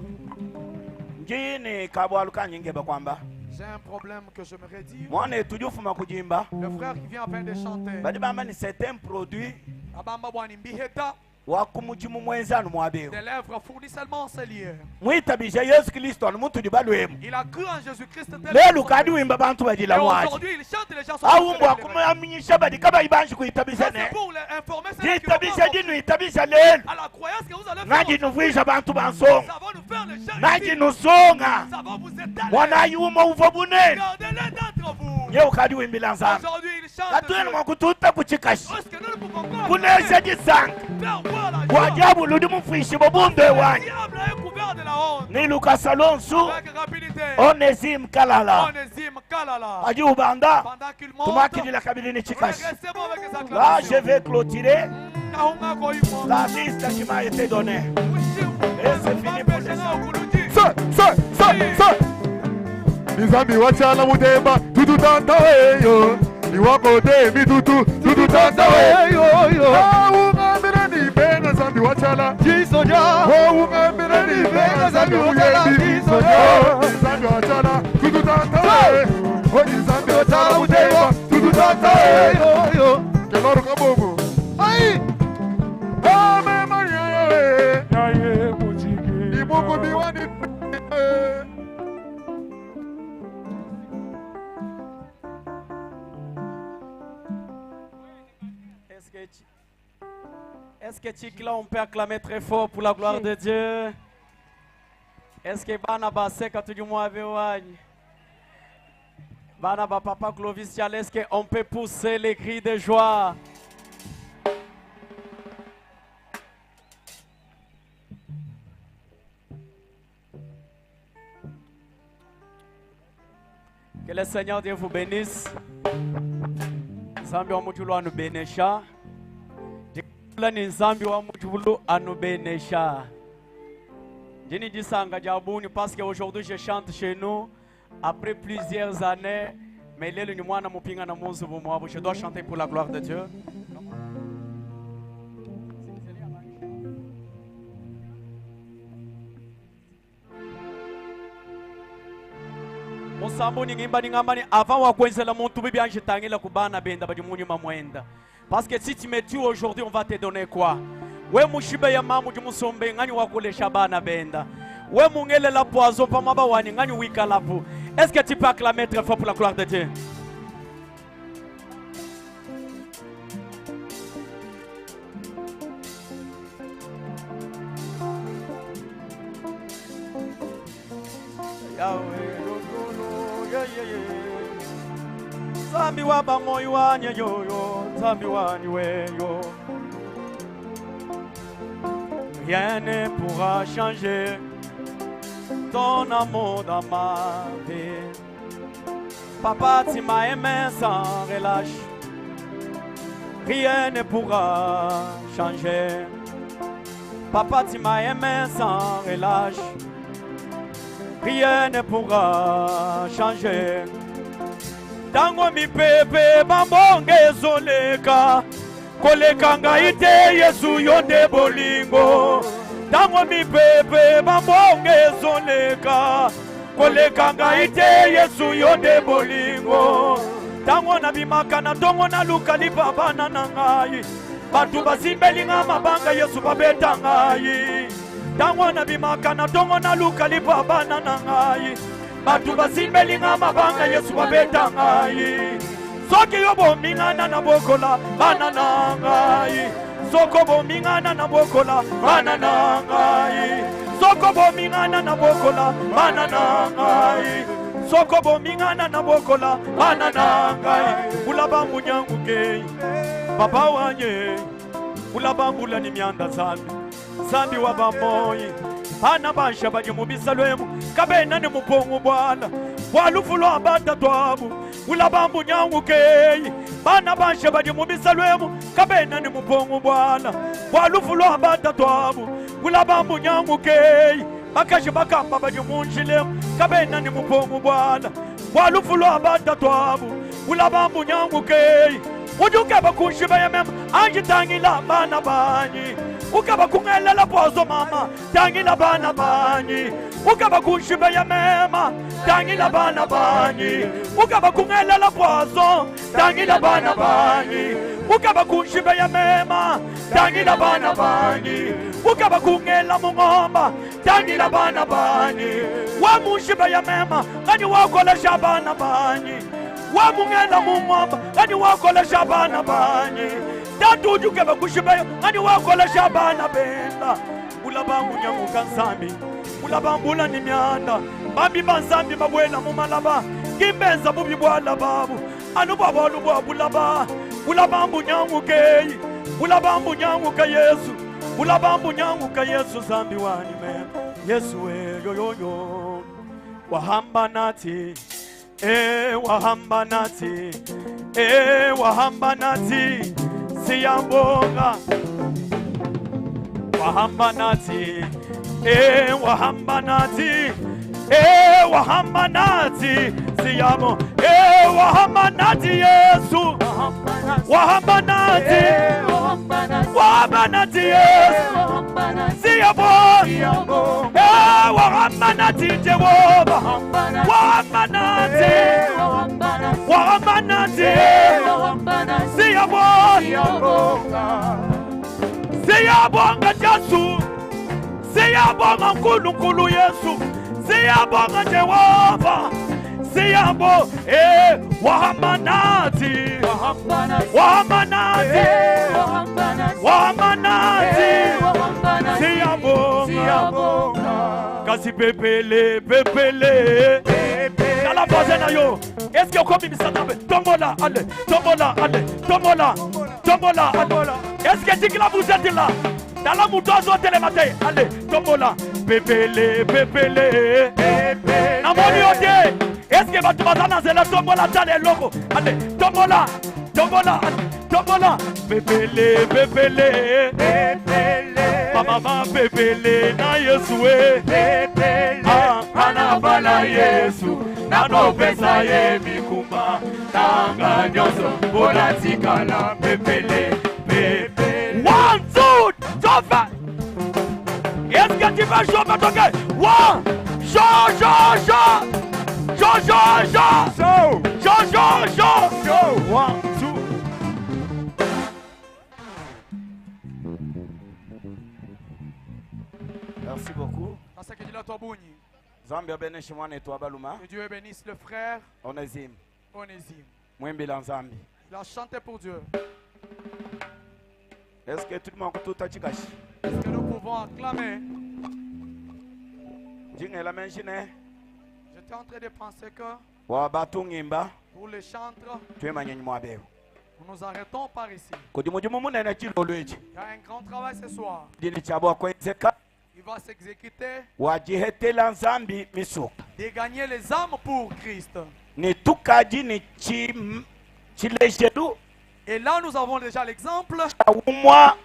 Speaker 1: Njini kabwalu kanyingeba kwamba.
Speaker 4: J'ai un problème que j'aimerais dire.
Speaker 1: Mwana udi ufuma kujimba.
Speaker 4: Le frère qui vient à peine de chanter.
Speaker 1: Badi bamba ni c'est un produit
Speaker 4: Abamba bwani mbiheta
Speaker 1: wa kumujimu mwenzanu mwabeo.
Speaker 4: des lèvres fournies seulement en ces lieux.
Speaker 1: Mwitabisha Yesu Kristo anu muntu dibalwemu.
Speaker 4: Il a cru en Jésus-Christ tel
Speaker 1: Lelo kadi wimba bantu
Speaker 4: Et
Speaker 1: badila mwaji.
Speaker 4: aujourd'hui, il chante et les gens sont
Speaker 1: Aumbwa kumaminyisha badi kabayi banji kuitabisha
Speaker 4: C'est
Speaker 1: ne.
Speaker 4: pour les informer ceux qui vont
Speaker 1: Ditabisha dinu itabisha lelo.
Speaker 4: à la croyance que vous allez faire.
Speaker 1: Ngaji nuvwisha bantu bansonga.
Speaker 4: Ça va nous faire les gens
Speaker 1: Ngaji
Speaker 4: ici.
Speaker 1: nusonga.
Speaker 4: Ça va vous étaler.
Speaker 1: Mwana yuma uva bunene.
Speaker 4: Gardez-les d'entre vous.
Speaker 1: Ye ukadi wimbila nzambi.
Speaker 4: Aujourd'hui, il chante.
Speaker 1: Katwene mwakututa kuchikashi.
Speaker 4: Est-ce que nous ne pouvons pas
Speaker 1: Kunesha jisanga.
Speaker 4: faire voir la joie?
Speaker 1: Wajabu ludi mufwishi bobunde wanyi.
Speaker 4: Le diable est couvert de la honte.
Speaker 1: Ni Lucas Alonso.
Speaker 4: Avec rapidité.
Speaker 1: Onesime Kalala.
Speaker 4: Onésime Kalala.
Speaker 1: Aji ubanda.
Speaker 4: Pendant qu'il monte,
Speaker 1: Tumakidila kabili ni chikashi.
Speaker 4: recevons avec les
Speaker 1: Là,
Speaker 4: acclamations.
Speaker 1: je vais clôturer
Speaker 4: Kahunga koimo.
Speaker 1: la liste qui m'a été donnée. Et c'est fini pour les
Speaker 8: Se, se, se, se. Nizambi wachala mutemba tututanta weyo niwakote mitutu tututanta weyo ungambira nipena zambi wachala jisoja ungambira nipena zambi wachala jisoja zambi wachala tututanta weyo zambi wachala mutemba tututanta weyo keloro kabongo ai ame manyaye
Speaker 5: Naye mujiki.
Speaker 8: imungu miwani
Speaker 9: Est-ce que, est-ce que Chikla, on peut acclamer très fort pour la gloire de Dieu? Est-ce que bana baseka tujumwabe wanyi? Bana ba papa Clovis Tchale, est-ce qu'on peut pousser les cris de joie? Que le Seigneur Dieu vous bénisse. Nzambi wa mutulu anubenesha. Dikula ni Nzambi wa mutulu anubenesha. Jini disanga jabuni parce qu'aujourd'hui je chante chez nous après plusieurs années mais lelo ni mwana mupinga na munzu bumwabo. Je dois chanter pour la gloire de Dieu. Musambu ningimba ningamba ni avant wa kwenzela muntu bibi anjitangila kubana benda badi munyuma mwenda. Parce que si tu me tues aujourd'hui, on va te donner quoi? We mushibe ya mamu di musombe ngani wakulesha bana benda. We mungele la poison pa maba wani ngani wikalapu. Est-ce que tu peux acclamer très fort pour la gloire de Dieu? Yahweh, lo, lo, lo, yeah, yeah, yeah. Zambi wa bamoyi wanye yoyo, Zambi wanyi weyo. Rien ne pourra changer ton amour dans ma vie. Papa, tu m'as aimé sans relâche. Rien ne pourra changer. Papa, tu m'as aimé sans relâche. Rien ne pourra changer. Tango mipepe bambonge ezoleka koleka ngai te Yesu yo nde bolingo. Tango mipepe bambonge ezoleka koleka ngai te Yesu yo nde bolingo. Tango nabimaka na ntongo naluka lipabana na ngai bato basimbelinga mabanga Yesu babeta ngai. Tango nabimaka na ntongo naluka lipabana na ngai bato basimbelinga mabanga Yesu babeta ngai. Soki yo bomingana na bokola bana na ngai. Soko bomingana na bokola bana na ngai. Soko bomingana na bokola bana na ngai. Soko bomingana na bokola bana na ngai. Ulaba munyangu ke papa wanye ulaba mbula ni mianda zambi zambi wa bamoyi bana basha badi mubisa lwemu kabena ni mupongu bwana bwalufu lwa batatwabu ulaba munyangu ke bana basha badi mubisa lwemu kabena ni mupongu bwana bwalufu lwa batatwabu ulaba munyangu ke bakashi bakamba badi munjilemu kabena ni mupongu bwana bwalufu lwa batatwabu ulaba munyangu ke Udi ukeba kunshiba ya mema anji tangila bana banyi. Ukeba kungelela pozo mama tangila bana banyi. Ukeba kunshiba ya mema tangila bana banyi. Ukeba kungelela pozo tangila bana banyi. Ukeba kunshiba ya mema tangila bana banyi. Ukeba kungela mungomba tangila bana banyi. Wamushiba ya mema kani wakolesha bana banyi. Wamungela mungomba kani wakolesha bana banyi. Tatu udi ukeba kushiba kani wakolesha bana benda. Ulabambu nyamuka nzambi ulabambula ni myanda bambi banzambi babwela mu malaba kimbenza bubi bwala babu anu bwabalu bwa bulaba bulabambu nyamukeyi bulabambu nyamuka Yesu bulabambu nyamuka Yesu zambi wani mema Yesu we yoyoyo wahamba nathi wahamba nathi wahamba nathi siyabonga wahamba nathi wahamba nathi wahamba nathi siyabo wahamba nathi Yesu wahamba nathi wahamba nathi Yesu siyabonga wahamba nathi Jehova wahamba nathi wahamba nathi siyabonga siyabonga Jesu siyabonga Nkulunkulu Yesu siyabonga Jehova siyabo wahamba nathi wahamba nathi wahamba nathi siyabonga kasi pepele pepele kala voisin na yo est-ce que okomi misata mpe tombola ale tombola ale tombola tombola ale est-ce que tikila vous êtes là tala moto azotelema te ale tombola pepele pepele namoni yo te est-ce que bato baza na nzela tombola tala eloko ale tombola tombola tombola pepele pepele bamama pepele na Yesu e anabala Yesu nanopesa ye mikumba nanga nyonso mpona tikala pepele pepele 1 2 3 Est-ce que tu vas jouer maintenant? 1 Jo jo jo jo jo jo jo jo jo jo 1 2
Speaker 1: Merci beaucoup.
Speaker 4: Nzambi abeneshe mwana wetu wa balume.
Speaker 5: Que Dieu bénisse le frère
Speaker 1: Onésime.
Speaker 5: Onésime.
Speaker 1: Mwimbila Nzambi.
Speaker 5: Il a chanté pour Dieu.
Speaker 1: Est-ce que tout le monde tout a chikashi?
Speaker 5: Est-ce que nous pouvons acclamer?
Speaker 1: Jingela menshine.
Speaker 5: J'étais en train de penser que
Speaker 1: Wa batungimba.
Speaker 5: pour les chantres,
Speaker 1: Twemanye nyimwabeo.
Speaker 5: nous nous arrêtons par ici.
Speaker 1: Kodi mudimu munene chilolo ichi.
Speaker 5: Il y a un grand travail ce soir.
Speaker 1: Dini chabwa kwenzeka.
Speaker 5: Il va s'exécuter
Speaker 1: Wajihetela Nzambi misuka.
Speaker 5: de gagner les âmes pour Christ.
Speaker 1: Ni tukaji ni chi chilejelu.
Speaker 5: Et là nous avons déjà l'exemple.
Speaker 1: Umwa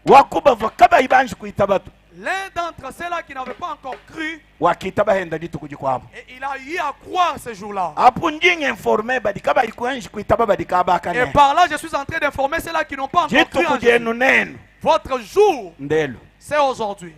Speaker 1: wakuba vakaba ibanji kuita batu.
Speaker 5: L'un d'entre ceux-là qui n'avait pas encore cru,
Speaker 1: Wakita bahenda dituku jikwabo.
Speaker 5: et il a eu à croire ce jour-là.
Speaker 1: Apu ndinge informe badika baikuenji kuita badika bakane.
Speaker 5: Et par là, je suis en train d'informer ceux-là qui n'ont pas encore cru en
Speaker 1: Dituku
Speaker 5: Jésus.
Speaker 1: jenu nenu.
Speaker 5: Votre jour,
Speaker 1: Ndelo.
Speaker 5: c'est aujourd'hui.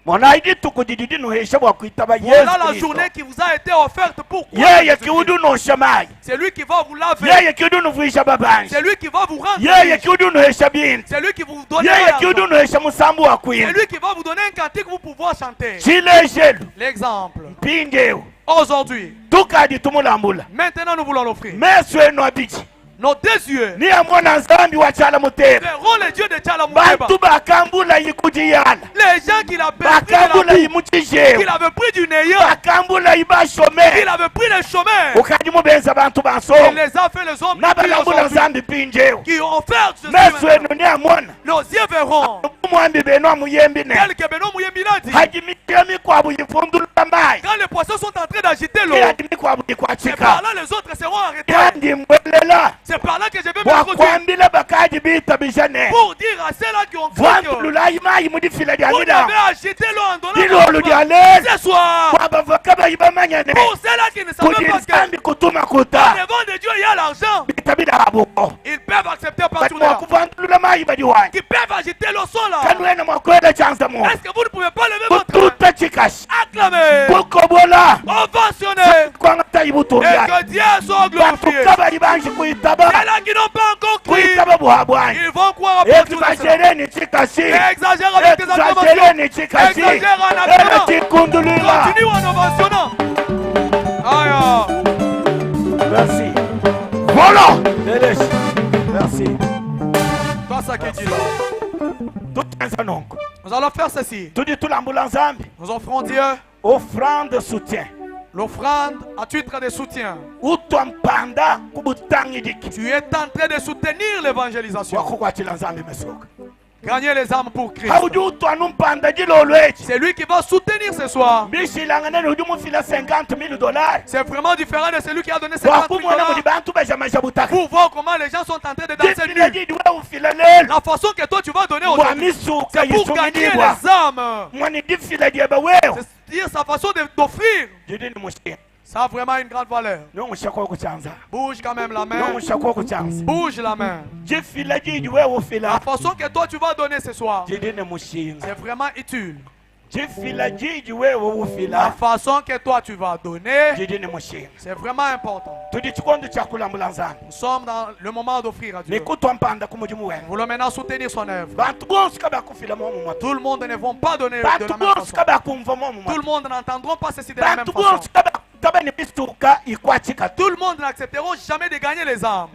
Speaker 1: Mona dituku didi nuhesha bwa kuita ba
Speaker 5: Voilà
Speaker 1: Yesu
Speaker 5: la
Speaker 1: Kristo.
Speaker 5: journée qui vous a été offerte pour croire.
Speaker 1: Yeye kiudu nosha mai.
Speaker 5: C'est lui qui va vous laver.
Speaker 1: Yeye kiudu nuvuisha babanji.
Speaker 5: C'est lui qui va vous rendre
Speaker 1: Yeye
Speaker 5: riche.
Speaker 1: kiudu nuhesha bintu.
Speaker 5: C'est lui qui vous donne
Speaker 1: Yeye
Speaker 5: l'argent.
Speaker 1: kiudu nuhesha musambu wa kuimba.
Speaker 5: C'est lui qui va vous donner un cantique que vous pouvez chanter.
Speaker 1: Chilejelu.
Speaker 5: L'exemple.
Speaker 1: Mpindieu.
Speaker 5: Aujourd'hui.
Speaker 1: Tukadi tumulambula.
Speaker 5: Maintenant nous voulons l'offrir.
Speaker 1: Meso enu abiji.
Speaker 5: Nos deux yeux.
Speaker 1: Ni amona Nzambi wa Tshala Muteba.
Speaker 5: Verront le Dieu de Tshala Muteba.
Speaker 1: Bantu bakambula yikudiyala.
Speaker 5: Les gens qu'il a pris de la
Speaker 1: Bakambula
Speaker 5: boue,
Speaker 1: yimuchijewe.
Speaker 5: qu'il avait pris du néant.
Speaker 1: Bakambula yibashome.
Speaker 5: Qu'il avait pris les chômeurs.
Speaker 1: Ukadi mubenza bantu baso.
Speaker 5: Il les a fait les hommes
Speaker 1: Na
Speaker 5: qui
Speaker 1: bakambula
Speaker 5: aujourd'hui,
Speaker 1: Nzambi pinjewe.
Speaker 5: qui ont offert Jésus
Speaker 1: Meso
Speaker 5: maintenant.
Speaker 1: enu ni amona
Speaker 4: Nos yeux verront.
Speaker 1: Mwambi Benoît Muyembi ne.
Speaker 4: Tel que Benoît Muyembi l'a dit.
Speaker 1: Haji mikia mikwabu yifundula mayi.
Speaker 4: Quand les poissons sont en train d'agiter l'eau,
Speaker 1: Haji mikwabu
Speaker 4: c'est
Speaker 1: yikwachika.
Speaker 4: par là les autres seront arrêtés.
Speaker 1: Kandi mbwelela.
Speaker 4: C'est par là que je vais m'introduire.
Speaker 1: Bwakwambila bakaji bita bijane.
Speaker 4: Pour dire à ceux-là qui ont cru que
Speaker 1: Vwandululayi mayi mudifila lya
Speaker 4: vous
Speaker 1: milango.
Speaker 4: devez agiter l'eau en donnant
Speaker 1: Dilolo lya lelo.
Speaker 4: ce soir.
Speaker 1: Bwabavoka bayibamanyane.
Speaker 4: Pour ceux-là qui ne savaient
Speaker 1: Kudi
Speaker 4: pas que
Speaker 1: nzambi kutuma kuta.
Speaker 4: devant de Dieu il y a l'argent,
Speaker 1: Bita bilabuko.
Speaker 4: ils peuvent accepter à partir
Speaker 1: Badi
Speaker 4: de là.
Speaker 1: mwakuvwandulula mayi badi wanyi.
Speaker 4: Qui peuvent agiter l'eau sont là.
Speaker 1: Kanwena mwakwela chanza mu.
Speaker 4: Est-ce que vous ne pouvez pas lever votre main?
Speaker 1: Kututa chikashi.
Speaker 4: Acclamer,
Speaker 1: Kukobola.
Speaker 4: ovationner,
Speaker 1: Kwangata
Speaker 4: et
Speaker 1: ibutumya.
Speaker 4: que Dieu soit glorifié.
Speaker 1: Batuka bali banji kuitaba.
Speaker 4: Ceux-là qui n'ont pas encore cru,
Speaker 1: Kuitaba buhabwanyi.
Speaker 4: ils vont croire à partir de cela.
Speaker 1: Exagérez chikashi.
Speaker 4: Exagère avec tes
Speaker 1: Exagérez
Speaker 4: acclamations.
Speaker 1: chikashi.
Speaker 4: Exagère en
Speaker 1: Ela
Speaker 4: acclamant.
Speaker 1: chikundulila.
Speaker 4: Continue en ovationnant. Aïe.
Speaker 1: Merci. Voilà. Elesh. Merci.
Speaker 4: Toi, ça qui dit là.
Speaker 1: Tutenza nongo.
Speaker 4: Nous allons faire ceci.
Speaker 1: Tudi tulambula nzambi.
Speaker 4: Nous offrons Dieu
Speaker 1: Offrande de soutien.
Speaker 4: l'offrande à titre de soutien.
Speaker 1: Utwa mpanda kubutangidiki.
Speaker 4: Tu es en train de soutenir l'évangélisation.
Speaker 1: Wakukwatila nzambi mesoka.
Speaker 4: Gagner les âmes pour Christ.
Speaker 1: Haudi utwa numpanda dilolo echi.
Speaker 4: C'est lui qui va soutenir ce soir.
Speaker 1: Bishilanga nene udi mufila 50 000 dollars.
Speaker 4: C'est vraiment différent de celui qui a donné 50 000
Speaker 1: Wakumona
Speaker 4: dollars
Speaker 1: mudi bantu bajamaja butaka.
Speaker 4: pour voir comment les gens sont en train de danser
Speaker 1: Difila
Speaker 4: nus.
Speaker 1: didi we ufila lelo.
Speaker 4: La façon que toi tu vas donner
Speaker 1: Bwa
Speaker 4: aujourd'hui,
Speaker 1: misuka
Speaker 4: c'est pour gagner
Speaker 1: yisungilibwa.
Speaker 4: les âmes.
Speaker 1: Mwani difila dyeba wewe.
Speaker 4: C'est-à-dire sa façon d'offrir.
Speaker 1: Didi ni mushinga.
Speaker 4: Ça a vraiment une grande valeur.
Speaker 1: Nongushaka okuchanza.
Speaker 4: Bouge quand même la main.
Speaker 1: Nongushaka okuchanza.
Speaker 4: Bouge la main.
Speaker 1: Difila didi wewe
Speaker 4: La
Speaker 1: ufila.
Speaker 4: façon que toi tu vas donner ce soir,
Speaker 1: Didi ni mushinga.
Speaker 4: c'est vraiment utile.
Speaker 1: Difila didi wewe
Speaker 4: La
Speaker 1: ufila.
Speaker 4: façon que toi tu vas donner,
Speaker 1: Didi ni mushinga.
Speaker 4: c'est vraiment important.
Speaker 1: Tudi chikondo cha kulambula nzambi.
Speaker 4: Nous sommes dans le moment d'offrir à Dieu.
Speaker 1: Nikutwa mpanda kumudimu wenu.
Speaker 4: Nous voulons maintenant soutenir son œuvre.
Speaker 1: Bantu bonse kabakufila momu mwatu.
Speaker 4: Tout le monde ne vont pas donner de la
Speaker 1: Bantu
Speaker 4: même
Speaker 1: bonse
Speaker 4: façon.
Speaker 1: kabakumva momu
Speaker 4: Tout
Speaker 1: mwatu.
Speaker 4: le monde n'entendront pas ceci de la même
Speaker 1: Bantu
Speaker 4: façon.
Speaker 1: bonse kabakutaba ni bisuka ikwachika.
Speaker 4: Tout le monde n'accepteront jamais de gagner les âmes.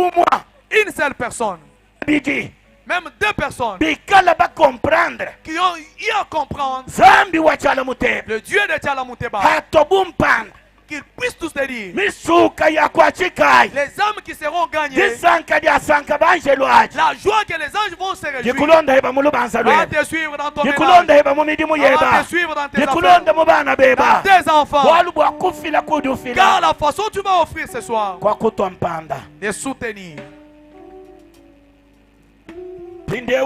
Speaker 1: Mumwa
Speaker 4: Une seule personne,
Speaker 1: bidi.
Speaker 4: même deux personnes
Speaker 1: Bikala ba comprendre.
Speaker 4: qui ont eu à comprendre
Speaker 1: Zambi wachala mutebe.
Speaker 4: le Dieu de Tchalamuteba,
Speaker 1: Hatobumpanda.
Speaker 4: qu'ils puissent tous te dire
Speaker 1: Misuka yakwachikai.
Speaker 4: les âmes qui seront gagnées,
Speaker 1: Disanka diasanka banjelo aji.
Speaker 4: la joie que les anges vont se réjouir,
Speaker 1: Dikulonda heba mulubanza
Speaker 4: va
Speaker 1: lwenu.
Speaker 4: te suivre dans ton ménage,
Speaker 1: Dikulonda heba mu midimu
Speaker 4: va
Speaker 1: yeba.
Speaker 4: te suivre dans tes affaires,
Speaker 1: Dikulonda mu bana
Speaker 4: dans
Speaker 1: beba.
Speaker 4: tes enfants.
Speaker 1: Bwalu bwa kufila kudi
Speaker 4: Car
Speaker 1: ufila.
Speaker 4: la façon tu vas offrir ce soir,
Speaker 1: Kwa kutwa mpanda.
Speaker 4: de soutenir.
Speaker 1: Pindeu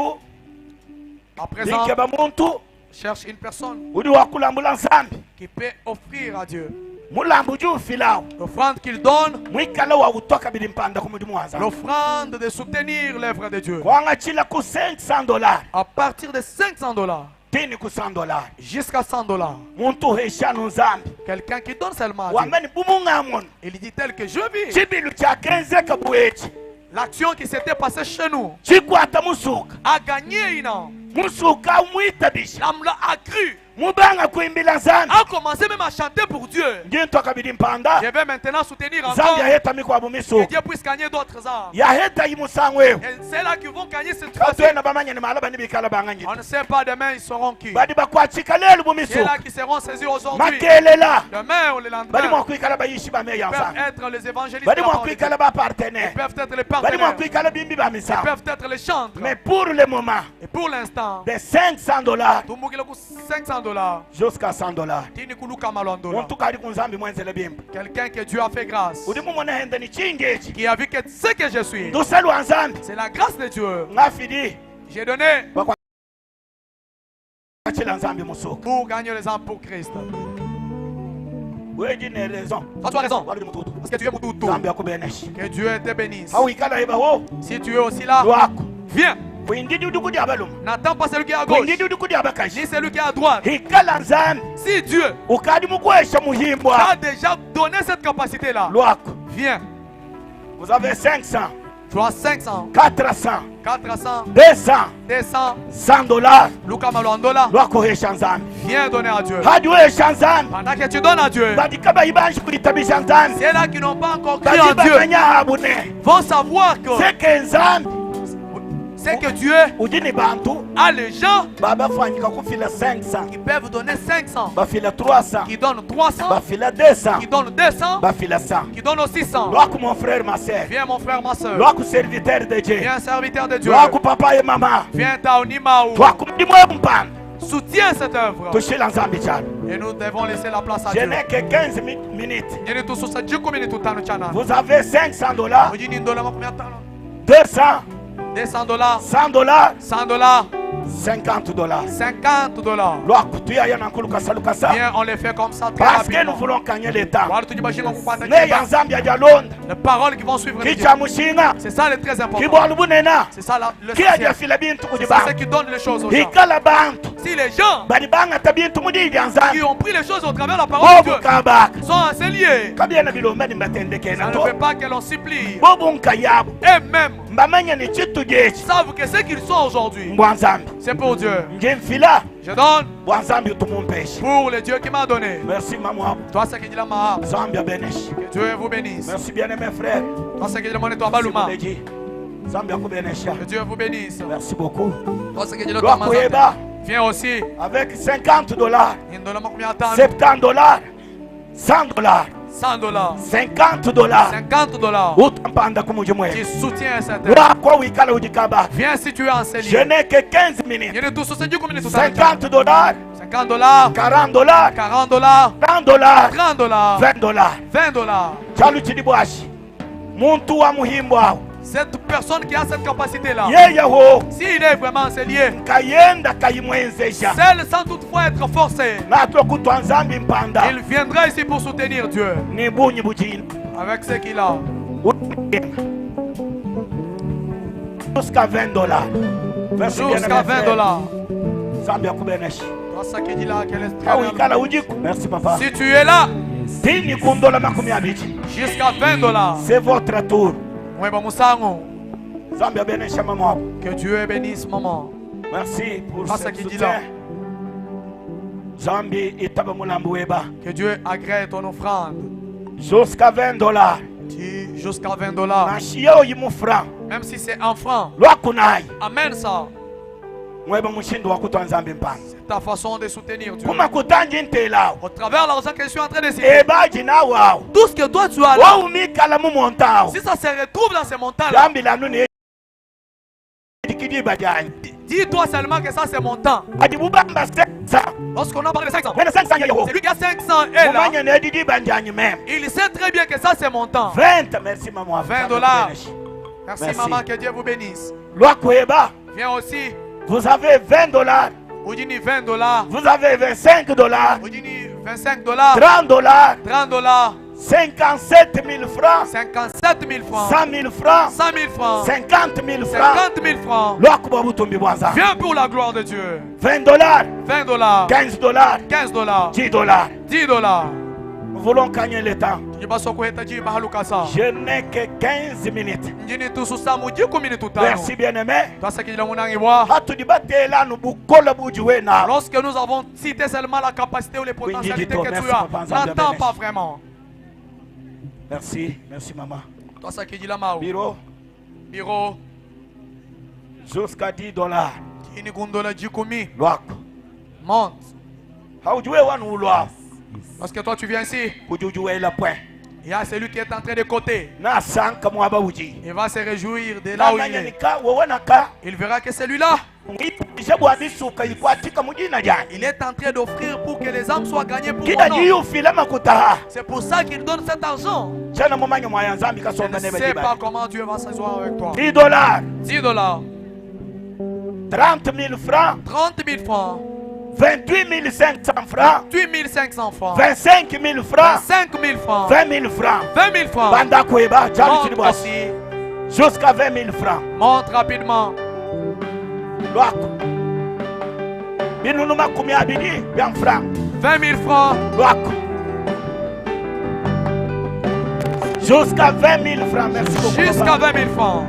Speaker 4: À présent,
Speaker 1: dinkeba muntu
Speaker 4: cherche une personne
Speaker 1: udi wakulambula nzambi.
Speaker 4: qui peut offrir à Dieu.
Speaker 1: Mulambu udi ufilawo.
Speaker 4: L'offrande qu'il donne,
Speaker 1: Mwikala wa kutoka bili mpanda ku mudimu wa nzambi.
Speaker 4: l'offrande de soutenir l'œuvre de Dieu.
Speaker 1: Kwangachila ku 500 dollars.
Speaker 4: À partir de 500 dollars
Speaker 1: Tini ku 100 dollars.
Speaker 4: jusqu'à 100 dollars.
Speaker 1: Muntu uheshanu nzambi.
Speaker 4: Quelqu'un qui donne seulement à Dieu.
Speaker 1: Wamani bumungamono.
Speaker 4: Il dit tel que je vis.
Speaker 1: Chibilu chakenzeka buechi.
Speaker 4: L'action qui s'était passée chez nous
Speaker 1: Chikwata musuka.
Speaker 4: a gagné une âme.
Speaker 1: Musuka umwitabisha.
Speaker 4: L'âme là a cru,
Speaker 1: Mubanga kuimbila nzambi.
Speaker 4: a commencé même à chanter pour Dieu.
Speaker 1: Ndinto kabili mpanda.
Speaker 4: Je vais maintenant soutenir
Speaker 1: Nzambi
Speaker 4: encore
Speaker 1: yaheta mikwabu
Speaker 4: que
Speaker 1: misuka.
Speaker 4: Dieu puisse gagner d'autres âmes.
Speaker 1: Yaheta imusango eyo.
Speaker 4: Et c'est là qui vont gagner cette fois-ci.
Speaker 1: Katwena bamanya ni malaba ni bikala banganyi.
Speaker 4: On ne sait pas demain ils seront qui.
Speaker 1: Badi bakwachika lelo
Speaker 4: C'est
Speaker 1: mumisuka.
Speaker 4: là qui seront saisis aujourd'hui.
Speaker 1: Makelela.
Speaker 4: Demain ou le
Speaker 1: Badi
Speaker 4: lendemain.
Speaker 1: mwakwikala bayishi bameya
Speaker 4: Ils peuvent
Speaker 1: nzambi.
Speaker 4: être les évangélistes.
Speaker 1: Badi
Speaker 4: de la parole de Dieu.
Speaker 1: mwakwikala ba partenaire.
Speaker 4: Ils peuvent être les
Speaker 1: Badi
Speaker 4: partenaires.
Speaker 1: mwakwikala bimbi ba
Speaker 4: Ils
Speaker 1: misango.
Speaker 4: peuvent être les chantres.
Speaker 1: Mais pour le moment,
Speaker 4: Et pour l'instant,
Speaker 1: de 500 dollars
Speaker 4: tumbukile ku 500 dollars.
Speaker 1: jusqu'à 100 dollars.
Speaker 4: Tini kuluka malondola.
Speaker 1: Muntu kali kunzambi mwenzele bimba.
Speaker 4: Quelqu'un que Dieu a fait grâce.
Speaker 1: Udi mumona henda ni chingechi.
Speaker 4: Qui a vu que ce que je suis,
Speaker 1: Ndusalu wa nzambi.
Speaker 4: c'est la grâce de Dieu.
Speaker 1: Ngafidi
Speaker 4: J'ai donné
Speaker 1: bakwachila nzambi musuka.
Speaker 4: pour gagner les âmes pour Christ.
Speaker 1: Wewe ne raison.
Speaker 4: Toi, tu as raison.
Speaker 1: Wali mututu.
Speaker 4: Parce que tu es pour tout.
Speaker 1: Nzambi akubenesha.
Speaker 4: Que Dieu te bénisse.
Speaker 1: Hawikala heba wo
Speaker 4: Si tu es aussi là,
Speaker 1: lwako.
Speaker 4: viens.
Speaker 1: Kuindidi udi kudi abalume.
Speaker 4: N'attends pas celui qui est à gauche,
Speaker 1: Kuindidi udi kudi abakaji.
Speaker 4: ni celui qui est à droite.
Speaker 1: Hikala nzambi.
Speaker 4: Si Dieu
Speaker 1: Ukadi mukwesha muhimbwa.
Speaker 4: t'a déjà donné cette capacité-là,
Speaker 1: Lwako.
Speaker 4: viens.
Speaker 1: Vous avez 500,
Speaker 4: Tu as 500,
Speaker 1: 400,
Speaker 4: 400,
Speaker 1: 200,
Speaker 4: 200,
Speaker 1: 100 dollars.
Speaker 4: Luka Malwandola,
Speaker 1: Lwakuhesha nzambi.
Speaker 4: viens donner à Dieu.
Speaker 1: Hadi wesha nzambi.
Speaker 4: Pendant que tu donnes à Dieu,
Speaker 1: Badi kabayibanji kuitabisha nzambi.
Speaker 4: ceux-là qui n'ont pas encore cru
Speaker 1: Badi
Speaker 4: en Dieu
Speaker 1: bamanya habune.
Speaker 4: vont savoir que
Speaker 1: Seke nzambi.
Speaker 4: C'est que Dieu
Speaker 1: udi ni bantu
Speaker 4: a les gens
Speaker 1: babafanyika kufila 500
Speaker 4: qui peuvent donner 500,
Speaker 1: bafila 300
Speaker 4: qui donnent 300,
Speaker 1: bafila 200
Speaker 4: qui donnent 200,
Speaker 1: bafila 100
Speaker 4: qui donnent aussi 100.
Speaker 1: lwaku mon frère ma sœur
Speaker 4: Viens mon frère, ma soeur.
Speaker 1: lwaku serviteur de Dieu
Speaker 4: Viens serviteur de Dieu.
Speaker 1: lwaku papa et mama
Speaker 4: Viens Taonimaou.
Speaker 1: twaku mudimwe mpanda
Speaker 4: Soutiens cette œuvre.
Speaker 1: tushila nzambi chalo
Speaker 4: Et nous devons laisser la place à
Speaker 1: je
Speaker 4: Dieu.
Speaker 1: n'ai que 15 minutes
Speaker 4: Nyeri tususa jiko minute tano chana.
Speaker 1: vous avez 500 dollars
Speaker 4: Ujini ndola makumi atano.
Speaker 1: 200
Speaker 4: 200 dollars,
Speaker 1: 100 dollars
Speaker 4: 100 dollars,
Speaker 1: 50 dollars
Speaker 4: 50 dollars.
Speaker 1: lwaku tuyaya nankulu kasa lukasa
Speaker 4: Viens, on les fait comme ça très
Speaker 1: parce que nous
Speaker 4: rapidement.
Speaker 1: voulons gagner le temps
Speaker 4: Wale tujibashinga kukwata
Speaker 1: ne ya
Speaker 4: chiba.
Speaker 1: nzambi ajalonda
Speaker 4: Les paroles qui vont suivre le Dieu.
Speaker 1: kicha mushinga
Speaker 4: C'est ça le très important.
Speaker 1: kibwalu bunena
Speaker 4: C'est ça le
Speaker 1: kiajafila bintu
Speaker 4: C'est ça
Speaker 1: kudi
Speaker 4: qui donne les choses aux
Speaker 1: bantu
Speaker 4: gens.
Speaker 1: ikala bantu
Speaker 4: Si les gens
Speaker 1: badi bangata bintu mudidi ya
Speaker 4: qui
Speaker 1: nzambi
Speaker 4: ont pris les choses au travers de la parole de
Speaker 1: bobu
Speaker 4: Dieu
Speaker 1: kabaka
Speaker 4: sont assez liés,
Speaker 1: kabiena bilomba
Speaker 4: ça
Speaker 1: nimbatendekena
Speaker 4: ne
Speaker 1: to
Speaker 4: fait pas que l'on supplie.
Speaker 1: bobu nkayabo
Speaker 4: Eux-mêmes
Speaker 1: mbamanya ni chitu jechi
Speaker 4: savent que ce qu'ils sont aujourd'hui,
Speaker 1: mbwa nzambi
Speaker 4: c'est pour Dieu.
Speaker 1: nje mfila
Speaker 4: Je donne
Speaker 1: bwa nzambi utumumpeshe
Speaker 4: pour le Dieu qui m'a donné.
Speaker 1: merci mamu abo
Speaker 4: Toi, c'est qui dit la Maha.
Speaker 1: nzambi abeneshe
Speaker 4: Que Dieu vous bénisse.
Speaker 1: merci bien aimé frère
Speaker 4: Toi, c'est qui dit le Moneto Abaluma.
Speaker 1: Merci, nzambi akubenesha
Speaker 4: Que Dieu vous bénisse.
Speaker 1: merci beaucoup
Speaker 4: Toi, c'est qui dit le
Speaker 1: lwakuyeba
Speaker 4: Viens aussi.
Speaker 1: avec 50 dollars
Speaker 4: Ndola makumi atano.
Speaker 1: 70 dollars 100 dollars
Speaker 4: 100 dollars.
Speaker 1: 50 dollars
Speaker 4: 50 dollars.
Speaker 1: utampanda kumuji mwe
Speaker 4: Qui soutient cette œuvre.
Speaker 1: lwakwa wikala ujikabaka
Speaker 4: Viens si tu es
Speaker 1: je
Speaker 4: enseigné.
Speaker 1: n'ai que 15 minutes
Speaker 4: Il y a tous
Speaker 1: 50 dollars
Speaker 4: 50 dollars,
Speaker 1: 40 dollars
Speaker 4: 40 dollars,
Speaker 1: 30 dollars
Speaker 4: 30 dollars,
Speaker 1: 20 dollars
Speaker 4: 20 dollars.
Speaker 1: chalu chili bwashi muntu wa muhimbo awo
Speaker 4: Cette personne qui a cette capacité-là,
Speaker 1: yeye ho
Speaker 4: s'il est vraiment enseigné,
Speaker 1: kayenda kayimwenzesha
Speaker 4: celle sans toutefois être forcée,
Speaker 1: natwe kutwa nzambi mpanda
Speaker 4: il viendra ici pour soutenir Dieu
Speaker 1: ni bunyi bujina
Speaker 4: avec ce qu'il a.
Speaker 1: jusqu'à 20 dollars Merci bien,
Speaker 4: Jusqu'à 20 dollars.
Speaker 1: nzambi akubenesha
Speaker 4: Toi, ça qui dit là, qu'elle est très
Speaker 1: awikala ujiku merci papa
Speaker 4: Si tu es là,
Speaker 1: tini kundola makumi abiri
Speaker 4: jusqu'à 20 dollars.
Speaker 1: c'est votre tour
Speaker 4: Mweba Musango,
Speaker 1: nzambi abenesha mama wabo
Speaker 4: Que Dieu bénisse maman.
Speaker 1: merci pour
Speaker 4: Toi, ça
Speaker 1: ce
Speaker 4: qui dit là.
Speaker 1: soutien nzambi itaba mulambu weba
Speaker 4: Que Dieu agrée ton offrande.
Speaker 1: jusqu'à 20 dollars
Speaker 4: Tu- Jusqu'à 20 dollars.
Speaker 1: nashiyo yimu franc
Speaker 4: Même si c'est un franc.
Speaker 1: lwakunayi
Speaker 4: Amène ça.
Speaker 1: mweba mushindu wa kutwa nzambi mpanda
Speaker 4: C'est ta façon de soutenir Dieu.
Speaker 1: kuma kutanji ntelawo
Speaker 4: Au travers l'argent que je suis en train de citer.
Speaker 1: ebaji nawe awo
Speaker 4: Tout ce que toi tu as là,
Speaker 1: wowumikala mumonta awo
Speaker 4: si ça se retrouve dans ces montants-là,
Speaker 1: yambilanu ne kidiba janyi
Speaker 4: dis-toi seulement que ça c'est mon temps.
Speaker 1: adi bubamba 500
Speaker 4: Lorsqu'on a parlé de 500,
Speaker 1: wena 500 yayo
Speaker 4: c'est lui qui a 500 et là,
Speaker 1: mumanya ne didiba njanyi meme
Speaker 4: il sait très bien que ça c'est mon temps.
Speaker 1: 20 merci mama
Speaker 4: 20 dollars. Merci,
Speaker 1: Merci.
Speaker 4: maman, que Dieu vous bénisse.
Speaker 1: lwakweba
Speaker 4: Viens aussi,
Speaker 1: vous avez 20 dollars
Speaker 4: Oudini 20 dollars,
Speaker 1: vous avez 25 dollars
Speaker 4: Oudini 25 dollars,
Speaker 1: 30 dollars
Speaker 4: 30 dollars,
Speaker 1: 57 000 francs
Speaker 4: 57 000 francs,
Speaker 1: 100 000 francs
Speaker 4: 100 000 francs,
Speaker 1: 50 000 francs
Speaker 4: 50 000 francs.
Speaker 1: lwakuba butumbi bwa nzambi
Speaker 4: Viens pour la gloire de Dieu.
Speaker 1: 20 dollars
Speaker 4: 20 dollars,
Speaker 1: 15 dollars
Speaker 4: 15 dollars,
Speaker 1: 10 dollars
Speaker 4: 10 dollars.
Speaker 1: nous voulons gagner le temps
Speaker 4: Tujibaso kuhitaji mahalukasa.
Speaker 1: je n'ai que 15 minutes
Speaker 4: Njini tususamu jiku minute tano.
Speaker 1: merci bien-aimé
Speaker 4: Twasakidila munangi bwa.
Speaker 1: hatudi batelanu bukola buji wena
Speaker 4: Lorsque nous avons cité seulement la capacité ou les potentialités
Speaker 1: dis-toi,
Speaker 4: que tu
Speaker 1: merci,
Speaker 4: as,
Speaker 1: papa, Nzambe
Speaker 4: n'entends
Speaker 1: abénisse.
Speaker 4: pas vraiment.
Speaker 1: merci merci maman
Speaker 4: Twasakidila mau.
Speaker 1: bureau
Speaker 4: Bureau.
Speaker 1: jusqu'à 10 dollars
Speaker 4: Ini gundola jikumi.
Speaker 1: lwako
Speaker 4: Monte.
Speaker 1: haujue wanu ulwao
Speaker 4: Lorsque toi tu viens ici,
Speaker 1: kujujuwela point
Speaker 4: il y a celui qui est en train de côté.
Speaker 1: nasanka mwaba uji
Speaker 4: Il va se réjouir de là où il est.
Speaker 1: namanyanyika wowenaka
Speaker 4: Il verra que celui-là,
Speaker 1: ngipije bwa bisuka ikwatika mujina jange
Speaker 4: il est en train d'offrir pour que les âmes soient gagnées pour
Speaker 1: kida
Speaker 4: mon nom.
Speaker 1: jiyufila makutaha
Speaker 4: C'est pour ça qu'il donne cet argent.
Speaker 1: chana mumanya mwaya nzambi
Speaker 4: Je
Speaker 1: kasonga
Speaker 4: ne sais
Speaker 1: nebe
Speaker 4: pas comment Dieu va s'asseoir avec toi.
Speaker 1: 10 dollars
Speaker 4: 10 dollars,
Speaker 1: 30 000 francs
Speaker 4: 30 000 francs,
Speaker 1: 28 500 francs
Speaker 4: 8 500 francs,
Speaker 1: 25 000 francs
Speaker 4: 5 000 francs,
Speaker 1: 20 000 francs
Speaker 4: 20 000 francs.
Speaker 1: banda kweba chali
Speaker 4: Monte
Speaker 1: chili bwasi
Speaker 4: aussi.
Speaker 1: jusqu'à 20 000 francs
Speaker 4: Monte rapidement.
Speaker 1: lwako binunu makumi abiri bya franc
Speaker 4: 20 000 francs.
Speaker 1: lwako jusqu'à 20 000 francs merci beaucoup
Speaker 4: Jusqu'à
Speaker 1: papa.
Speaker 4: 20 000 francs.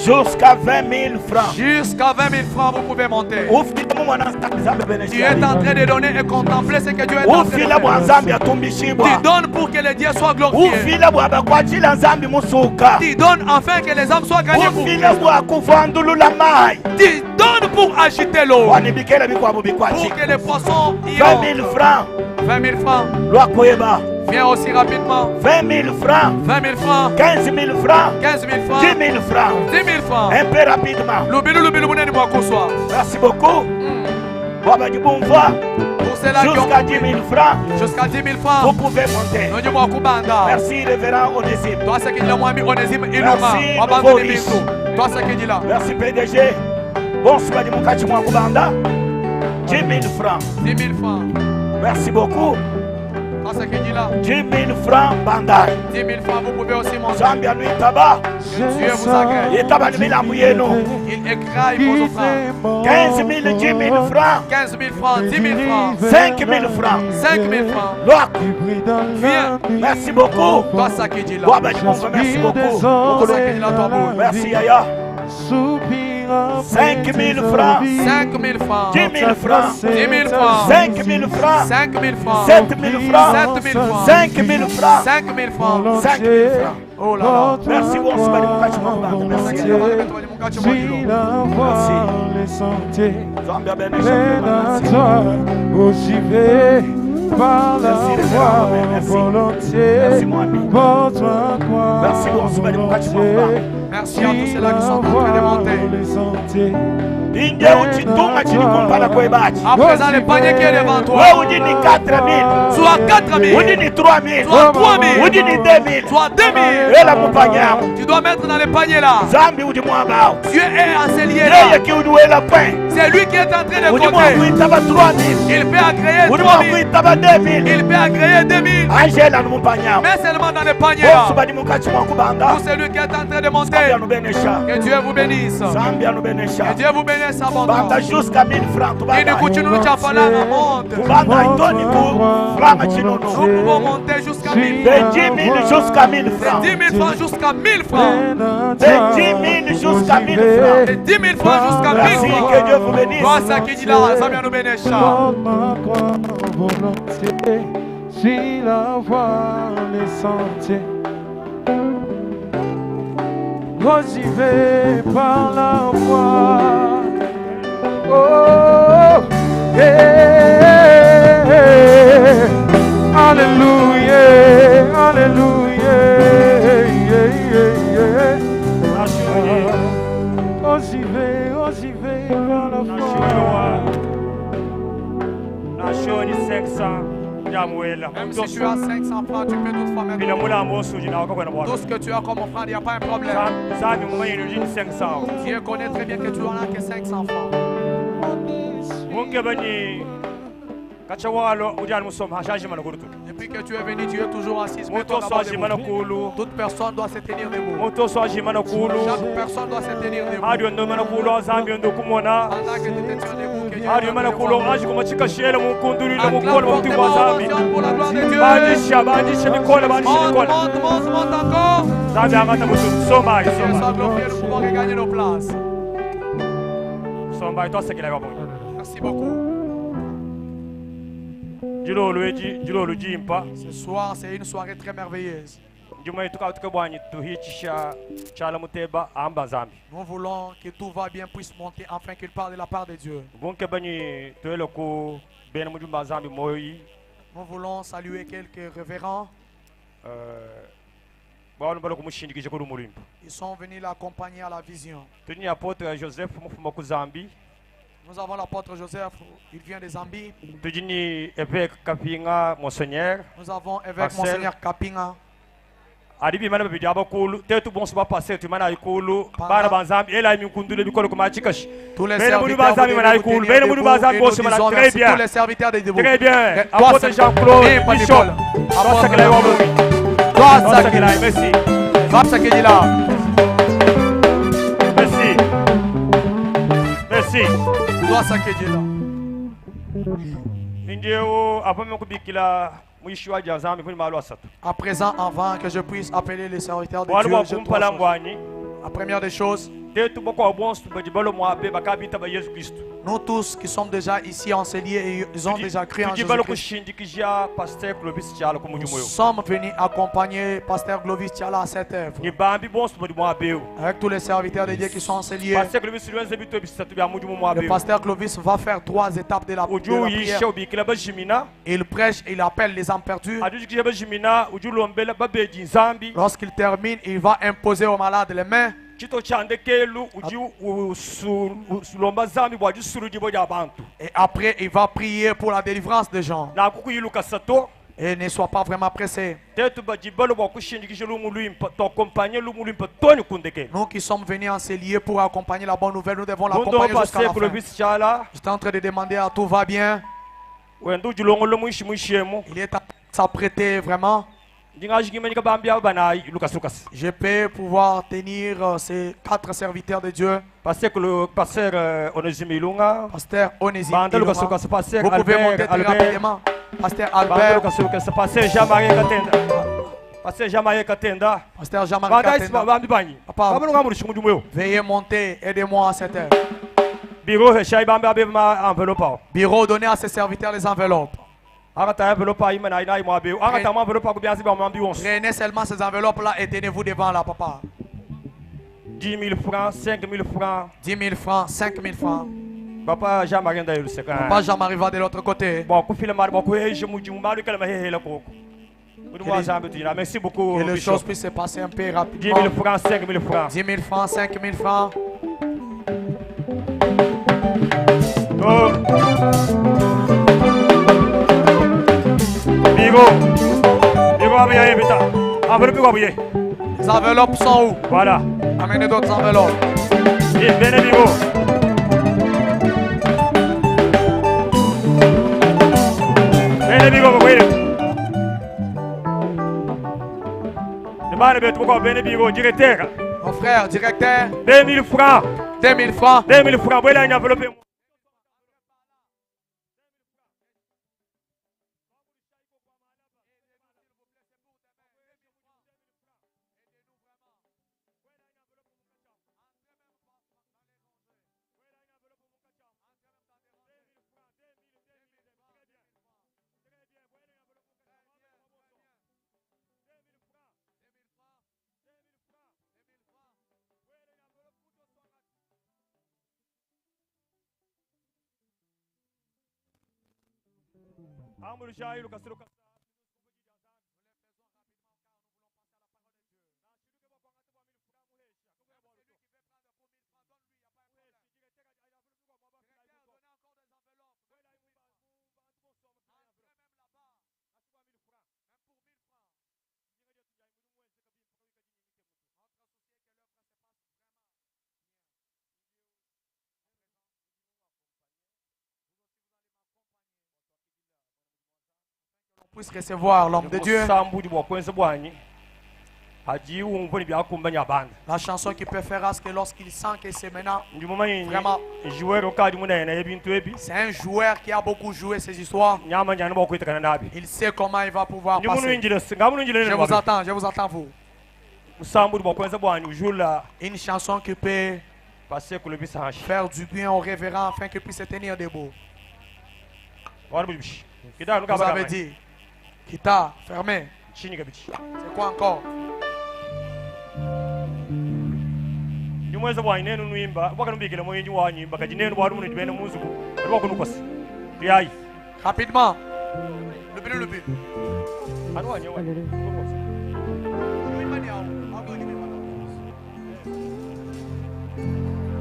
Speaker 1: Jusqu'à 20 000 francs.
Speaker 4: Jusqu'à 20 000 francs, vous pouvez monter.
Speaker 1: Ufile mwana Nzambe
Speaker 4: Tu es en train de donner et contempler ce que Dieu est en train de
Speaker 1: Ufile bwa
Speaker 4: faire.
Speaker 1: Nzambe atumbishibwa.
Speaker 4: Tu donnes pour que le Dieu soit glorifié.
Speaker 1: Ufile bwa bakwachila Nzambe musuka.
Speaker 4: Tu donnes afin que les âmes soient gagnées pour
Speaker 1: Ufile bwa kuvandulula mai.
Speaker 4: Tu donnes pour agiter l'eau.
Speaker 1: Wanibikela bikwabo bikwachi.
Speaker 4: Pour que les poissons y
Speaker 1: 20
Speaker 4: entrent.
Speaker 1: 000 francs.
Speaker 4: 20 000 francs.
Speaker 1: Lwakoyeba.
Speaker 4: Viens aussi rapidement.
Speaker 1: 20 000 francs.
Speaker 4: 20 000 francs.
Speaker 1: 15 000 francs.
Speaker 4: 15 000 francs.
Speaker 1: 10 000 francs.
Speaker 4: 10 000 francs.
Speaker 1: Un peu rapidement.
Speaker 4: Lubilu lubilu munene mwakuswa.
Speaker 1: Merci beaucoup. Baba Dibumva.
Speaker 4: Pour ceux-là qui ont
Speaker 1: Jusqu'à 10 000 francs.
Speaker 4: Jusqu'à 10 000 francs.
Speaker 1: Vous pouvez monter.
Speaker 4: Nonye mwakubanda.
Speaker 1: Merci, révérend Onésime.
Speaker 4: Toi ce qui dit là, mwami Onésime Ilunga.
Speaker 1: Merci,
Speaker 4: Wabantu
Speaker 1: nouveau
Speaker 4: ni
Speaker 1: riche.
Speaker 4: bintu. Toi ce qui dit là.
Speaker 1: Merci, PDG. Bonsoir, Dimukachi Mwakubanda. 10 000 francs.
Speaker 4: 10 000 francs.
Speaker 1: Merci beaucoup.
Speaker 4: Toi ce qui dit là.
Speaker 1: 10 000 francs, Bandai.
Speaker 4: 10 000 francs, vous pouvez aussi monter.
Speaker 1: Zambia nuitaba.
Speaker 4: Que Dieu vous agrée.
Speaker 1: Yitaba ni milamu yenu.
Speaker 4: Il écraille vos offrandes.
Speaker 1: 15 000, 10 000 francs.
Speaker 4: 15 000 francs, 10 000 francs.
Speaker 1: 5 000 francs.
Speaker 4: 5 000 francs.
Speaker 1: Loak.
Speaker 4: Viens.
Speaker 1: Merci beaucoup.
Speaker 4: Toi ça qui dit là.
Speaker 1: Baba Dibumva, merci beaucoup.
Speaker 4: Toi ça qui dit là, toi boule.
Speaker 1: Merci, Yaya. 5 000 francs.
Speaker 4: 5 000 francs.
Speaker 1: 10 000 francs.
Speaker 4: 10 000 francs.
Speaker 1: 5 000 francs.
Speaker 4: 5 000 francs.
Speaker 1: 7 000 francs.
Speaker 4: 7 000 francs.
Speaker 1: 5 000 francs.
Speaker 4: 5 000 francs.
Speaker 1: 5 000 francs.
Speaker 4: Oh là là.
Speaker 1: Merci, bonsoir, Dimukachi Mwakubanda. Merci, Yaya.
Speaker 5: Merci.
Speaker 1: Zambia Benesha. Merci.
Speaker 5: Où j'y vais par la
Speaker 1: Merci,
Speaker 5: foi
Speaker 1: révérend. Merci.
Speaker 5: volontiers.
Speaker 1: Merci, mon ami.
Speaker 5: Porte-toi croix
Speaker 1: Merci, bonsoir, Dimukachi Mwakubanda.
Speaker 4: Merci à tous ceux-là qui sont en train de monter.
Speaker 5: Les sentiers.
Speaker 1: Inge uchitunga chili kumpala kwebachi.
Speaker 4: À présent, le panier qui est devant toi.
Speaker 1: Wewe udi ni 4 000.
Speaker 4: Soit 4 000.
Speaker 1: Udi ni 3 000.
Speaker 4: Soit 3 000.
Speaker 1: Udi ni 2 000.
Speaker 4: Soit 2 000.
Speaker 1: Ela mupanya yako.
Speaker 4: Tu dois mettre dans le panier là.
Speaker 1: Zambi udi mwabao.
Speaker 4: Dieu est en ce lieu là.
Speaker 1: Yeye ki udi wela point.
Speaker 4: C'est lui qui est en train de
Speaker 1: Udi
Speaker 4: compter.
Speaker 1: mwakuitaba 3 000.
Speaker 4: Il peut agréer
Speaker 1: Udi
Speaker 4: 3 000.
Speaker 1: mwakuitaba 2 000.
Speaker 4: Il peut agréer 2 000.
Speaker 1: Angela numupanya.
Speaker 4: Mais seulement dans le panier là.
Speaker 1: Bonsoir, Dimukachi Mwakubanda.
Speaker 4: Pour celui qui est en train de monter.
Speaker 1: Zambia nubenesha.
Speaker 4: Que Dieu vous bénisse.
Speaker 1: Zambia nubenesha.
Speaker 4: Que Dieu vous bénisse abondamment.
Speaker 1: Banda jusqu'à 1000 francs.
Speaker 4: Ini
Speaker 1: Tubanda.
Speaker 4: kuchununu cha falanga monte.
Speaker 1: Tubanda itoni ku franga chinunu.
Speaker 4: Nous pouvons monter jusqu'à 1000
Speaker 1: De 10 000 jusqu'à 1000 francs.
Speaker 4: 10 000 francs jusqu'à 1000 francs.
Speaker 1: De 10 000 jusqu'à 1000 francs.
Speaker 4: De 10 000 francs jusqu'à 1000
Speaker 1: Merci,
Speaker 4: francs.
Speaker 1: que Dieu vous bénisse.
Speaker 4: Toi, ça qui dit là, Zambia nous bénisse.
Speaker 5: Porte ma croix volontiers. Suis la voie, les sentiers. Oh, j'y vais par la foi. Oh, yeah. Alléluia, Alléluia. Yeah, yeah, yeah. Oh, j'y vais, oh, j'y vais par la foi.
Speaker 9: Nashoni 500 jamuela.
Speaker 4: Même si tu as 500 francs, tu peux toutefois mettre.
Speaker 9: Bila mula mosu jina wako kwenda
Speaker 4: Tout ce que tu as comme offrande, il n'y a pas un problème.
Speaker 9: Zambi mwenye ni 500.
Speaker 4: Dieu connaît très bien que tu en as que 500 francs.
Speaker 9: Munke bani kachawalo ujani musoma hashaji mana kurutu.
Speaker 4: Depuis que tu es venu, tu es toujours assis. Mets-toi
Speaker 9: Moto
Speaker 4: d'abord
Speaker 9: swaji mana
Speaker 4: debout.
Speaker 9: kulu.
Speaker 4: Toute personne doit se tenir debout.
Speaker 9: Moto swaji mana kulu.
Speaker 4: Chaque personne doit se tenir debout.
Speaker 9: Hadi ndo mana kulu zambi ndo kumona.
Speaker 4: Pendant que tu te tiens debout, que Dieu
Speaker 9: Hadi mana kulu aji kumachikashela mukundulile mukolo
Speaker 4: Acclame
Speaker 9: mutima
Speaker 4: fortement,
Speaker 9: zambi.
Speaker 4: ovation pour la gloire de Dieu.
Speaker 9: Bandisha bandisha mikono bandisha
Speaker 4: Monte,
Speaker 9: mikono.
Speaker 4: monte, monte, monte encore.
Speaker 9: Zambi angata mutu soma
Speaker 4: Dieu soit
Speaker 9: soma.
Speaker 4: glorifié, nous pouvons regagner nos places.
Speaker 9: Soma twasakila babonye.
Speaker 4: Merci beaucoup.
Speaker 9: Jilolo eji jilolo jimpa.
Speaker 4: Ce soir, c'est une soirée très merveilleuse.
Speaker 9: Juma tuka bwanyi tuhichisha chala muteba amba zambi.
Speaker 4: Nous voulons que tout va bien puisse monter afin qu'il parle de la part de Dieu.
Speaker 9: Bunke banyi tuele ku bena mujumba zambi moyi.
Speaker 4: Nous voulons saluer quelques révérends.
Speaker 9: Bawanu balo kumushindikisha kuri mulimbo.
Speaker 4: Ils sont venus l'accompagner à la vision.
Speaker 9: Tuni apôtre Joseph mufuma ku Zambi.
Speaker 4: Nous avons l'apôtre Joseph, il vient de Zambie.
Speaker 9: Tujini évêque Kapinga Monseigneur.
Speaker 4: Nous avons évêque
Speaker 9: Marcel.
Speaker 4: Monseigneur Kapinga.
Speaker 9: Ari bimana babidi abakulu tetu bonso bapase tumana ikulu bana banzambi ela imikundule bikolo kumachikashi.
Speaker 4: Tous les
Speaker 9: Bena mudu
Speaker 4: serviteurs,
Speaker 9: bazambi
Speaker 4: vous
Speaker 9: mana
Speaker 4: devez vous
Speaker 9: ikulu
Speaker 4: tenir
Speaker 9: bena mudu
Speaker 4: debout
Speaker 9: bazambi
Speaker 4: et nous
Speaker 9: bonso mana
Speaker 4: disons
Speaker 9: très
Speaker 4: merci
Speaker 9: bien.
Speaker 4: tous les serviteurs de debout.
Speaker 9: Très bien.
Speaker 4: Eh, toi,
Speaker 9: Apôtre
Speaker 4: c'est-
Speaker 9: Jean-Claude
Speaker 4: Eh, pas
Speaker 9: Bishop.
Speaker 4: d'épaule.
Speaker 9: Toi,
Speaker 4: Apôtre
Speaker 9: Sakela
Speaker 4: Jean-Claude. Toi,
Speaker 9: Toi,
Speaker 4: Sakela.
Speaker 9: Sakela, merci.
Speaker 4: Toi, Sakela.
Speaker 9: Merci. Merci.
Speaker 4: Toi, Sakela.
Speaker 9: Ndio apame kubikila mwishiwa ja Zambi kuni malu asatu.
Speaker 4: À présent, avant que je puisse appeler les serviteurs de
Speaker 9: Bwana
Speaker 4: Dieu,
Speaker 9: wa
Speaker 4: je
Speaker 9: kumpala
Speaker 4: trois choses.
Speaker 9: ngwanyi
Speaker 4: La première des choses,
Speaker 9: Tetu bakwa bonso badi balo mwabe bakabita ba Yesu Kristo.
Speaker 4: Nous tous qui sommes déjà ici en ce lieu et ils ont déjà cru en
Speaker 9: Tudi balo
Speaker 4: Jésus-Christ.
Speaker 9: kushindikizha Pasteur Clovis Tshiala ku
Speaker 4: Nous
Speaker 9: mudimu yo.
Speaker 4: sommes venus accompagner Pasteur Clovis Tshiala à cette œuvre.
Speaker 9: Ni bambi bonso badi mwabe yo.
Speaker 4: Avec tous les serviteurs de Dieu qui sont en ce lieu.
Speaker 9: Pasteur Clovis lwenze bito bisatu bya mudimu mwabe
Speaker 4: Le
Speaker 9: yo.
Speaker 4: pasteur Clovis va faire trois étapes de
Speaker 9: Udi
Speaker 4: la
Speaker 9: uyisha
Speaker 4: prière.
Speaker 9: ubikila bajimina.
Speaker 4: Il prêche, il appelle les âmes perdues.
Speaker 9: Adujikisha bajimina udi ulombela babedi nzambi.
Speaker 4: Lorsqu'il termine, il va imposer aux malades les mains.
Speaker 9: Chito cha ndekelu udi usulomba zambi bwa disuludibwa dia bantu.
Speaker 4: Et après, il va prier pour la délivrance des gens.
Speaker 9: Nanku kuyiluka sato.
Speaker 4: Et ne sois pas vraiment pressé.
Speaker 9: Tetu badi balo bwa kushindikisha lumu luimpa tokompanye lumu luimpa toni kundekelu.
Speaker 4: Nous qui sommes venus en ce lieu pour accompagner la bonne nouvelle, nous devons
Speaker 9: Mundo
Speaker 4: l'accompagner jusqu'à
Speaker 9: Pasteur
Speaker 4: la fin.
Speaker 9: Clovis Tshiala.
Speaker 4: J'étais en train de demander à tout va bien.
Speaker 9: Wenda ujilongolo mwishi mwishemu.
Speaker 4: Il est à s'apprêter vraiment.
Speaker 9: Ndingajikimanyika bambi aba banayi lukasi lukasi.
Speaker 4: Je peux pouvoir tenir ces quatre serviteurs de Dieu.
Speaker 9: Pasteur le pasteur Onésime Ilunga.
Speaker 4: Pasteur Onésime
Speaker 9: Banda
Speaker 4: Ilunga.
Speaker 9: lukasi lukasi pasteur
Speaker 4: Vous pouvez
Speaker 9: Albert
Speaker 4: monter très
Speaker 9: Albert.
Speaker 4: rapidement. Pasteur
Speaker 9: Banda
Speaker 4: Albert.
Speaker 9: lukasi lukasi pasteur Jean-Marie Katenda. Pasteur Jean-Marie Katenda.
Speaker 4: Pasteur Jean-Marie
Speaker 9: Banda
Speaker 4: Katenda.
Speaker 9: isi bambi banyi.
Speaker 4: Papa.
Speaker 9: Bambi lunga mulishi mudimu yo.
Speaker 4: Veuillez monter, aidez-moi à cette heure.
Speaker 9: Bureau heshai bambi abe ma enveloppe awo.
Speaker 4: Bureau, donnez à ses serviteurs les enveloppes.
Speaker 9: Akata enveloppe ayi mana inayi mwabe. Akata ma enveloppe akubianzi ba mwambi wonso.
Speaker 4: Prenez seulement ces enveloppes-là et tenez-vous devant là, papa.
Speaker 9: 10 000 francs, 5 000 francs.
Speaker 4: 10 000 francs, 5 000 francs.
Speaker 9: Papa Jean-Marie Ndayeluse.
Speaker 4: Papa Jean-Marie va de l'autre côté.
Speaker 9: Bon, kufila mari bon kuheje mudimu malu kala mahehela koko. Mudimu wa Nzambe tuyina. Merci beaucoup.
Speaker 4: Que les
Speaker 9: Bishop.
Speaker 4: choses puissent se passer un peu
Speaker 9: 10
Speaker 4: rapidement.
Speaker 9: 000 francs, 5 000 francs.
Speaker 4: 10 000 francs, 5 000 francs.
Speaker 9: Oh. Bigo. Bigo abuye bita. Enveloppe ko abuye.
Speaker 4: Les enveloppes sont où?
Speaker 9: Voilà.
Speaker 4: Amenez d'autres enveloppes.
Speaker 9: Et bene bigo. Bene bigo ko kwele. Demande betu ko bene bigo directeur.
Speaker 4: Mon frère, directeur.
Speaker 9: 2000 francs.
Speaker 4: 2000 francs.
Speaker 9: 2000 francs. Voilà une enveloppe. Amurushayi lukasiluka.
Speaker 4: Puisse recevoir l'homme de Dieu.
Speaker 9: Musambu bwa kwenza bwanyi. Haji umva ni byakumbanya banda.
Speaker 4: La chanson qui peut faire à ce que lorsqu'il sent que c'est maintenant
Speaker 9: Vraiment.
Speaker 4: vraiment,
Speaker 9: Joueur okadi munene ebintu ebi.
Speaker 4: c'est un joueur qui a beaucoup joué ces histoires.
Speaker 9: Nyama njani bwa kwitakana nabi.
Speaker 4: Il sait comment il va pouvoir
Speaker 9: Ndi munu
Speaker 4: passer.
Speaker 9: injile ngamu injile
Speaker 4: Je vous attends, je vous attends vous.
Speaker 9: Musambu bwa kwenza bwanyi ujula
Speaker 4: Une chanson qui peut
Speaker 9: passer kulubisa hashi.
Speaker 4: faire du bien au révérend afin qu'il puisse se tenir debout.
Speaker 9: Wali bubishi. Kida
Speaker 4: Vous avez dit, Kita, fermé.
Speaker 9: Chini kabichi.
Speaker 4: C'est quoi encore?
Speaker 9: Ndi mweza bwanyi nenu nuimba wakanubikila mwenyi wanyimba kaji nenu bwali munu ndibene muzuku. Bali kunukosa. Tuyayi.
Speaker 4: Rapidement. Le but, le but.
Speaker 9: Anu wanyi wanyi.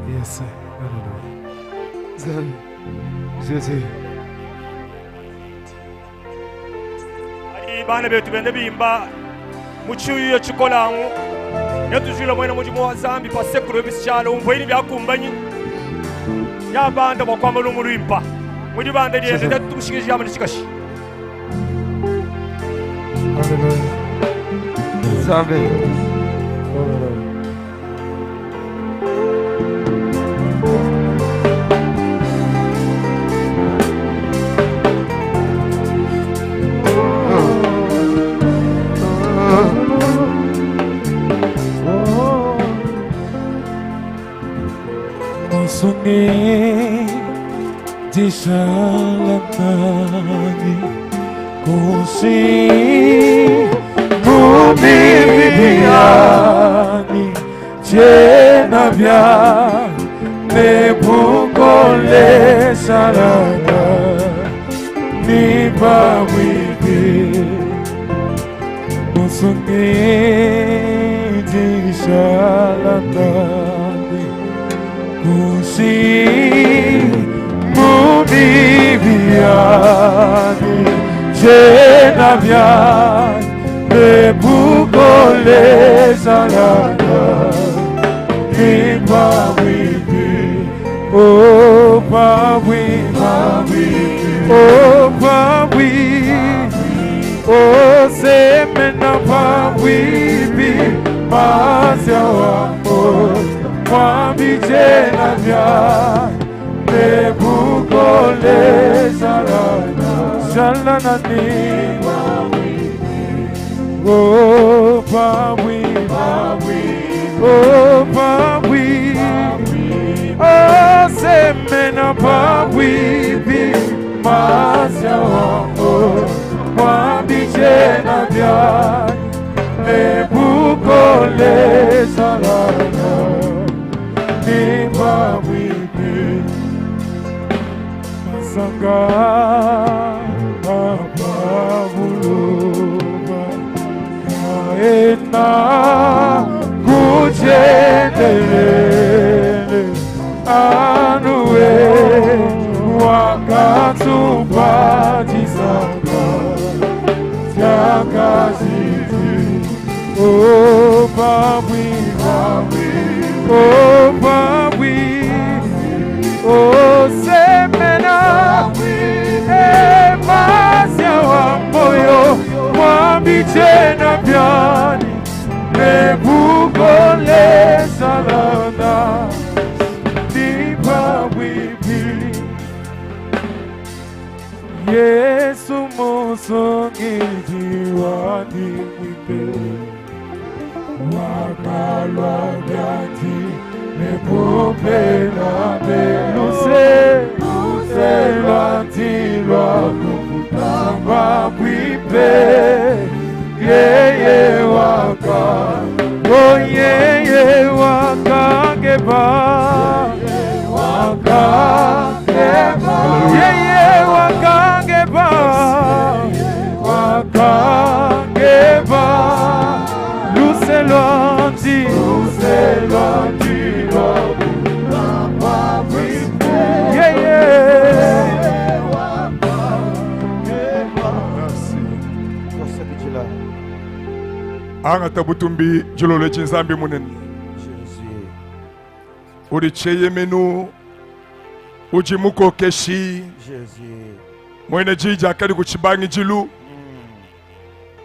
Speaker 5: Yes, hallelujah. Nzambe, Jésus.
Speaker 9: Ali bana betu bende bimba muchiuyo chikolangu netuzwila mwene mudimu wa zambi pasekulu ebisikyalo umva byakumbanyi yabanda bwakwamba lumu lwimpa mudi banda lyende tetukushikiziyama nishikashi
Speaker 5: Hallelujah. Nzambe. Hallelujah. Mosungi dishalanani kusi mubibiani jena bya nebukole salana ni bawibi Mosungi dishalanani kusi mubibiani jena bya nebukole salana ni bawibi. Oh, bawi, oh, bawi, oh, semena bawibi, masia wamo, mwambi jena bya, nebukole salana, salana ni, oh, bawi, oh, bawi, oh, semena bawibi, masia wamo, mwambi jena bya, nebukole salana, ni bawibi, masanga ababuluba kaena kujendelele anuwe wakatubatisanga tyakaziti. Oh, babwi, oh, babwi, oh, semena emasia wa moyo mwambi jena byani nebukole salana dipawibi. Yesu musungiji wani mwipe wakalwa byati nepupela beluse luse lwantilwa kutamba bwipe yeye waka, oh yeye wakangeba wakangeba yeye wakangeba wakangeba luse lwanti luse lwantilwa yeye.
Speaker 11: Angata butumbi jilolo nzambi munene uri cheyemenu uji mukokeshi mwene jija akali kuchibangi jilu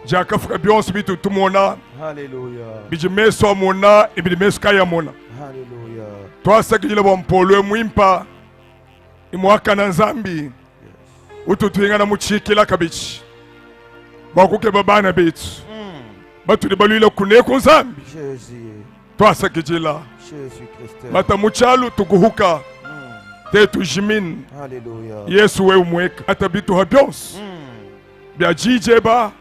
Speaker 11: jakafuka byonse bitu tumona.
Speaker 2: Hallelujah.
Speaker 11: Biji meso amona ibili meso kaya mona.
Speaker 2: Hallelujah.
Speaker 11: Twasakijile bwa mpolwe mwimpa imwaka na nzambi ututwingana muchikila kabichi bakukeba bana betu batuli balwile kuneko nzambi.
Speaker 2: Jésus.
Speaker 11: Twasakijila
Speaker 2: Jésus Christ.
Speaker 11: Mata muchalu tukuhuka tetu jimin.
Speaker 2: Hallelujah.
Speaker 11: Yesu we umweka atabitu habyonse bya jijeba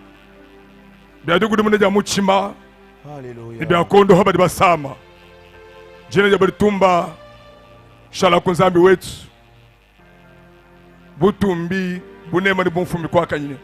Speaker 11: bya dugudumune bya muchima.
Speaker 2: Hallelujah.
Speaker 11: Bya kondo habadi basama jina lya balitumba shala ku nzambi wetu butumbi bunema ni bumfumi kwakanyine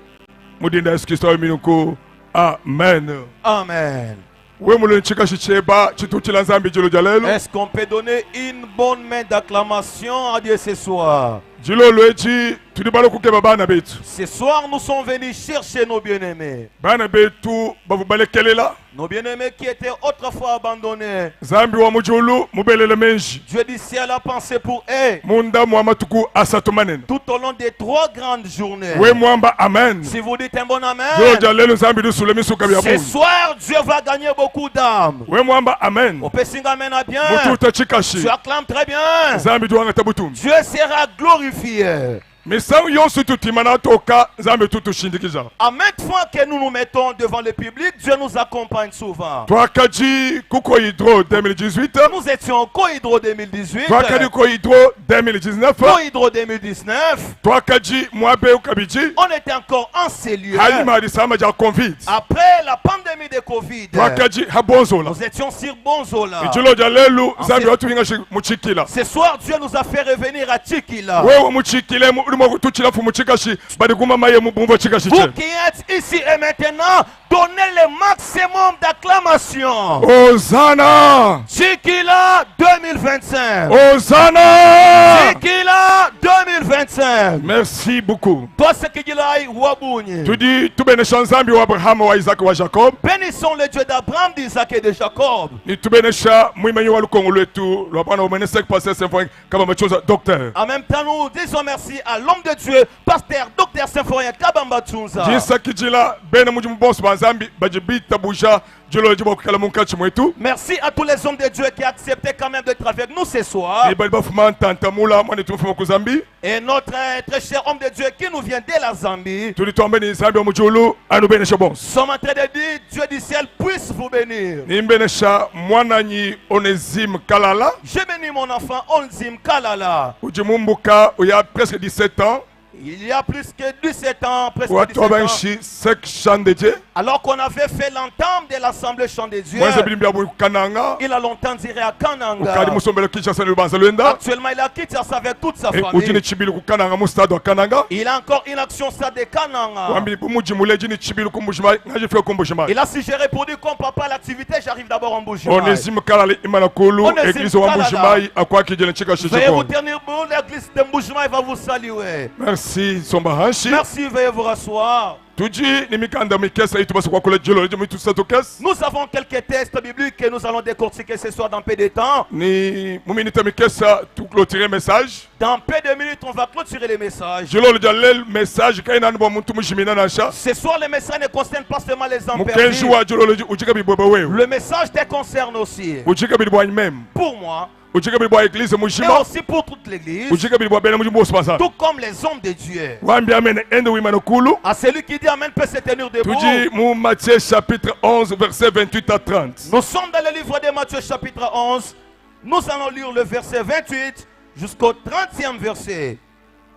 Speaker 11: mudinda Yesu Kristo minuko. Amen.
Speaker 9: Amen.
Speaker 11: We muloni chikashi cheba chituchila nzambi jilo ja lelo.
Speaker 9: Est-ce qu'on peut donner une bonne main d'acclamation à Dieu ce soir?
Speaker 11: Jilo lwechi tulibalo kukeba bana betu.
Speaker 9: Ce soir nous sommes venus chercher nos bien-aimés.
Speaker 11: Bana betu bavubalekelela.
Speaker 9: Nos bien-aimés qui étaient autrefois abandonnés.
Speaker 11: Nzambi wa mujulu mubelele menji.
Speaker 9: Dieu du ciel a pensé pour eux.
Speaker 11: Munda mwa matuku asatu manene.
Speaker 9: Tout au long des 3 grandes journées.
Speaker 11: We mwamba amen.
Speaker 9: Si vous dites un bon amen.
Speaker 11: Jilo ja lelo nzambi dusule misuka bya
Speaker 9: Ce
Speaker 11: bungi.
Speaker 9: soir Dieu va gagner beaucoup d'âmes.
Speaker 11: We mwamba amen.
Speaker 9: Opesinga amen à bien.
Speaker 11: Mututa chikashi.
Speaker 9: Tu acclames très bien.
Speaker 11: Nzambi duanga tabutum.
Speaker 9: Dieu sera glorifié.
Speaker 11: Misangu yonso tutimana toka Nzambe tutushindikija.
Speaker 12: À maintes fois que nous nous mettons devant le public, Dieu nous accompagne souvent.
Speaker 11: Twakadi ku Cohydro 2018.
Speaker 12: Nous étions au Cohydro 2018.
Speaker 11: Twakadi Cohydro 2019.
Speaker 12: Cohydro 2019.
Speaker 11: Twakadi muaba eu kabidi.
Speaker 12: On était encore en ces lieux.
Speaker 11: Panyima pa disama dia Covid.
Speaker 12: Après la pandémie de Covid.
Speaker 11: Twakadi ha Bonzola.
Speaker 12: Nous étions sur Bonzola.
Speaker 11: Dilolo dia lelu
Speaker 12: En
Speaker 11: Nzambi watupingaji mu Tshikila.
Speaker 12: Ce soir, Dieu nous a fait revenir à Tshikila.
Speaker 11: Wewe mu Tshikila emu udi mua kututshila mfumu tshikashi badi kuma maye mu bumvua tshikashi
Speaker 12: Vous
Speaker 11: tshiebe.
Speaker 12: qui êtes ici et maintenant, donnez le maximum d'acclamation.
Speaker 11: Hosanna!
Speaker 12: Tshikila 2025.
Speaker 11: Hosanna!
Speaker 12: Tshikila 2025.
Speaker 11: Merci beaucoup.
Speaker 12: Tuasakidilayi wa bungi.
Speaker 11: Tudi tubenesha Nzambi wa Abraham wa Isaac wa Jacob.
Speaker 12: Bénissons le Dieu d'Abraham, d'Isaac et de Jacob.
Speaker 11: Ne tubenesha muimanyi wa lukongo luetu lua bana umenesek pasteur Symphorien Kabamba Tshunza docteur.
Speaker 12: En même temps, nous disons merci à l'homme de Dieu, pasteur Docteur Symphorien Kabamba Tshunza.
Speaker 11: Disakidila bena mudimu bonso ba Nzambi badi bitabuja dilolo edi bua kuikala munkatshi muetu.
Speaker 12: Merci à tous les hommes de Dieu qui ont accepté quand même d'être avec nous ce soir.
Speaker 11: Ne badi bafuma ntanta mula muanetu mufuma ku Zambie.
Speaker 12: Et notre très cher homme de Dieu qui nous vient de la Zambie.
Speaker 11: Tudi tuamba ne Nzambi wa mu diulu anubenesha bonso.
Speaker 12: Sommes en train de dire Dieu du ciel puisse vous bénir.
Speaker 11: Ne mbenesha muananyi Onesime Kalala.
Speaker 12: Je bénis mon enfant Onesime Kalala.
Speaker 11: Udi mumbuka uya presque 17 ans.
Speaker 12: Il y a plus que 17 ans, presque 17 ans.
Speaker 11: Watuabanshi sec champ de Dieu.
Speaker 12: Alors qu'on avait fait l'entame de l'assemblée chant de Dieu.
Speaker 11: Mwenze bidimu bia bungi ku Kananga.
Speaker 12: Il a longtemps duré à Kananga.
Speaker 11: Ukadi musombele Kinshasa ne lubanza luenda.
Speaker 12: Actuellement, il a quitté avec toute sa
Speaker 11: E, udi ne
Speaker 12: famille.
Speaker 11: tshibilu ku Kananga mu stade wa Kananga.
Speaker 12: Il a encore une action stade de Kananga.
Speaker 11: Wambi bu mudi muleji ne tshibilu ku Mbujimayi, ngajifika ku Mbujimayi.
Speaker 12: Il a suggéré pour dire comme papa l'activité, j'arrive d'abord en Mbujimayi.
Speaker 11: Onesime Kalala imana kulu
Speaker 12: Onesime
Speaker 11: église wa
Speaker 12: Kalala.
Speaker 11: Mbujimayi akuakidile tshikashi
Speaker 12: Veuillez vous
Speaker 11: tshikole.
Speaker 12: tenir debout, l'église de Mbujimayi va vous saluer.
Speaker 11: Merci somba hanshi.
Speaker 12: Merci, veuillez vous rasseoir.
Speaker 11: Tudi ne mikanda mikese itu basa kuakula dilolo edi mutu tukese.
Speaker 12: Nous avons quelques textes bibliques que nous allons décortiquer ce soir dans peu de temps.
Speaker 11: Ni mu minute mikese tu clôturer message.
Speaker 12: Dans peu de minutes, on va clôturer les messages.
Speaker 11: Dilolo dia lelu message kaena anu bua muntu mujimina nansha.
Speaker 12: Ce soir, les messages ne concernent pas seulement les hommes
Speaker 11: Mukenji
Speaker 12: perdus.
Speaker 11: wa dilolo edi udi kabidi buebe wewe.
Speaker 12: Le message te concerne aussi.
Speaker 11: Udi kabidi buanyi meme.
Speaker 12: Pour moi,
Speaker 11: Udi kabidi bua église
Speaker 12: et
Speaker 11: mujima.
Speaker 12: aussi pour toute l'église,
Speaker 11: Udi kabidi bua bena mudimu bonso ba Nzambi.
Speaker 12: tout comme les hommes de Dieu.
Speaker 11: Wambi amen ende wimana kulu.
Speaker 12: À celui qui dit Amen peut se tenir debout.
Speaker 11: Tudi mu Matthieu chapitre 11 verset 28 à 30.
Speaker 12: Nous sommes dans le livre de Matthieu chapitre 11. Nous allons lire le verset 28 jusqu'au 30e verset.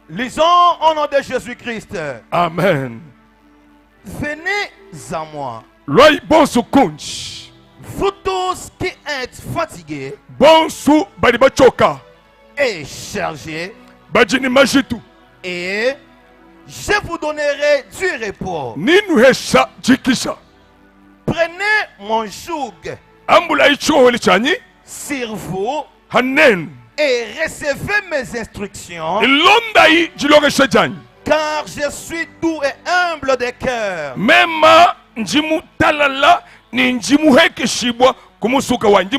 Speaker 12: Lisons au nom de Jésus-Christ.
Speaker 11: Amen.
Speaker 12: Venez à moi,
Speaker 11: Luayi bonso kundi.
Speaker 12: vous tous qui êtes fatigués
Speaker 11: Bonso badi batshioka.
Speaker 12: et chargés,
Speaker 11: Badi ne majitu.
Speaker 12: et je vous donnerai du repos.
Speaker 11: Nennuhesha dikisha.
Speaker 12: Prenez mon joug
Speaker 11: Ambulayi tshiowedi tshianyi.
Speaker 12: sur vous
Speaker 11: Pa nenu.
Speaker 12: et recevez mes instructions,
Speaker 11: Londayi dilongesha dianyi.
Speaker 12: car je suis doux et humble de cœur.
Speaker 11: Mema ndi mutalala ne ndi muhekeshibua ku musuka wanyi. Ndi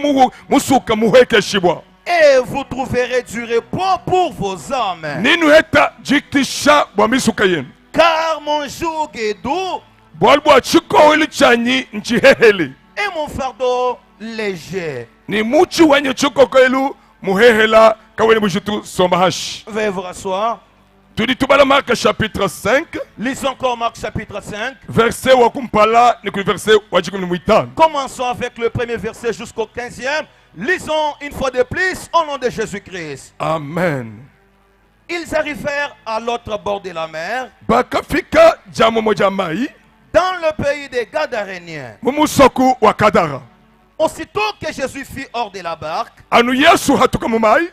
Speaker 11: musuka muhekeshibua.
Speaker 12: Et vous trouverez du repos pour vos âmes.
Speaker 11: Nenupete dikisha bua misuka yenu.
Speaker 12: Car mon joug est doux
Speaker 11: Bualu bua tshiowedi tshianyi ntshihehele.
Speaker 12: et mon fardeau léger.
Speaker 11: Ne mutshi wanyi tshikokelu muhehela kawena bujitu somba hanshi.
Speaker 12: Veuillez vous rasseoir.
Speaker 11: Tudi tubala Marc chapitre 5.
Speaker 12: Lisons encore Marc chapitre 5.
Speaker 11: Verset wa kumpala ne ku verset wa dikumi ne muitanu.
Speaker 12: Commençons avec le premier verset jusqu'au 15e. Lisons une fois de plus au nom de Jésus-Christ.
Speaker 11: Amen.
Speaker 12: Ils arrivèrent à l'autre bord de la mer,
Speaker 11: Bakafika dia muamua dia mayi.
Speaker 12: dans le pays des Gadaréniens.
Speaker 11: Mu musoko wa Gadara.
Speaker 12: Aussitôt que Jésus fut hors de la barque,
Speaker 11: Anu Yesu hatuka mu mayi.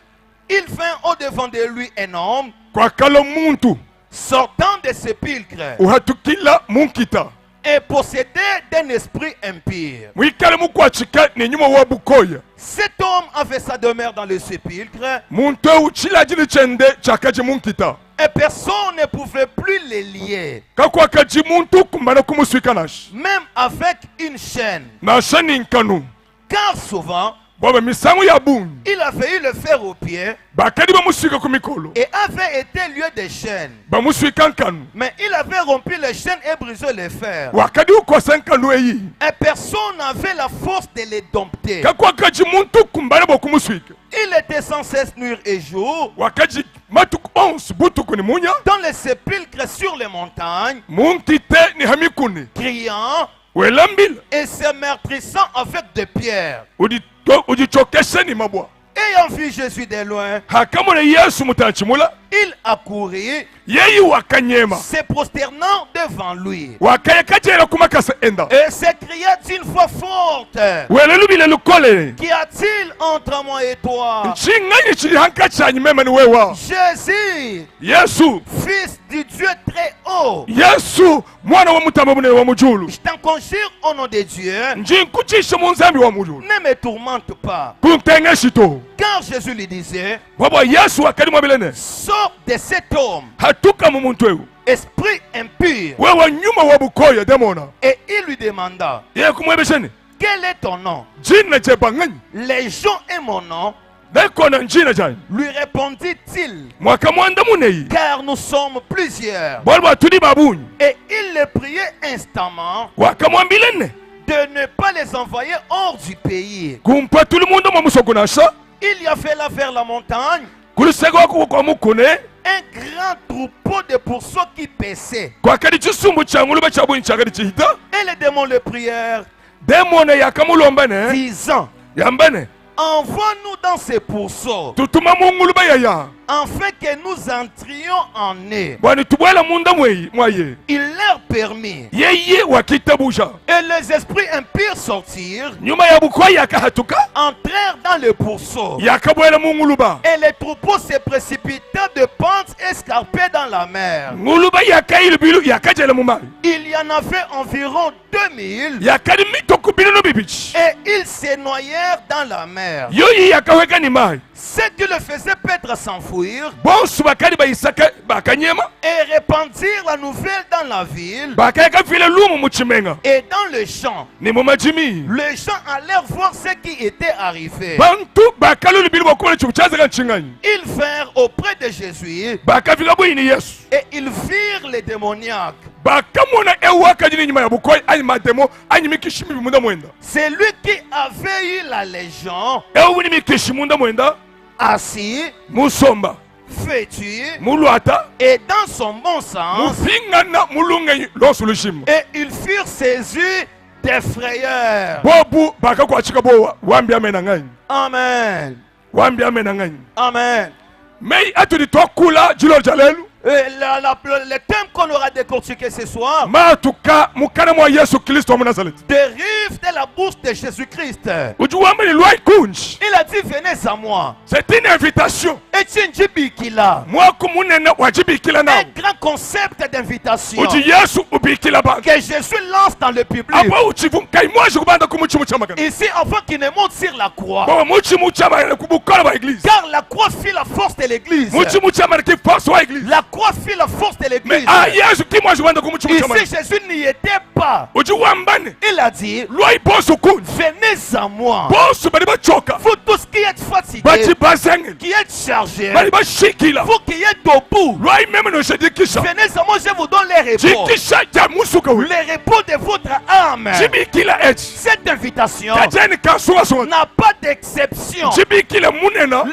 Speaker 12: il vint au-devant de lui un homme
Speaker 11: Kuakalua muntu.
Speaker 12: sortant des sépulcres
Speaker 11: Uhatukila mu nkita.
Speaker 12: et possédé d'un esprit impur.
Speaker 11: Muikale mukuatshika ne nyuma wa bukoya.
Speaker 12: Cet homme avait sa demeure dans le sépulcre
Speaker 11: Muntu eu tshiladile tshiende tshiakadi mu nkita.
Speaker 12: et personne ne pouvait plus le lier,
Speaker 11: Kakuakadi muntu kumbana kumusuika nansha.
Speaker 12: même avec une chaîne.
Speaker 11: Nansha ne nkanu.
Speaker 12: Car souvent,
Speaker 11: Bwaba misangu ya bungi.
Speaker 12: Il avait eu le fer au pied
Speaker 11: Bakadi bamuswika ku mikolo.
Speaker 12: et avait été lié des chaînes.
Speaker 11: Bamuswika nkanu.
Speaker 12: Mais il avait rompu les chaînes et brisé les fers.
Speaker 11: Wakadi ukosa nkanu eyi.
Speaker 12: Et personne n'avait la force de les dompter.
Speaker 11: Kakwakaji muntu kumbana bwa kumuswika.
Speaker 12: Il était sans cesse nuit et jour
Speaker 11: Wakaji matuku onse butuku ni munya.
Speaker 12: dans les sépulcres sur les montagnes,
Speaker 11: Munkite ni hamikuni.
Speaker 12: criant
Speaker 11: Wela mbila.
Speaker 12: et se meurtrissant avec des pierres.
Speaker 11: Udichokesha ni mabwa.
Speaker 12: Ayant vu Jésus de loin,
Speaker 11: Hakamona Yesu mutantshi mula.
Speaker 12: il accourut,
Speaker 11: Yeyi wakanyema.
Speaker 12: se prosternant devant lui,
Speaker 11: Wakaya kajera ku makasa enda.
Speaker 12: et s'écria d'une voix forte,
Speaker 11: Wela lubila lukole.
Speaker 12: Qu'y a-t-il entre moi et toi,
Speaker 11: Nchinganyi chili hankachi anyi mema ni wewa.
Speaker 12: Jésus,
Speaker 11: Yesu.
Speaker 12: fils du Dieu très haut?
Speaker 11: Yesu mwana wa mutamba munene wa mujulu.
Speaker 12: Je t'en conjure au nom de Dieu,
Speaker 11: Nji nkuchisha mu nzambi wa mujulu.
Speaker 12: ne me tourmente pas.
Speaker 11: Kuntengeshi to.
Speaker 12: Car Jésus lui disait,
Speaker 11: Bwabwa Yesu wakadi mwambilene.
Speaker 12: sors de cet homme,
Speaker 11: Hatuka mu muntu ewu.
Speaker 12: esprit impur.
Speaker 11: Wewe nyuma wa bukoya demona.
Speaker 12: Et il lui demanda,
Speaker 11: Yeye kumwebesheni.
Speaker 12: quel est ton nom?
Speaker 11: Jina jeba nganyi.
Speaker 12: Légion est mon nom,
Speaker 11: Nekona njina janyi.
Speaker 12: lui répondit-il,
Speaker 11: Mwaka mwanda muneyi.
Speaker 12: car nous sommes plusieurs.
Speaker 11: Bwalwa tudi babunyi.
Speaker 12: Et il le priait instamment
Speaker 11: Wakamwambilene.
Speaker 12: de ne pas les envoyer hors du pays.
Speaker 11: Kumpa tuli munda mwa musoko nasha.
Speaker 12: Il y avait là vers la montagne
Speaker 11: Kulusego wako kwa mukune.
Speaker 12: un grand troupeau de pourceaux qui paissaient.
Speaker 11: Kwakadi chisumbu cha nguluba cha bunyi chakadi chihita.
Speaker 12: Et les démons le prièrent,
Speaker 11: Demona yakamulomba ne.
Speaker 12: disant,
Speaker 11: Yambene.
Speaker 12: envoie-nous dans ces pourceaux,
Speaker 11: Tutuma mu nguluba yaya.
Speaker 12: afin que nous entrions en eux.
Speaker 11: Bwani tubwela munda mweyi mwaye.
Speaker 12: Il leur permit.
Speaker 11: Yeye wakitabuja.
Speaker 12: Et les esprits impurs sortirent,
Speaker 11: Nyuma ya bukoya yakahatuka.
Speaker 12: entrèrent dans le pourceau.
Speaker 11: Yakabwela mu nguluba.
Speaker 12: Et les troupeaux se précipitèrent de pentes escarpées dans la mer.
Speaker 11: Nguluba yakailubilu yakajela mu mayi.
Speaker 12: Il y en avait environ 2000
Speaker 11: Yakadi mitoko binunu bibichi.
Speaker 12: et ils se noyèrent dans la mer.
Speaker 11: Yoyi yakaweka ni mayi.
Speaker 12: Ceux qui le faisaient paître s'enfuirent
Speaker 11: Bonsu bakadi bayisaka bakanyema.
Speaker 12: et répandirent la nouvelle dans la ville
Speaker 11: Bakayaka vile lumu mu chimenga.
Speaker 12: et dans le champ.
Speaker 11: Ni mu majimi.
Speaker 12: Les gens allèrent voir ce qui était arrivé.
Speaker 11: Bantu bakalulubilu bakubona chibu chazaka nchinganyi.
Speaker 12: Ils vinrent auprès de Jésus
Speaker 11: Bakafika bwini Yesu.
Speaker 12: et ils virent les démoniaques.
Speaker 11: Bakamona ewa kajini nyuma ya bukoyi anyi mademo anyi mikishi mibi munda mwenda.
Speaker 12: C'est lui qui avait eu la légion,
Speaker 11: Ewu ni mikishi munda mwenda.
Speaker 12: assis,
Speaker 11: Musomba.
Speaker 12: vêtu
Speaker 11: Mulwata.
Speaker 12: et dans son bon sens.
Speaker 11: Mufingana mulungenyi lonsu lushima.
Speaker 12: Et ils furent saisis d'effrayeur.
Speaker 11: Bobu bakakwachika bowa wambi amena nganyi.
Speaker 12: Amen.
Speaker 11: Wambi amena nganyi.
Speaker 12: Amen.
Speaker 11: Mei atuli twakula jilo jalelu.
Speaker 12: Et le thème qu'on aura décortiqué ce soir
Speaker 11: Matuka mukana mwa Yesu Kristo wa Nazareti.
Speaker 12: dérive de la bouche de Jésus-Christ.
Speaker 11: Uji wambi ni lwai kunji.
Speaker 12: Il a dit, venez à moi.
Speaker 11: C'est une invitation.
Speaker 12: Echinjibikila.
Speaker 11: Mwaku munene wajibikila
Speaker 12: Un
Speaker 11: nao.
Speaker 12: grand concept d'invitation
Speaker 11: Uji Yesu ubikila bantu.
Speaker 12: que Jésus lance dans le public.
Speaker 11: Apa uchivu nkai mwaji kubanda kumuchimu chamakana.
Speaker 12: Ici, avant qu'il ne monte sur la croix.
Speaker 11: Baba muchimu chamakana kubukola ba église.
Speaker 12: Car la croix fit la force de l'église.
Speaker 11: Muchimu chamakana ki force wa église.
Speaker 12: La croix fit la force de
Speaker 11: Mais
Speaker 12: l'église.
Speaker 11: ah Yesu ki mwaji kubanda kumuchimu
Speaker 12: Ici,
Speaker 11: chamakana.
Speaker 12: Jésus n'y était pas.
Speaker 11: Uji wambane.
Speaker 12: Il a dit,
Speaker 11: Lwai bosu kunji.
Speaker 12: venez à moi.
Speaker 11: Bosu bali bachoka.
Speaker 12: Vous tous qui êtes fatigués,
Speaker 11: Bachi bazengeli.
Speaker 12: qui êtes chargés,
Speaker 11: Bali bashikila.
Speaker 12: vous qui êtes debout,
Speaker 11: Lwai meme no shedikisha.
Speaker 12: venez à moi, je vous donne les repos.
Speaker 11: Jikisha ja musuka we.
Speaker 12: Les repos de votre âme.
Speaker 11: Jibikila echi.
Speaker 12: Cette invitation
Speaker 11: Kajeni kasunga sunga.
Speaker 12: n'a pas d'exception.
Speaker 11: Jibikila munena.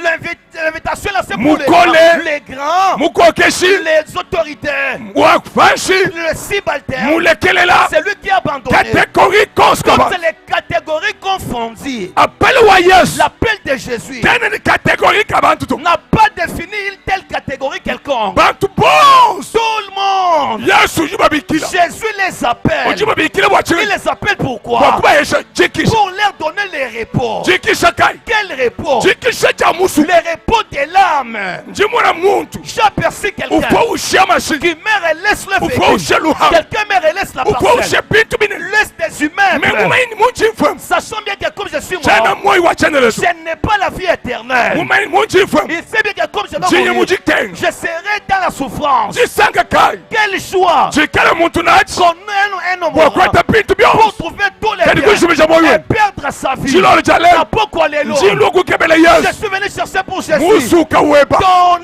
Speaker 12: L'invitation là, c'est pour les
Speaker 11: Mukole.
Speaker 12: grands, les grands,
Speaker 11: Mukokeshi.
Speaker 12: les autoritaires,
Speaker 11: Wafashi.
Speaker 12: le subalterne,
Speaker 11: Mulekelela.
Speaker 12: celui qui a abandonné.
Speaker 11: Catégorie koskaba.
Speaker 12: Toutes les catégories confondues.
Speaker 11: Appel wa Yesu.
Speaker 12: L'appel de Jésus
Speaker 11: Tena ni catégorie kabantu tu.
Speaker 12: n'a pas défini une telle catégorie quelconque.
Speaker 11: Bantu bonso.
Speaker 12: Tout le monde.
Speaker 11: Yesu jibabikila.
Speaker 12: Jésus les appelle.
Speaker 11: Ujibabikila bwa
Speaker 12: Il
Speaker 11: chiri.
Speaker 12: les appelle pourquoi?
Speaker 11: Kwa kubayesha jikisha.
Speaker 12: Pour leur donner les repos.
Speaker 11: Jikisha kai.
Speaker 12: Quel repos?
Speaker 11: Jikisha ja musu.
Speaker 12: Les repos de l'âme.
Speaker 11: Njimona muntu.
Speaker 12: J'ai aperçu quelqu'un
Speaker 11: Ufa ushia mashi.
Speaker 12: qui meurt et laisse le
Speaker 11: Ufa
Speaker 12: véhicule.
Speaker 11: ushia luhanga.
Speaker 12: Quelqu'un meurt et laisse la
Speaker 11: Ufa
Speaker 12: parcelle.
Speaker 11: ushia bintu binene.
Speaker 12: Plus des humains.
Speaker 11: Mais mumaini munji mfwemu.
Speaker 12: Sachant bien que comme je suis
Speaker 11: Tshena
Speaker 12: mort,
Speaker 11: moyi wa tshiendelele.
Speaker 12: je n'ai pas la vie éternelle.
Speaker 11: Mumaini munji mfwemu.
Speaker 12: Il sait bien que comme je dois
Speaker 11: Njiye
Speaker 12: mourir,
Speaker 11: mujikenga.
Speaker 12: je serai dans la souffrance.
Speaker 11: Disanka kayi.
Speaker 12: Quel choix
Speaker 11: Jikala muntu nachi.
Speaker 12: qu'on ait un homme
Speaker 11: Bua kuata bintu
Speaker 12: pour
Speaker 11: byonso.
Speaker 12: trouver tous les
Speaker 11: Kadi
Speaker 12: biens
Speaker 11: kushimija moyo
Speaker 12: et
Speaker 11: wenu.
Speaker 12: perdre sa vie.
Speaker 11: Tshilolo tshia lelo.
Speaker 12: Na pokwa lelo.
Speaker 11: Njilu kukebela
Speaker 12: Je
Speaker 11: Yesu.
Speaker 12: suis venu chercher pour Jésus.
Speaker 11: Musuka weba.
Speaker 12: Ton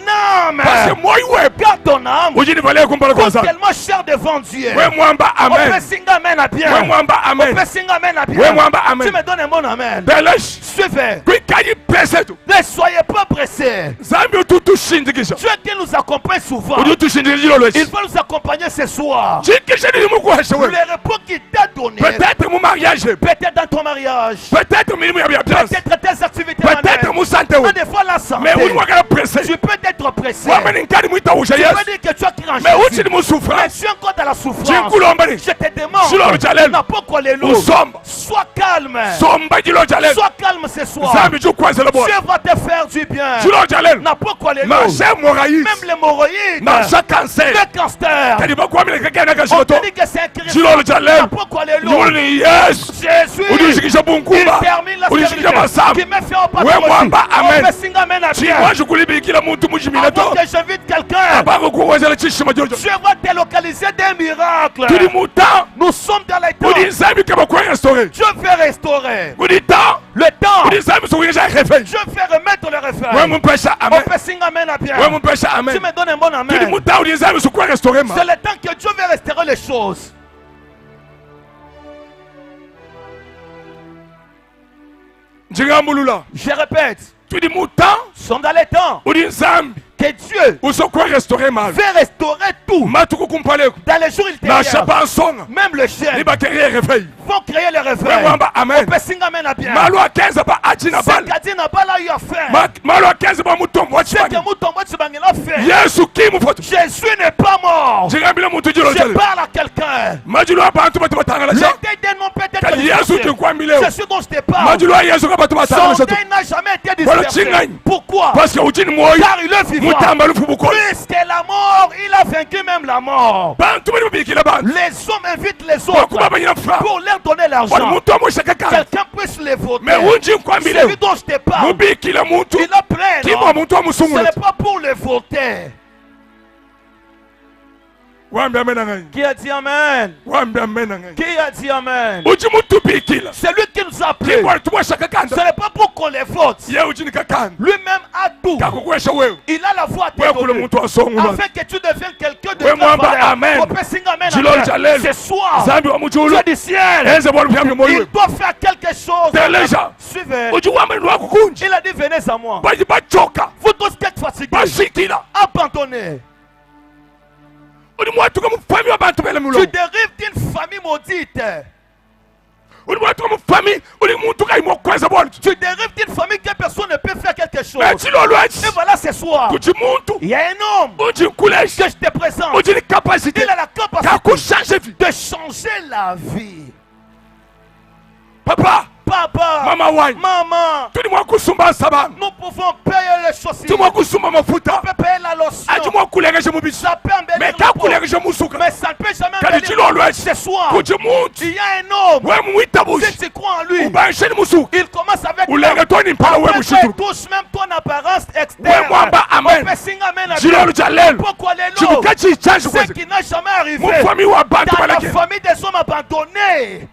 Speaker 12: âme.
Speaker 11: Parce que moyi weba.
Speaker 12: Garde ton âme.
Speaker 11: Udi ni valeur kumpala kwa
Speaker 12: Coûte
Speaker 11: Nzambi.
Speaker 12: tellement cher devant Dieu.
Speaker 11: We mwamba
Speaker 12: On peut
Speaker 11: amen.
Speaker 12: singa amen à bien.
Speaker 11: We mwamba amen.
Speaker 12: On peut singa amen à bien.
Speaker 11: We mwamba amen.
Speaker 12: Tu me donnes un bon amen.
Speaker 11: Beleshi.
Speaker 12: Suivez.
Speaker 11: Kuikayi presse tu.
Speaker 12: Ne soyez pas pressés.
Speaker 11: Nzambi ututushindikisha.
Speaker 12: Dieu qui nous accompagne souvent.
Speaker 11: Udi utushindikisha lolo
Speaker 12: Il va nous accompagner ce soir.
Speaker 11: Jikisha ni mukuhesha wewe.
Speaker 12: Le repos qu'il t'a donné.
Speaker 11: Peut-être mu mariage.
Speaker 12: Peut-être dans ton mariage.
Speaker 11: Peut-être milimu ya bya biansi.
Speaker 12: Peut-être tes activités.
Speaker 11: Peut-être
Speaker 12: manuelles.
Speaker 11: mu santé we.
Speaker 12: Ah, des fois la santé.
Speaker 11: Mais udi mwakala presse.
Speaker 12: Tu peux être pressé.
Speaker 11: Wamene nkadi mwitausha
Speaker 12: Tu
Speaker 11: Yesu.
Speaker 12: peux dire que tu as crié en
Speaker 11: Mais
Speaker 12: Jésus.
Speaker 11: uchili mu
Speaker 12: Mais
Speaker 11: souffrance.
Speaker 12: tu es encore dans la souffrance.
Speaker 11: Jinkulomba ni.
Speaker 12: Je te demande.
Speaker 11: Tshilolo tshia lelo.
Speaker 12: Na pokwa lelo.
Speaker 11: Usomba.
Speaker 12: Sois calme.
Speaker 11: Somba tshilolo tshia lelo.
Speaker 12: Sois calme ce soir.
Speaker 11: Nzambi tshikuenzela bora.
Speaker 12: Dieu va te faire du bien.
Speaker 11: Tshilolo tshia lelo.
Speaker 12: Na pokwa lelo.
Speaker 11: Nansha hémorroïde.
Speaker 12: Même l'hémorroïde.
Speaker 11: Nansha cancer.
Speaker 12: Le cancer.
Speaker 11: Kadi bakwamile kakena
Speaker 12: On
Speaker 11: kashilo
Speaker 12: te
Speaker 11: to.
Speaker 12: dit que c'est un Christ.
Speaker 11: Tshilolo tshia lelo.
Speaker 12: Na pokwa lelo.
Speaker 11: Njulu ni Yesu.
Speaker 12: Jésus.
Speaker 11: Udi ushikisha
Speaker 12: Il
Speaker 11: bunkumba.
Speaker 12: termine la
Speaker 11: Udi ushikisha
Speaker 12: stérilité.
Speaker 11: masambu.
Speaker 12: Qui met fin au
Speaker 11: We mwamba amen.
Speaker 12: On singa amen à bien.
Speaker 11: Chimwaji kulibikila muntu mujimina to.
Speaker 12: Avant que j'invite quelqu'un.
Speaker 11: Abako kuwezela chishima jojo.
Speaker 12: Dieu va te localiser des miracles.
Speaker 11: Tudi muta.
Speaker 12: Nous sommes dans les temps.
Speaker 11: Udi nzambi kaba kwa restaurer.
Speaker 12: Dieu fait restaurer.
Speaker 11: Udi temps.
Speaker 12: Le temps.
Speaker 11: Udi nzambi sokunyesha réveil.
Speaker 12: Dieu fait remettre le réveil.
Speaker 11: We mumpesha
Speaker 12: On
Speaker 11: amen.
Speaker 12: peut singa amen à bien.
Speaker 11: We mumpesha amen.
Speaker 12: Tu me donnes un bon amen.
Speaker 11: Tudi muta udi nzambi sokwa restaurer ma.
Speaker 12: C'est le temps que Dieu veut restaurer les choses.
Speaker 11: Njingambulula.
Speaker 12: Je répète.
Speaker 11: Tudi muta.
Speaker 12: Nous sommes dans les temps
Speaker 11: Udi nzambi.
Speaker 12: que Dieu
Speaker 11: Usokwa restaurer ma.
Speaker 12: veut restaurer tout.
Speaker 11: Matuku kumpaleko.
Speaker 12: Dans les jours
Speaker 11: Nansha
Speaker 12: ultérieurs,
Speaker 11: bansonga.
Speaker 12: même le chien
Speaker 11: Ni bakerie réveil.
Speaker 12: vont créer le
Speaker 11: We
Speaker 12: réveil.
Speaker 11: mwamba
Speaker 12: On
Speaker 11: amen.
Speaker 12: peut singa amen à bien.
Speaker 11: Malu akenza ba ajina
Speaker 12: Ce
Speaker 11: bal.
Speaker 12: qu'Adi Nabal a eu à faire.
Speaker 11: Malu akenza ba mutombo wa
Speaker 12: Ce que
Speaker 11: chibani.
Speaker 12: Mutombo Tshibangela a fait.
Speaker 11: Yesu kimu foto.
Speaker 12: Jésus n'est pas mort.
Speaker 11: Njingambila muntu jilo
Speaker 12: Je
Speaker 11: jale.
Speaker 12: parle à quelqu'un.
Speaker 11: Majulu abantu batu batangala
Speaker 12: Le
Speaker 11: cha.
Speaker 12: deuil d'un homme peut être
Speaker 11: Kadi Yesu
Speaker 12: dispersé.
Speaker 11: tukwambile.
Speaker 12: C'est ce dont je te parle.
Speaker 11: Majulu wa Yesu ka batu batangala
Speaker 12: Son
Speaker 11: cha.
Speaker 12: deuil n'a jamais été
Speaker 11: Walo
Speaker 12: dispersé.
Speaker 11: chinganyi.
Speaker 12: Pourquoi?
Speaker 11: Parce que ujini moyo.
Speaker 12: Car il est vivant.
Speaker 11: Mutamba lufu bukolo.
Speaker 12: Plus que la mort, il a vaincu même la mort.
Speaker 11: Bantu bali babikila bantu.
Speaker 12: Les hommes invitent les autres
Speaker 11: Bakuba banyina fra.
Speaker 12: pour leur donner
Speaker 11: Wali
Speaker 12: l'argent.
Speaker 11: muntu amushaka kaka.
Speaker 12: Quelqu'un puisse les voter.
Speaker 11: Mais unji nkwambile.
Speaker 12: Celui dont je te parle,
Speaker 11: Mubikila muntu.
Speaker 12: il a plein.
Speaker 11: Kimwa
Speaker 12: non?
Speaker 11: muntu
Speaker 12: Ce
Speaker 11: amusungula.
Speaker 12: n'est pas pour les voter.
Speaker 11: Wambi amen ngai.
Speaker 12: Qui a dit Amen?
Speaker 11: Wambi amen ngai.
Speaker 12: Qui a dit Amen?
Speaker 11: Uji mutubikila.
Speaker 12: C'est lui qui nous a appelés.
Speaker 11: Kimwa tumwashaka kanda.
Speaker 12: Ce n'est pas pour qu'on les vote.
Speaker 11: Ye ujini kakanda.
Speaker 12: Lui-même a tout.
Speaker 11: Kakukwesha wewe.
Speaker 12: Il a la voix à te
Speaker 11: Wewe kule
Speaker 12: donner.
Speaker 11: muntu asongula.
Speaker 12: Afin que tu deviennes quelqu'un de
Speaker 11: We
Speaker 12: très
Speaker 11: mwamba
Speaker 12: valeur.
Speaker 11: amen.
Speaker 12: On singa amen.
Speaker 11: Tshilolo
Speaker 12: amen.
Speaker 11: tshia lelo.
Speaker 12: Ce soir,
Speaker 11: Nzambi wa mujulu.
Speaker 12: Dieu du ciel,
Speaker 11: Enze bwana pyambi moyo.
Speaker 12: il doit faire quelque chose.
Speaker 11: Teleja.
Speaker 12: Suivez.
Speaker 11: Uji wambe lwako kunji.
Speaker 12: Il a dit venez à moi.
Speaker 11: Baji bachoka.
Speaker 12: Vous tous qui êtes fatigués,
Speaker 11: Bashikila.
Speaker 12: abandonnés.
Speaker 11: Udi mwatuka mufami wa bantu bele
Speaker 12: Tu
Speaker 11: mulo.
Speaker 12: dérives d'une famille maudite.
Speaker 11: Udi mwatuka mufami udi muntu kai mwokweza bwana.
Speaker 12: Tu dérives d'une famille que personne ne peut faire quelque chose.
Speaker 11: Mais tshilolo echi.
Speaker 12: Et voilà ce soir,
Speaker 11: Kuchi muntu.
Speaker 12: il y a un homme
Speaker 11: Uji nkuleshi.
Speaker 12: que je te présente.
Speaker 11: Uji ni capacité.
Speaker 12: Il a la capacité
Speaker 11: Kakushanje vie.
Speaker 12: de changer la vie.
Speaker 11: Papa.
Speaker 12: Papa,
Speaker 11: Mama wanyi.
Speaker 12: maman,
Speaker 11: Tudi mwakusumba sabana.
Speaker 12: nous pouvons payer les chaussures.
Speaker 11: Tudi mwakusumba mafuta.
Speaker 12: On peut payer la lotion.
Speaker 11: Aji mwakulengesha mubisi.
Speaker 12: Ça peut embellir
Speaker 11: Mais
Speaker 12: la peau.
Speaker 11: kakulengesha musuka.
Speaker 12: Mais ça ne peut jamais
Speaker 11: Kadi
Speaker 12: embellir.
Speaker 11: tshilolo echi.
Speaker 12: Ce soir,
Speaker 11: Kuchi muntu.
Speaker 12: il y a un homme.
Speaker 11: We muitabushi.
Speaker 12: Si tu crois en lui,
Speaker 11: Ubansheni musuka.
Speaker 12: il commence avec
Speaker 11: Ulenge toni mpala we
Speaker 12: Après,
Speaker 11: mushitu.
Speaker 12: il touche même ton apparence externe.
Speaker 11: We mwamba amen.
Speaker 12: On peut singa amen à
Speaker 11: Tshilolo
Speaker 12: Dieu.
Speaker 11: tshia lelo.
Speaker 12: Pourquoi les lots?
Speaker 11: Chibukachi chashi
Speaker 12: Ce
Speaker 11: kwezi.
Speaker 12: qui n'a jamais arrivé
Speaker 11: Mufami wa bantu
Speaker 12: dans la
Speaker 11: balake.
Speaker 12: famille des hommes abandonnés.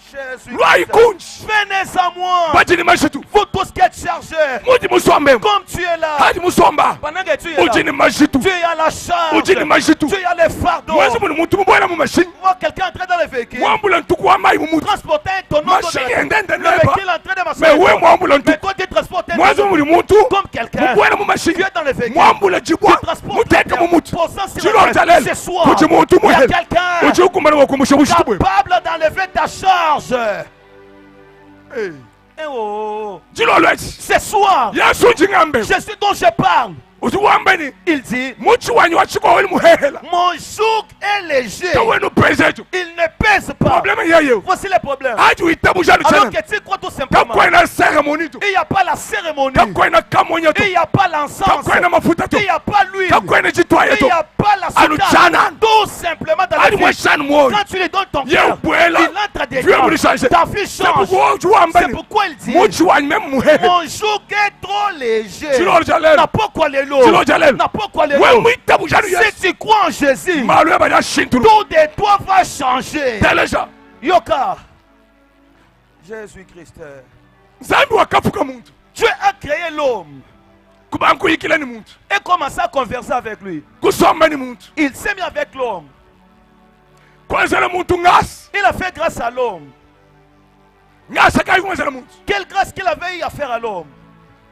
Speaker 12: Jésus.
Speaker 11: Lwa ikunji.
Speaker 12: Venez à moi.
Speaker 11: Bajini mashitu.
Speaker 12: Vous tous qui êtes chargés.
Speaker 11: Mudi musombe.
Speaker 12: Comme tu es là.
Speaker 11: Hadi musomba.
Speaker 12: Pendant que tu es là.
Speaker 11: Ujini mashitu.
Speaker 12: Tu as la charge.
Speaker 11: Ujini mashitu.
Speaker 12: Tu as les fardeaux.
Speaker 11: Mwezi muni muntu mubwela mu mashini.
Speaker 12: Vois quelqu'un entrer dans le véhicule.
Speaker 11: Mwambula ntuku wa mayi mu mutu.
Speaker 12: Transporter un tonneau d'eau dans
Speaker 11: Mashini
Speaker 12: la-
Speaker 11: endende
Speaker 12: Le
Speaker 11: neba.
Speaker 12: véhicule entrer dans ma
Speaker 11: Mais we mwambula
Speaker 12: Mais
Speaker 11: ntuku.
Speaker 12: toi tu transportes un
Speaker 11: Mwezi
Speaker 12: tonneau
Speaker 11: muni muntu.
Speaker 12: comme quelqu'un
Speaker 11: Mubwela mu mashini.
Speaker 12: qui est dans le véhicule.
Speaker 11: Mwambula jibwa.
Speaker 12: Tu transportes
Speaker 11: Muteke mu mutu.
Speaker 12: Posant sur
Speaker 11: Tshilolo
Speaker 12: la
Speaker 11: tshia
Speaker 12: tête.
Speaker 11: lelo.
Speaker 12: Ce soir,
Speaker 11: Kuchi muntu
Speaker 12: il y a
Speaker 11: muhele.
Speaker 12: quelqu'un
Speaker 11: Uji ukumbana wakumusha bushitu bwe.
Speaker 12: capable d'enlever ta charge. Eh oh.
Speaker 11: Tshilolo echi.
Speaker 12: Ce soir,
Speaker 11: Yesu njingambe.
Speaker 12: Jésus dont je parle,
Speaker 11: Udi wamba ni
Speaker 12: Il dit,
Speaker 11: mutshi wanyi wa tshikoweli muhehela.
Speaker 12: Mon joug est léger.
Speaker 11: Kawena upezejo.
Speaker 12: Il ne pèse pas.
Speaker 11: Problème yeyo.
Speaker 12: Voici le problème.
Speaker 11: Adi uitabusha
Speaker 12: Alors
Speaker 11: luchana.
Speaker 12: que tu crois tout simplement.
Speaker 11: Kakwena ceremony to.
Speaker 12: Il n'y a pas la cérémonie.
Speaker 11: Kakwena kamonya to.
Speaker 12: Il n'y a pas l'encens.
Speaker 11: Kakwena mafuta to.
Speaker 12: Il n'y a pas l'huile.
Speaker 11: Kakwena jitwaye
Speaker 12: Il
Speaker 11: to.
Speaker 12: n'y a pas la soutane.
Speaker 11: Aluchana.
Speaker 12: Tout simplement dans la
Speaker 11: Adi
Speaker 12: vie.
Speaker 11: mweshani mwoyo.
Speaker 12: Quand tu lui donnes ton
Speaker 11: Ye
Speaker 12: cœur,
Speaker 11: ubwela.
Speaker 12: il entre
Speaker 11: Dieu
Speaker 12: dedans.
Speaker 11: vous change.
Speaker 12: Ta vie
Speaker 11: C'est
Speaker 12: change.
Speaker 11: pourquoi udi wamba
Speaker 12: C'est
Speaker 11: ni
Speaker 12: pourquoi il dit
Speaker 11: mutshi wanyi meme muhehe.
Speaker 12: Mon joug est trop léger.
Speaker 11: Chilo jalelo.
Speaker 12: Na pokwa lelo.
Speaker 11: Chilo jalelo.
Speaker 12: Na pokwa lelo.
Speaker 11: We mwitabusha lu Yesu.
Speaker 12: Si tu crois en Jésus,
Speaker 11: Malu ya bada shintulu.
Speaker 12: tout de toi va changer.
Speaker 11: Teleja.
Speaker 12: Yoka. Jésus-Christ.
Speaker 11: Nzambi wakafuka muntu.
Speaker 12: Dieu a créé l'homme
Speaker 11: Kubankuyikila ni muntu.
Speaker 12: et commencé à converser avec lui.
Speaker 11: Kusomba ni muntu.
Speaker 12: Il s'est mis avec l'homme.
Speaker 11: Kwenzela muntu ngasi.
Speaker 12: Il a fait grâce à l'homme.
Speaker 11: Ngasi akayi kwenzela muntu.
Speaker 12: Quelle grâce qu'il avait eu à faire à l'homme.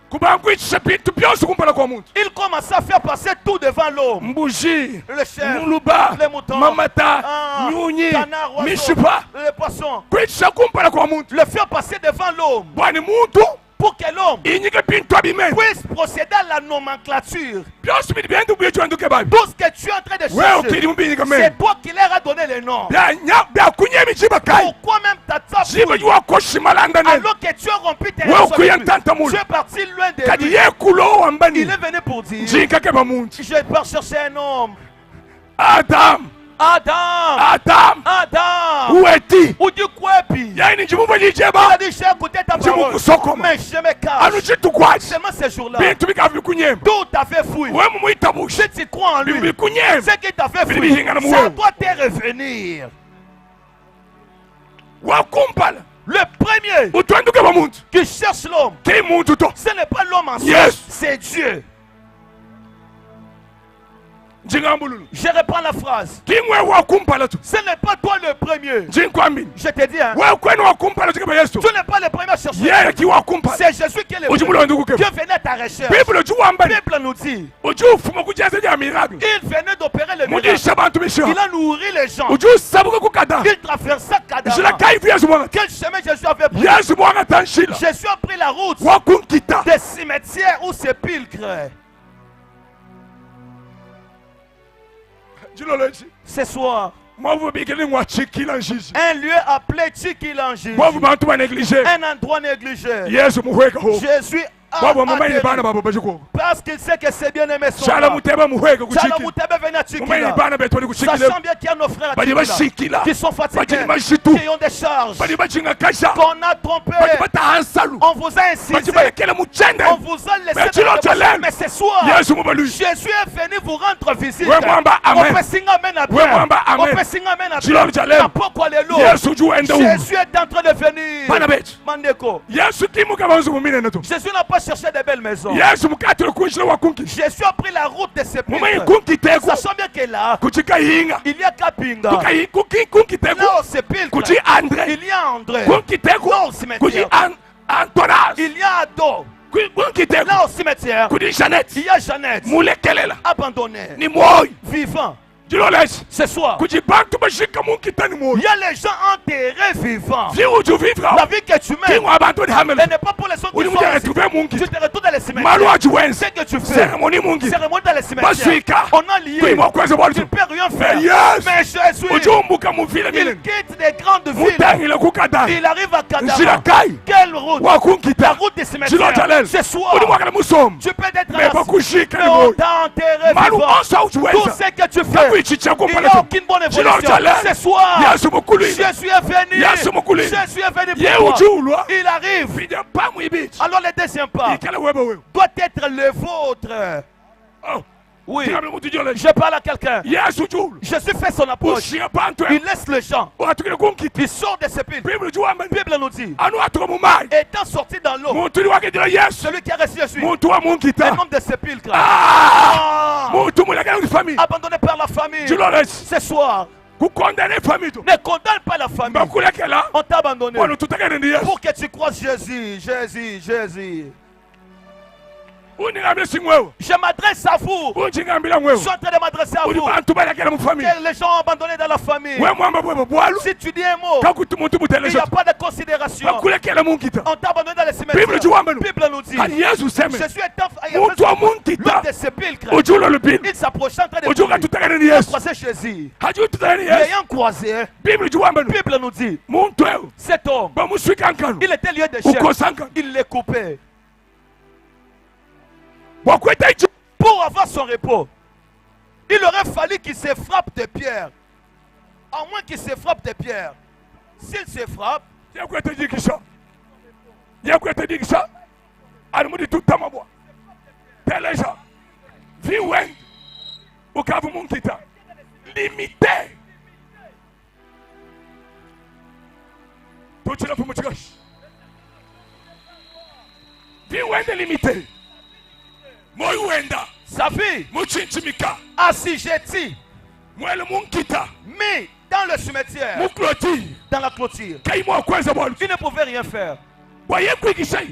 Speaker 11: Kubankuyichisha bintu byonse kumpala kwa muntu.
Speaker 12: Il commençait à faire passer tout devant l'homme.
Speaker 11: Mbuji.
Speaker 12: Le chef,
Speaker 11: Muluba.
Speaker 12: les moutons,
Speaker 11: Mamata.
Speaker 12: ah,
Speaker 11: Nyunyi.
Speaker 12: canard, oiseau,
Speaker 11: Mishipa.
Speaker 12: les poissons.
Speaker 11: Kuyichisha kumpala kwa muntu.
Speaker 12: Le faire passer devant l'homme
Speaker 11: Bwani muntu.
Speaker 12: pour que l'homme
Speaker 11: Inyike bintu abimene.
Speaker 12: puisse procéder à la nomenclature.
Speaker 11: Byonse bidi byendu byetu babi.
Speaker 12: Tout ce que tu es en train de
Speaker 11: Wewe
Speaker 12: chercher,
Speaker 11: ukiri mubinyika mene.
Speaker 12: c'est toi qui leur as donné le nom.
Speaker 11: Bya nya bya kunyemi chiba kai.
Speaker 12: Pourquoi même ta
Speaker 11: Chiba yuwa koshimalanda nene.
Speaker 12: alors que tu as rompu tes
Speaker 11: Wewe
Speaker 12: relations
Speaker 11: ukuya
Speaker 12: avec lui.
Speaker 11: ntanta mulu.
Speaker 12: Tu es parti loin de
Speaker 11: Kadi
Speaker 12: lui.
Speaker 11: ye kulo wambani.
Speaker 12: Il est venu pour dire,
Speaker 11: Jinka keba muntu.
Speaker 12: je pars chercher un homme.
Speaker 11: Adam.
Speaker 12: Adam,
Speaker 11: Adam.
Speaker 12: Adam,
Speaker 11: Ueti.
Speaker 12: Udi kwepi.
Speaker 11: Yani njimumva
Speaker 12: Il a
Speaker 11: lijeba.
Speaker 12: dit, j'ai écouté ta parole,
Speaker 11: Njimukusokoma.
Speaker 12: mais je me cache.
Speaker 11: Anu chitukwachi.
Speaker 12: Seulement ce jour-là,
Speaker 11: Bintu bikavi kunyemba.
Speaker 12: tout t'avait fui.
Speaker 11: We mumuitabusha.
Speaker 12: Si tu crois en lui,
Speaker 11: Bintu bikunyemba.
Speaker 12: ce qui t'a fait
Speaker 11: Bili
Speaker 12: fuir,
Speaker 11: bihingana
Speaker 12: ça
Speaker 11: muwewe.
Speaker 12: doit te revenir.
Speaker 11: Wakumpala.
Speaker 12: Le premier
Speaker 11: Utwanduke ba muntu.
Speaker 12: qui cherche l'homme,
Speaker 11: Ki muntu to.
Speaker 12: ce n'est pas l'homme en soi,
Speaker 11: Yes.
Speaker 12: c'est Dieu.
Speaker 11: Njingambululu.
Speaker 12: Je reprends la phrase.
Speaker 11: Kimwe wakumpala tu.
Speaker 12: Ce n'est pas toi le premier.
Speaker 11: Njinkwambini.
Speaker 12: Je te dis, hein,
Speaker 11: Wewe kwenu wakumpala tu kama Yesu.
Speaker 12: tu n'es pas le premier à chercher.
Speaker 11: Yeye ki wakumpala.
Speaker 12: C'est Jésus qui est le
Speaker 11: Uji
Speaker 12: premier.
Speaker 11: mulondo kuke.
Speaker 12: Dieu venait à ta recherche.
Speaker 11: Bible uji wambani.
Speaker 12: La Bible nous dit,
Speaker 11: Uji ufuma kujaza ya miracle.
Speaker 12: il venait d'opérer le miracle.
Speaker 11: Mujisha bantu mishiha.
Speaker 12: Il a nourri les gens.
Speaker 11: Uji usabuka kukada.
Speaker 12: Il traversa
Speaker 11: Njila
Speaker 12: Kadara.
Speaker 11: kai Yesu mwanga.
Speaker 12: Quel chemin Jésus avait pris?
Speaker 11: Yesu mwanga tanshila.
Speaker 12: Jésus a pris la route
Speaker 11: Wakunkita.
Speaker 12: des cimetières ou sépulcres.
Speaker 11: Jiloloji.
Speaker 12: Ce soir,
Speaker 11: Mwavu bikini mwachikila njiji.
Speaker 12: un lieu appelé Chikilanji,
Speaker 11: Mwavu bantu ba négligé.
Speaker 12: un endroit négligé.
Speaker 11: Yesu muhweka ho.
Speaker 12: Jésus a
Speaker 11: Mwavu mama
Speaker 12: atterri
Speaker 11: bana babo bajiko.
Speaker 12: parce qu'il sait que ses bien-aimés sont
Speaker 11: Shala
Speaker 12: là.
Speaker 11: muteba muhweka
Speaker 12: Shala
Speaker 11: kuchikila.
Speaker 12: Mutebe venait à
Speaker 11: Mama
Speaker 12: Chikila.
Speaker 11: bana betu bali kuchikila.
Speaker 12: Sachant bien qu'il y a nos frères à
Speaker 11: Bali
Speaker 12: Chikila
Speaker 11: bashikila.
Speaker 12: qui sont fatigués,
Speaker 11: Bali mashitu.
Speaker 12: qui ont des charges,
Speaker 11: Bali bachinga kasha.
Speaker 12: qu'on a trompé,
Speaker 11: Bali batahansalu.
Speaker 12: on vous a
Speaker 11: Bali
Speaker 12: incisé,
Speaker 11: balekele muchende.
Speaker 12: on vous a laissé
Speaker 11: Mais
Speaker 12: dans
Speaker 11: tu
Speaker 12: la
Speaker 11: l'as
Speaker 12: dépression. Mais ce soir,
Speaker 11: Yesu mubalu.
Speaker 12: Jésus est venu vous rendre visite.
Speaker 11: We mwamba, amen.
Speaker 12: On peut signer amen à
Speaker 11: We mwamba, amen.
Speaker 12: On peut signer amen à
Speaker 11: Chilo jalem.
Speaker 12: Na pokwa lelo.
Speaker 11: Yesu juende u.
Speaker 12: Jésus est en train de venir.
Speaker 11: Bana betu.
Speaker 12: Mandeko.
Speaker 11: Yesu kimuka banzu mumine to.
Speaker 12: Jésus n'a pas cherché de belles maisons.
Speaker 11: Yesu mukatire kunjila wakunki.
Speaker 12: Jésus a pris la route de ses
Speaker 11: Mumenye kunkiteku.
Speaker 12: Sachant bien que là,
Speaker 11: Kuchika yinga.
Speaker 12: il y a Kapinga.
Speaker 11: Kuka kuki kunkiteku.
Speaker 12: Là au sépulcre,
Speaker 11: Kuchi Andre.
Speaker 12: il y a André.
Speaker 11: Kunkiteku.
Speaker 12: Là au
Speaker 11: Kuchi
Speaker 12: cimetière,
Speaker 11: An Antonas.
Speaker 12: il y a Ado.
Speaker 11: Kunkiteku.
Speaker 12: Là au cimetière,
Speaker 11: Kuchi Jeannette.
Speaker 12: il y a Jeannette.
Speaker 11: Mulekelela.
Speaker 12: Abandonnée,
Speaker 11: Ni moyo.
Speaker 12: vivant.
Speaker 11: Jilolesi.
Speaker 12: Ce soir,
Speaker 11: Kuchi bantu bashika munkita ni
Speaker 12: il
Speaker 11: moyo.
Speaker 12: y a les gens enterrés vivants.
Speaker 11: Vi uju vivra.
Speaker 12: La vie que tu mènes,
Speaker 11: Kingwa bantu ni hamele.
Speaker 12: elle n'est pas pour les autres
Speaker 11: Uli
Speaker 12: qui sont
Speaker 11: muja
Speaker 12: ici.
Speaker 11: retrouver munki.
Speaker 12: Tu te retrouves dans les
Speaker 11: Malu
Speaker 12: cimetières.
Speaker 11: ajuwenze.
Speaker 12: Ce que tu fais,
Speaker 11: Cérémonie mungi.
Speaker 12: cérémonie dans les cimetières.
Speaker 11: Basuika.
Speaker 12: On a lié.
Speaker 11: Kuimwa kwenze bwalu.
Speaker 12: Tu ne peux rien faire.
Speaker 11: Mais yes.
Speaker 12: Mais Jésus,
Speaker 11: Ujumbuka muvile
Speaker 12: il
Speaker 11: mine.
Speaker 12: quitte des grandes villes.
Speaker 11: Mutangile kukada.
Speaker 12: Il arrive à Kadara.
Speaker 11: Njila kai.
Speaker 12: Quelle route?
Speaker 11: Wakunkita.
Speaker 12: La route des
Speaker 11: Jilo
Speaker 12: cimetières.
Speaker 11: jalel.
Speaker 12: Ce soir,
Speaker 11: Uli mwakala musomo.
Speaker 12: tu peux être
Speaker 11: Mais
Speaker 12: là.
Speaker 11: bakushika
Speaker 12: Mais
Speaker 11: ni
Speaker 12: on
Speaker 11: moyo.
Speaker 12: t'a enterré
Speaker 11: Malu
Speaker 12: vivant.
Speaker 11: onsa ujuwenza.
Speaker 12: Tout ce que tu fais,
Speaker 11: Kakuichicha
Speaker 12: il n'y
Speaker 11: kumpala
Speaker 12: a
Speaker 11: tu.
Speaker 12: aucune bonne
Speaker 11: Jilo
Speaker 12: évolution.
Speaker 11: jalel.
Speaker 12: Ce soir,
Speaker 11: Yesu mukulile.
Speaker 12: Jésus est venu.
Speaker 11: Yesu mukulile.
Speaker 12: Jésus est venu
Speaker 11: Ye
Speaker 12: pour toi.
Speaker 11: ujulwa.
Speaker 12: Il arrive.
Speaker 11: Pida pamu ibichi.
Speaker 12: Alors le deuxième pas
Speaker 11: Ikala weba wewe.
Speaker 12: doit être le vôtre.
Speaker 11: Oh.
Speaker 12: Oui.
Speaker 11: Tikabile mutu jole.
Speaker 12: Je parle à quelqu'un.
Speaker 11: Yesu ujulwa.
Speaker 12: Jésus fait son approche.
Speaker 11: Ushika bantu.
Speaker 12: Il laisse les gens.
Speaker 11: Watukile kunkita.
Speaker 12: Il sort des sépulcres.
Speaker 11: Bible juwamba.
Speaker 12: La Bible nous dit,
Speaker 11: Anu atuka mumai.
Speaker 12: étant sorti dans l'eau,
Speaker 11: Muntu ni wakidila Yesu.
Speaker 12: celui qui a reçu Jésus,
Speaker 11: Muntu wa munkita.
Speaker 12: un homme de sépulcre,
Speaker 11: Ah!
Speaker 12: Ah!
Speaker 11: Muntu mulekele kuti famille.
Speaker 12: abandonné par la famille,
Speaker 11: Jilolesi.
Speaker 12: ce soir,
Speaker 11: Kukondane famille to.
Speaker 12: ne condamne pas la famille.
Speaker 11: Bakulekela.
Speaker 12: On t'a abandonné
Speaker 11: Bwana tutakene ndi Yesu.
Speaker 12: pour que tu croises Jésus, Jésus, Jésus.
Speaker 3: Je m'adresse à vous. Je suis en train de m'adresser à vous. Que les gens abandonnés dans la famille. Si tu dis un mot, il n'y a pas de considération. On t'a abandonné dans le cimetière. Bible nous dit. Jésus est l'homme des sépulcres. Il s'approchait en train de croiser Jésus. L'ayant croisé, Bible nous dit, cet homme, il était lié de chair. Il l'est coupé. Pour avoir son repos, il aurait fallu qu'il se frappe de pierre. À moins qu'il se frappe de pierre. S'il se frappe,
Speaker 11: limité. Limité.
Speaker 3: Sa vie assujettie, mis dans le cimetière, dans la clôture. Il ne pouvait rien faire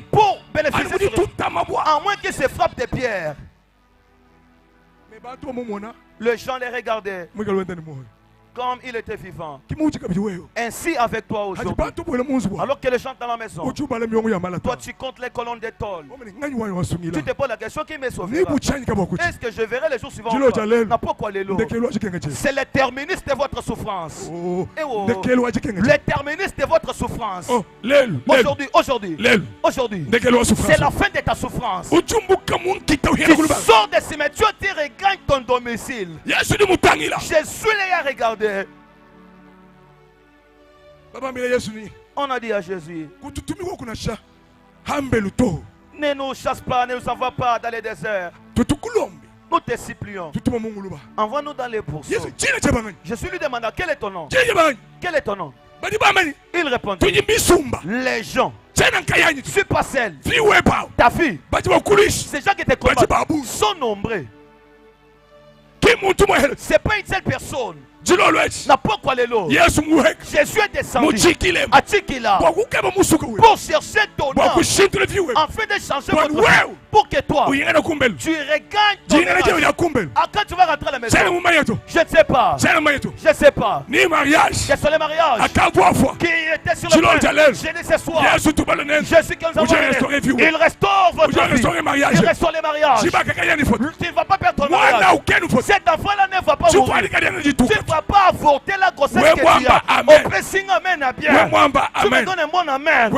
Speaker 3: pour bénéficier, à moins qu'il se frappe des pierres. Les gens les regardaient comme il était vivant. Ainsi avec toi aujourd'hui. Alors que les gens dans la maison, toi tu comptes les colonnes des tôles. Tu te poses la question, qui me sauvera? Est-ce que je verrai les jours suivants? C'est le terminus de votre souffrance. Le terminus de votre souffrance. Aujourd'hui, aujourd'hui, aujourd'hui, c'est la fin de ta souffrance. Tu sors des cimetières, tu regagnes ton domicile. Jésus les a regardé. On a dit à Jésus, ne nous chasse pas, ne nous envoie pas dans les déserts. Nous te supplions, envoie-nous dans les pourceaux. Jésus lui demanda, quel est ton nom? Quel est ton nom? Il répondit, les gens. Suis pas celle. Ta fille. Ces gens qui te combattent sont nombreux. C'est pas une seule personne. Jésus est descendu à Tchikila pour chercher ton nom, afin de changer votre vie, pour que toi tu regagnes ton âge. Ah, quand tu vas rentrer à la maison, je ne sais pas, je ne sais pas. Quels sont les mariages qui étaient sur le point? J'ai dit ce soir, Jésus qui nous a donné, il restaure votre vie, il restaure les mariages. Tu ne vas pas perdre ton mariage. Cet enfant-là ne va pas mourir. Tu ne vas pas avorter la grossesse que tu as. On peut signer amen à bien. Tu me donnes un bon amen.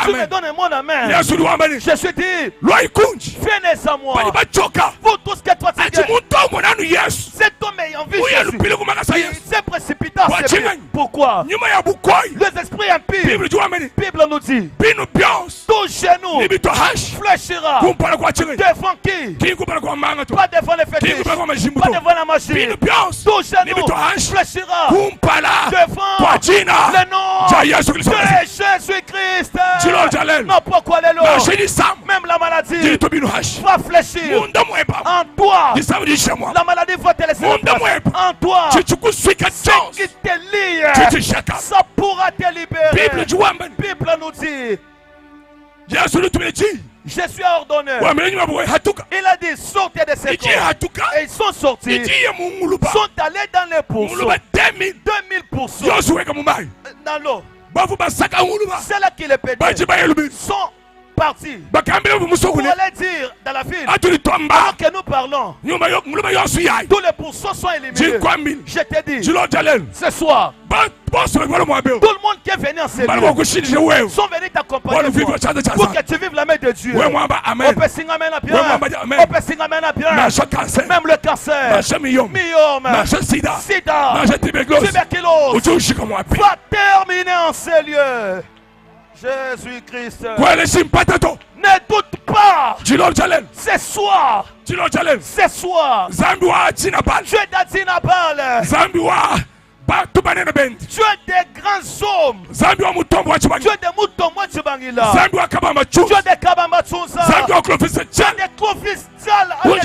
Speaker 3: Tu me donnes un bon amen. Je suis dit, venez à moi. Vous tous qui êtes fatigués. Cet homme ayant vu Jésus, il s'est précipité à ses pieds. Pourquoi? Les esprits impies. Bible nous dit, tout genou fléchira devant qui? Pas devant les fétiches, pas devant la magie. Tout genou fléchira devant le nom de Jésus-Christ. Non, pourquoi les lots? Même la maladie va fléchir en toi. La maladie va te laisser en toi. Ce qui te lie, ça pourra te libérer. Bible nous dit, Jésus a ordonné. Il a dit, sortez de ces corps. Et ils sont sortis. Ils sont allés dans les pourceaux. 2000 pourceaux. Dans l'eau. C'est là qui les pédait. Sont partis pour aller dire dans la ville, alors que nous parlons, tous les pourceaux sont éliminés. Je t'ai dit, ce soir, tout le monde qui est venu en ces lieux sont venus t'accompagner pour que tu vives la main de Dieu. On peut signer amen à bien. On peut signer amen à bien. Même le cancer, myome, sida, tuberculose va terminer en ces lieux. Jésus-Christ. Ne doute pas. Ce soir. Ce soir. Dieu d'Adinabal. Dieu des grands hommes. Dieu de Mutombo Tshibangila. Dieu de Kabamba Tsunza. Dieu de Clovis Tshal. Dont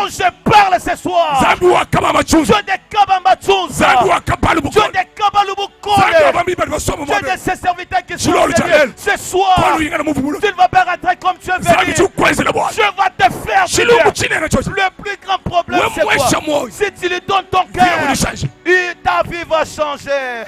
Speaker 3: je parle ce soir. Dieu de Kabamba Tsunza. Dieu de Kabalubukole. Dieu de ses serviteurs qui sont ce soir. Tu ne vas pas rentrer comme tu es venu. Je vais
Speaker 12: bien.
Speaker 11: Chilungu chinene chocho.
Speaker 12: Le plus grand problème, c'est
Speaker 11: Ouais,
Speaker 12: quoi?
Speaker 11: moi,
Speaker 12: Si tu lui donnes ton
Speaker 11: Viens,
Speaker 12: cœur,
Speaker 11: vous change.
Speaker 12: ta vie va changer.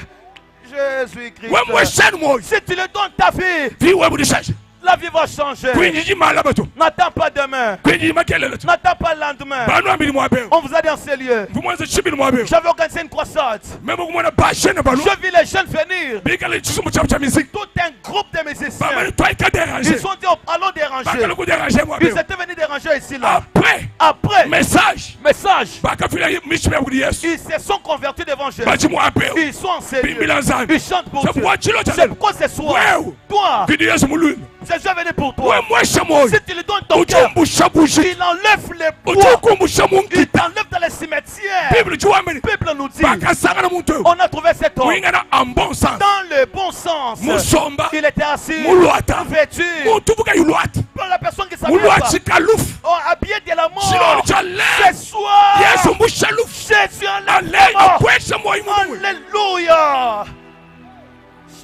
Speaker 12: Jésus-Christ.
Speaker 11: Ouais, moi, chaîne, moi.
Speaker 12: Si tu lui donnes ta vie,
Speaker 11: Vie wewe udishaje.
Speaker 12: la vie va changer.
Speaker 11: Kuinjiji malaba tu.
Speaker 12: N'attends pas demain.
Speaker 11: Kuinjiji makelele tu.
Speaker 12: N'attends pas le lendemain.
Speaker 11: Banu ambili mwabe.
Speaker 12: On vous a dit en ces lieux.
Speaker 11: Vous mwanze chibili mwabe.
Speaker 12: J'avais organisé une croisade.
Speaker 11: Meme kumwana ba jeune balu.
Speaker 12: Je vis les jeunes venir.
Speaker 11: Bikale chisumu cha cha musique.
Speaker 12: Tout un groupe de musiciens.
Speaker 11: Bamani toi ka déranger.
Speaker 12: Ils ont dit, oh, allons déranger.
Speaker 11: Bakale ku déranger mwabe.
Speaker 12: Ils étaient venus déranger ici là.
Speaker 11: Après
Speaker 12: Après,
Speaker 11: message.
Speaker 12: message.
Speaker 11: Bakafila mishime kuli Yesu.
Speaker 12: Ils se sont convertis devant Jésus.
Speaker 11: Bachi mwabe.
Speaker 12: Ils sont en ces lieux.
Speaker 11: Bimbila nzambe.
Speaker 12: Ils chantent pour
Speaker 11: C'est
Speaker 12: Dieu.
Speaker 11: pourquoi chilo
Speaker 12: C'est pourquoi ce soir,
Speaker 11: Wewe.
Speaker 12: toi,
Speaker 11: Vidi Yesu mulwimi.
Speaker 12: Jésus est venu pour toi.
Speaker 11: Wewe mwesha moyo.
Speaker 12: Si tu lui donnes ton cœur,
Speaker 11: Uchumbusha bushi.
Speaker 12: il enlève les poids.
Speaker 11: Uchukumbusha
Speaker 12: Il
Speaker 11: munkita.
Speaker 12: t'enlève dans les cimetières.
Speaker 11: Bible juameni.
Speaker 12: Bible nous dit,
Speaker 11: Bakasangana muntu.
Speaker 12: on a trouvé cet homme
Speaker 11: Kuingana en bon sens.
Speaker 12: dans le bon sens.
Speaker 11: Musomba.
Speaker 12: Il était assis,
Speaker 11: Mulwata.
Speaker 12: vêtu.
Speaker 11: Muntu vuka yulwata.
Speaker 12: Pour la personne qui s'habillait pas,
Speaker 11: Mulwati kalufu.
Speaker 12: oh, habillé de la mort.
Speaker 11: Chilo cha
Speaker 12: Ce
Speaker 11: le.
Speaker 12: soir,
Speaker 11: Yesu mbusha lufu.
Speaker 12: Jésus enlève
Speaker 11: Ale
Speaker 12: la mort.
Speaker 11: akwesha moyo mungu.
Speaker 12: Alléluia.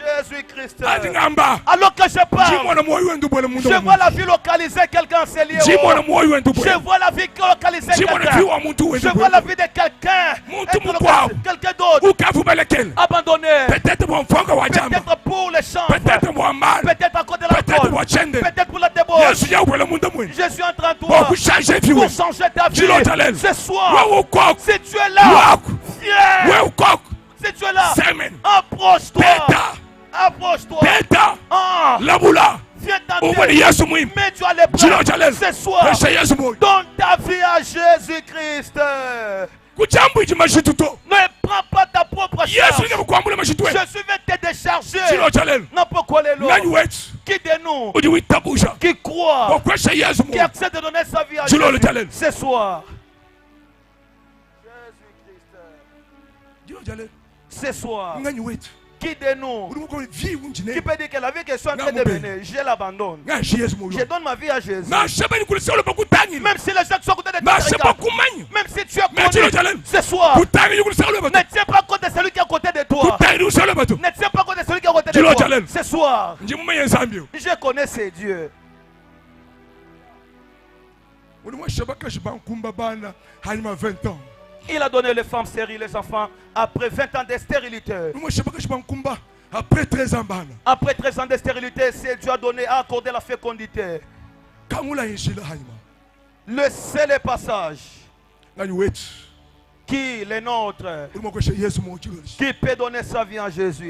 Speaker 12: Jésus-Christ.
Speaker 11: Adingamba.
Speaker 12: Alors que je parle,
Speaker 11: Jimona moyo wendu bwele mundu.
Speaker 12: je vois la vie localiser quelqu'un en ces lieux.
Speaker 11: Jimona moyo wendu
Speaker 12: Je
Speaker 11: bwele.
Speaker 12: vois la vie localiser
Speaker 11: Jimona
Speaker 12: quelqu'un.
Speaker 11: vi wa muntu
Speaker 12: Je
Speaker 11: wendu
Speaker 12: vois la
Speaker 11: bwele.
Speaker 12: vie de quelqu'un.
Speaker 11: Muntu
Speaker 12: Être
Speaker 11: mukwao.
Speaker 12: localisé- Quelqu'un d'autre.
Speaker 11: Ukavu belekele.
Speaker 12: Abandonné.
Speaker 11: Peut-être mwanfonga wa jamba.
Speaker 12: Peut-être pour les chambres.
Speaker 11: Peut-être mwa mal.
Speaker 12: Peut-être à cause de
Speaker 11: Peut-être
Speaker 12: l'alcool.
Speaker 11: mwa chende.
Speaker 12: Peut-être pour la débauche.
Speaker 11: Yesu ya bwele mundu mwini.
Speaker 12: Je suis en train de toi.
Speaker 11: Pour changer vie
Speaker 12: Pour
Speaker 11: wewe.
Speaker 12: changer ta vie.
Speaker 11: Chilo talel.
Speaker 12: Ce soir,
Speaker 11: Wewe ukoko.
Speaker 12: si tu es là,
Speaker 11: Wako.
Speaker 12: viens.
Speaker 11: Wewe ukoko.
Speaker 12: Si tu es là,
Speaker 11: Semen.
Speaker 12: approche-toi.
Speaker 11: Peta.
Speaker 12: Approche-toi.
Speaker 11: Peta.
Speaker 12: Ah,
Speaker 11: Labula.
Speaker 12: viens
Speaker 11: Umone
Speaker 12: tenter.
Speaker 11: Yesu mwimi.
Speaker 12: Mets-toi à l'épreuve.
Speaker 11: Chilo talel.
Speaker 12: Ce soir,
Speaker 11: Wesha Yesu moyo.
Speaker 12: donne ta vie à Jésus-Christ.
Speaker 11: Kujambu ichi mashitu to.
Speaker 12: Ne prends pas ta propre
Speaker 11: Yesu
Speaker 12: charge.
Speaker 11: ndiye kukwambula mashitu wewe.
Speaker 12: Je suis venu te décharger.
Speaker 11: Chilo talel.
Speaker 12: N'importe quoi les
Speaker 11: Nani wetu.
Speaker 12: Qui de nous
Speaker 11: Udi witabusha.
Speaker 12: qui croit,
Speaker 11: Wakwesha Yesu
Speaker 12: qui
Speaker 11: moyo.
Speaker 12: accepte de donner sa vie à
Speaker 11: Chilo
Speaker 12: Jésus
Speaker 11: talel.
Speaker 12: ce soir.
Speaker 11: Chilo talel.
Speaker 12: Ce soir,
Speaker 11: Nani wetu.
Speaker 12: qui de nous
Speaker 11: Udi mukoni vi
Speaker 12: qui
Speaker 11: unjine.
Speaker 12: peut dire que la vie que je suis en train de mener, je l'abandonne.
Speaker 11: Ngashi Yesu moyo.
Speaker 12: Je donne ma vie à Jésus.
Speaker 11: Na sheba ni kulisolo bakutangile.
Speaker 12: Même si les gens sont à côté de toi,
Speaker 11: Na
Speaker 12: te
Speaker 11: sheba
Speaker 12: regardent.
Speaker 11: kumanya.
Speaker 12: même si tu es
Speaker 11: Mais chilo
Speaker 12: connu,
Speaker 11: talel.
Speaker 12: ce soir,
Speaker 11: Kutangile kulisolo
Speaker 12: ne
Speaker 11: batu.
Speaker 12: tiens pas compte de celui qui est à côté de toi.
Speaker 11: Kutangile kulisolo batu.
Speaker 12: Ne tiens pas compte de celui qui est à côté de
Speaker 11: Chilo
Speaker 12: toi.
Speaker 11: talel.
Speaker 12: Ce soir,
Speaker 11: Njimumenye nzambio.
Speaker 12: je connais ce Dieu.
Speaker 11: Udi mwasheba kashi bankumba bana hanyuma 20 ans.
Speaker 12: Il a donné les femmes stériles, les enfants, après 20 ans de stérilité.
Speaker 11: Udi mwasheba kashi bankumba après 13 ans bana.
Speaker 12: Après 13 ans de stérilité, c'est Dieu a donné, a accordé la fécondité.
Speaker 11: Kamula injila hanyuma.
Speaker 12: Le seul passage
Speaker 11: Nani wetu.
Speaker 12: qui, les nôtres,
Speaker 11: Udi mwakwesha Yesu moyo chilo.
Speaker 12: qui peut donner sa vie en Jésus.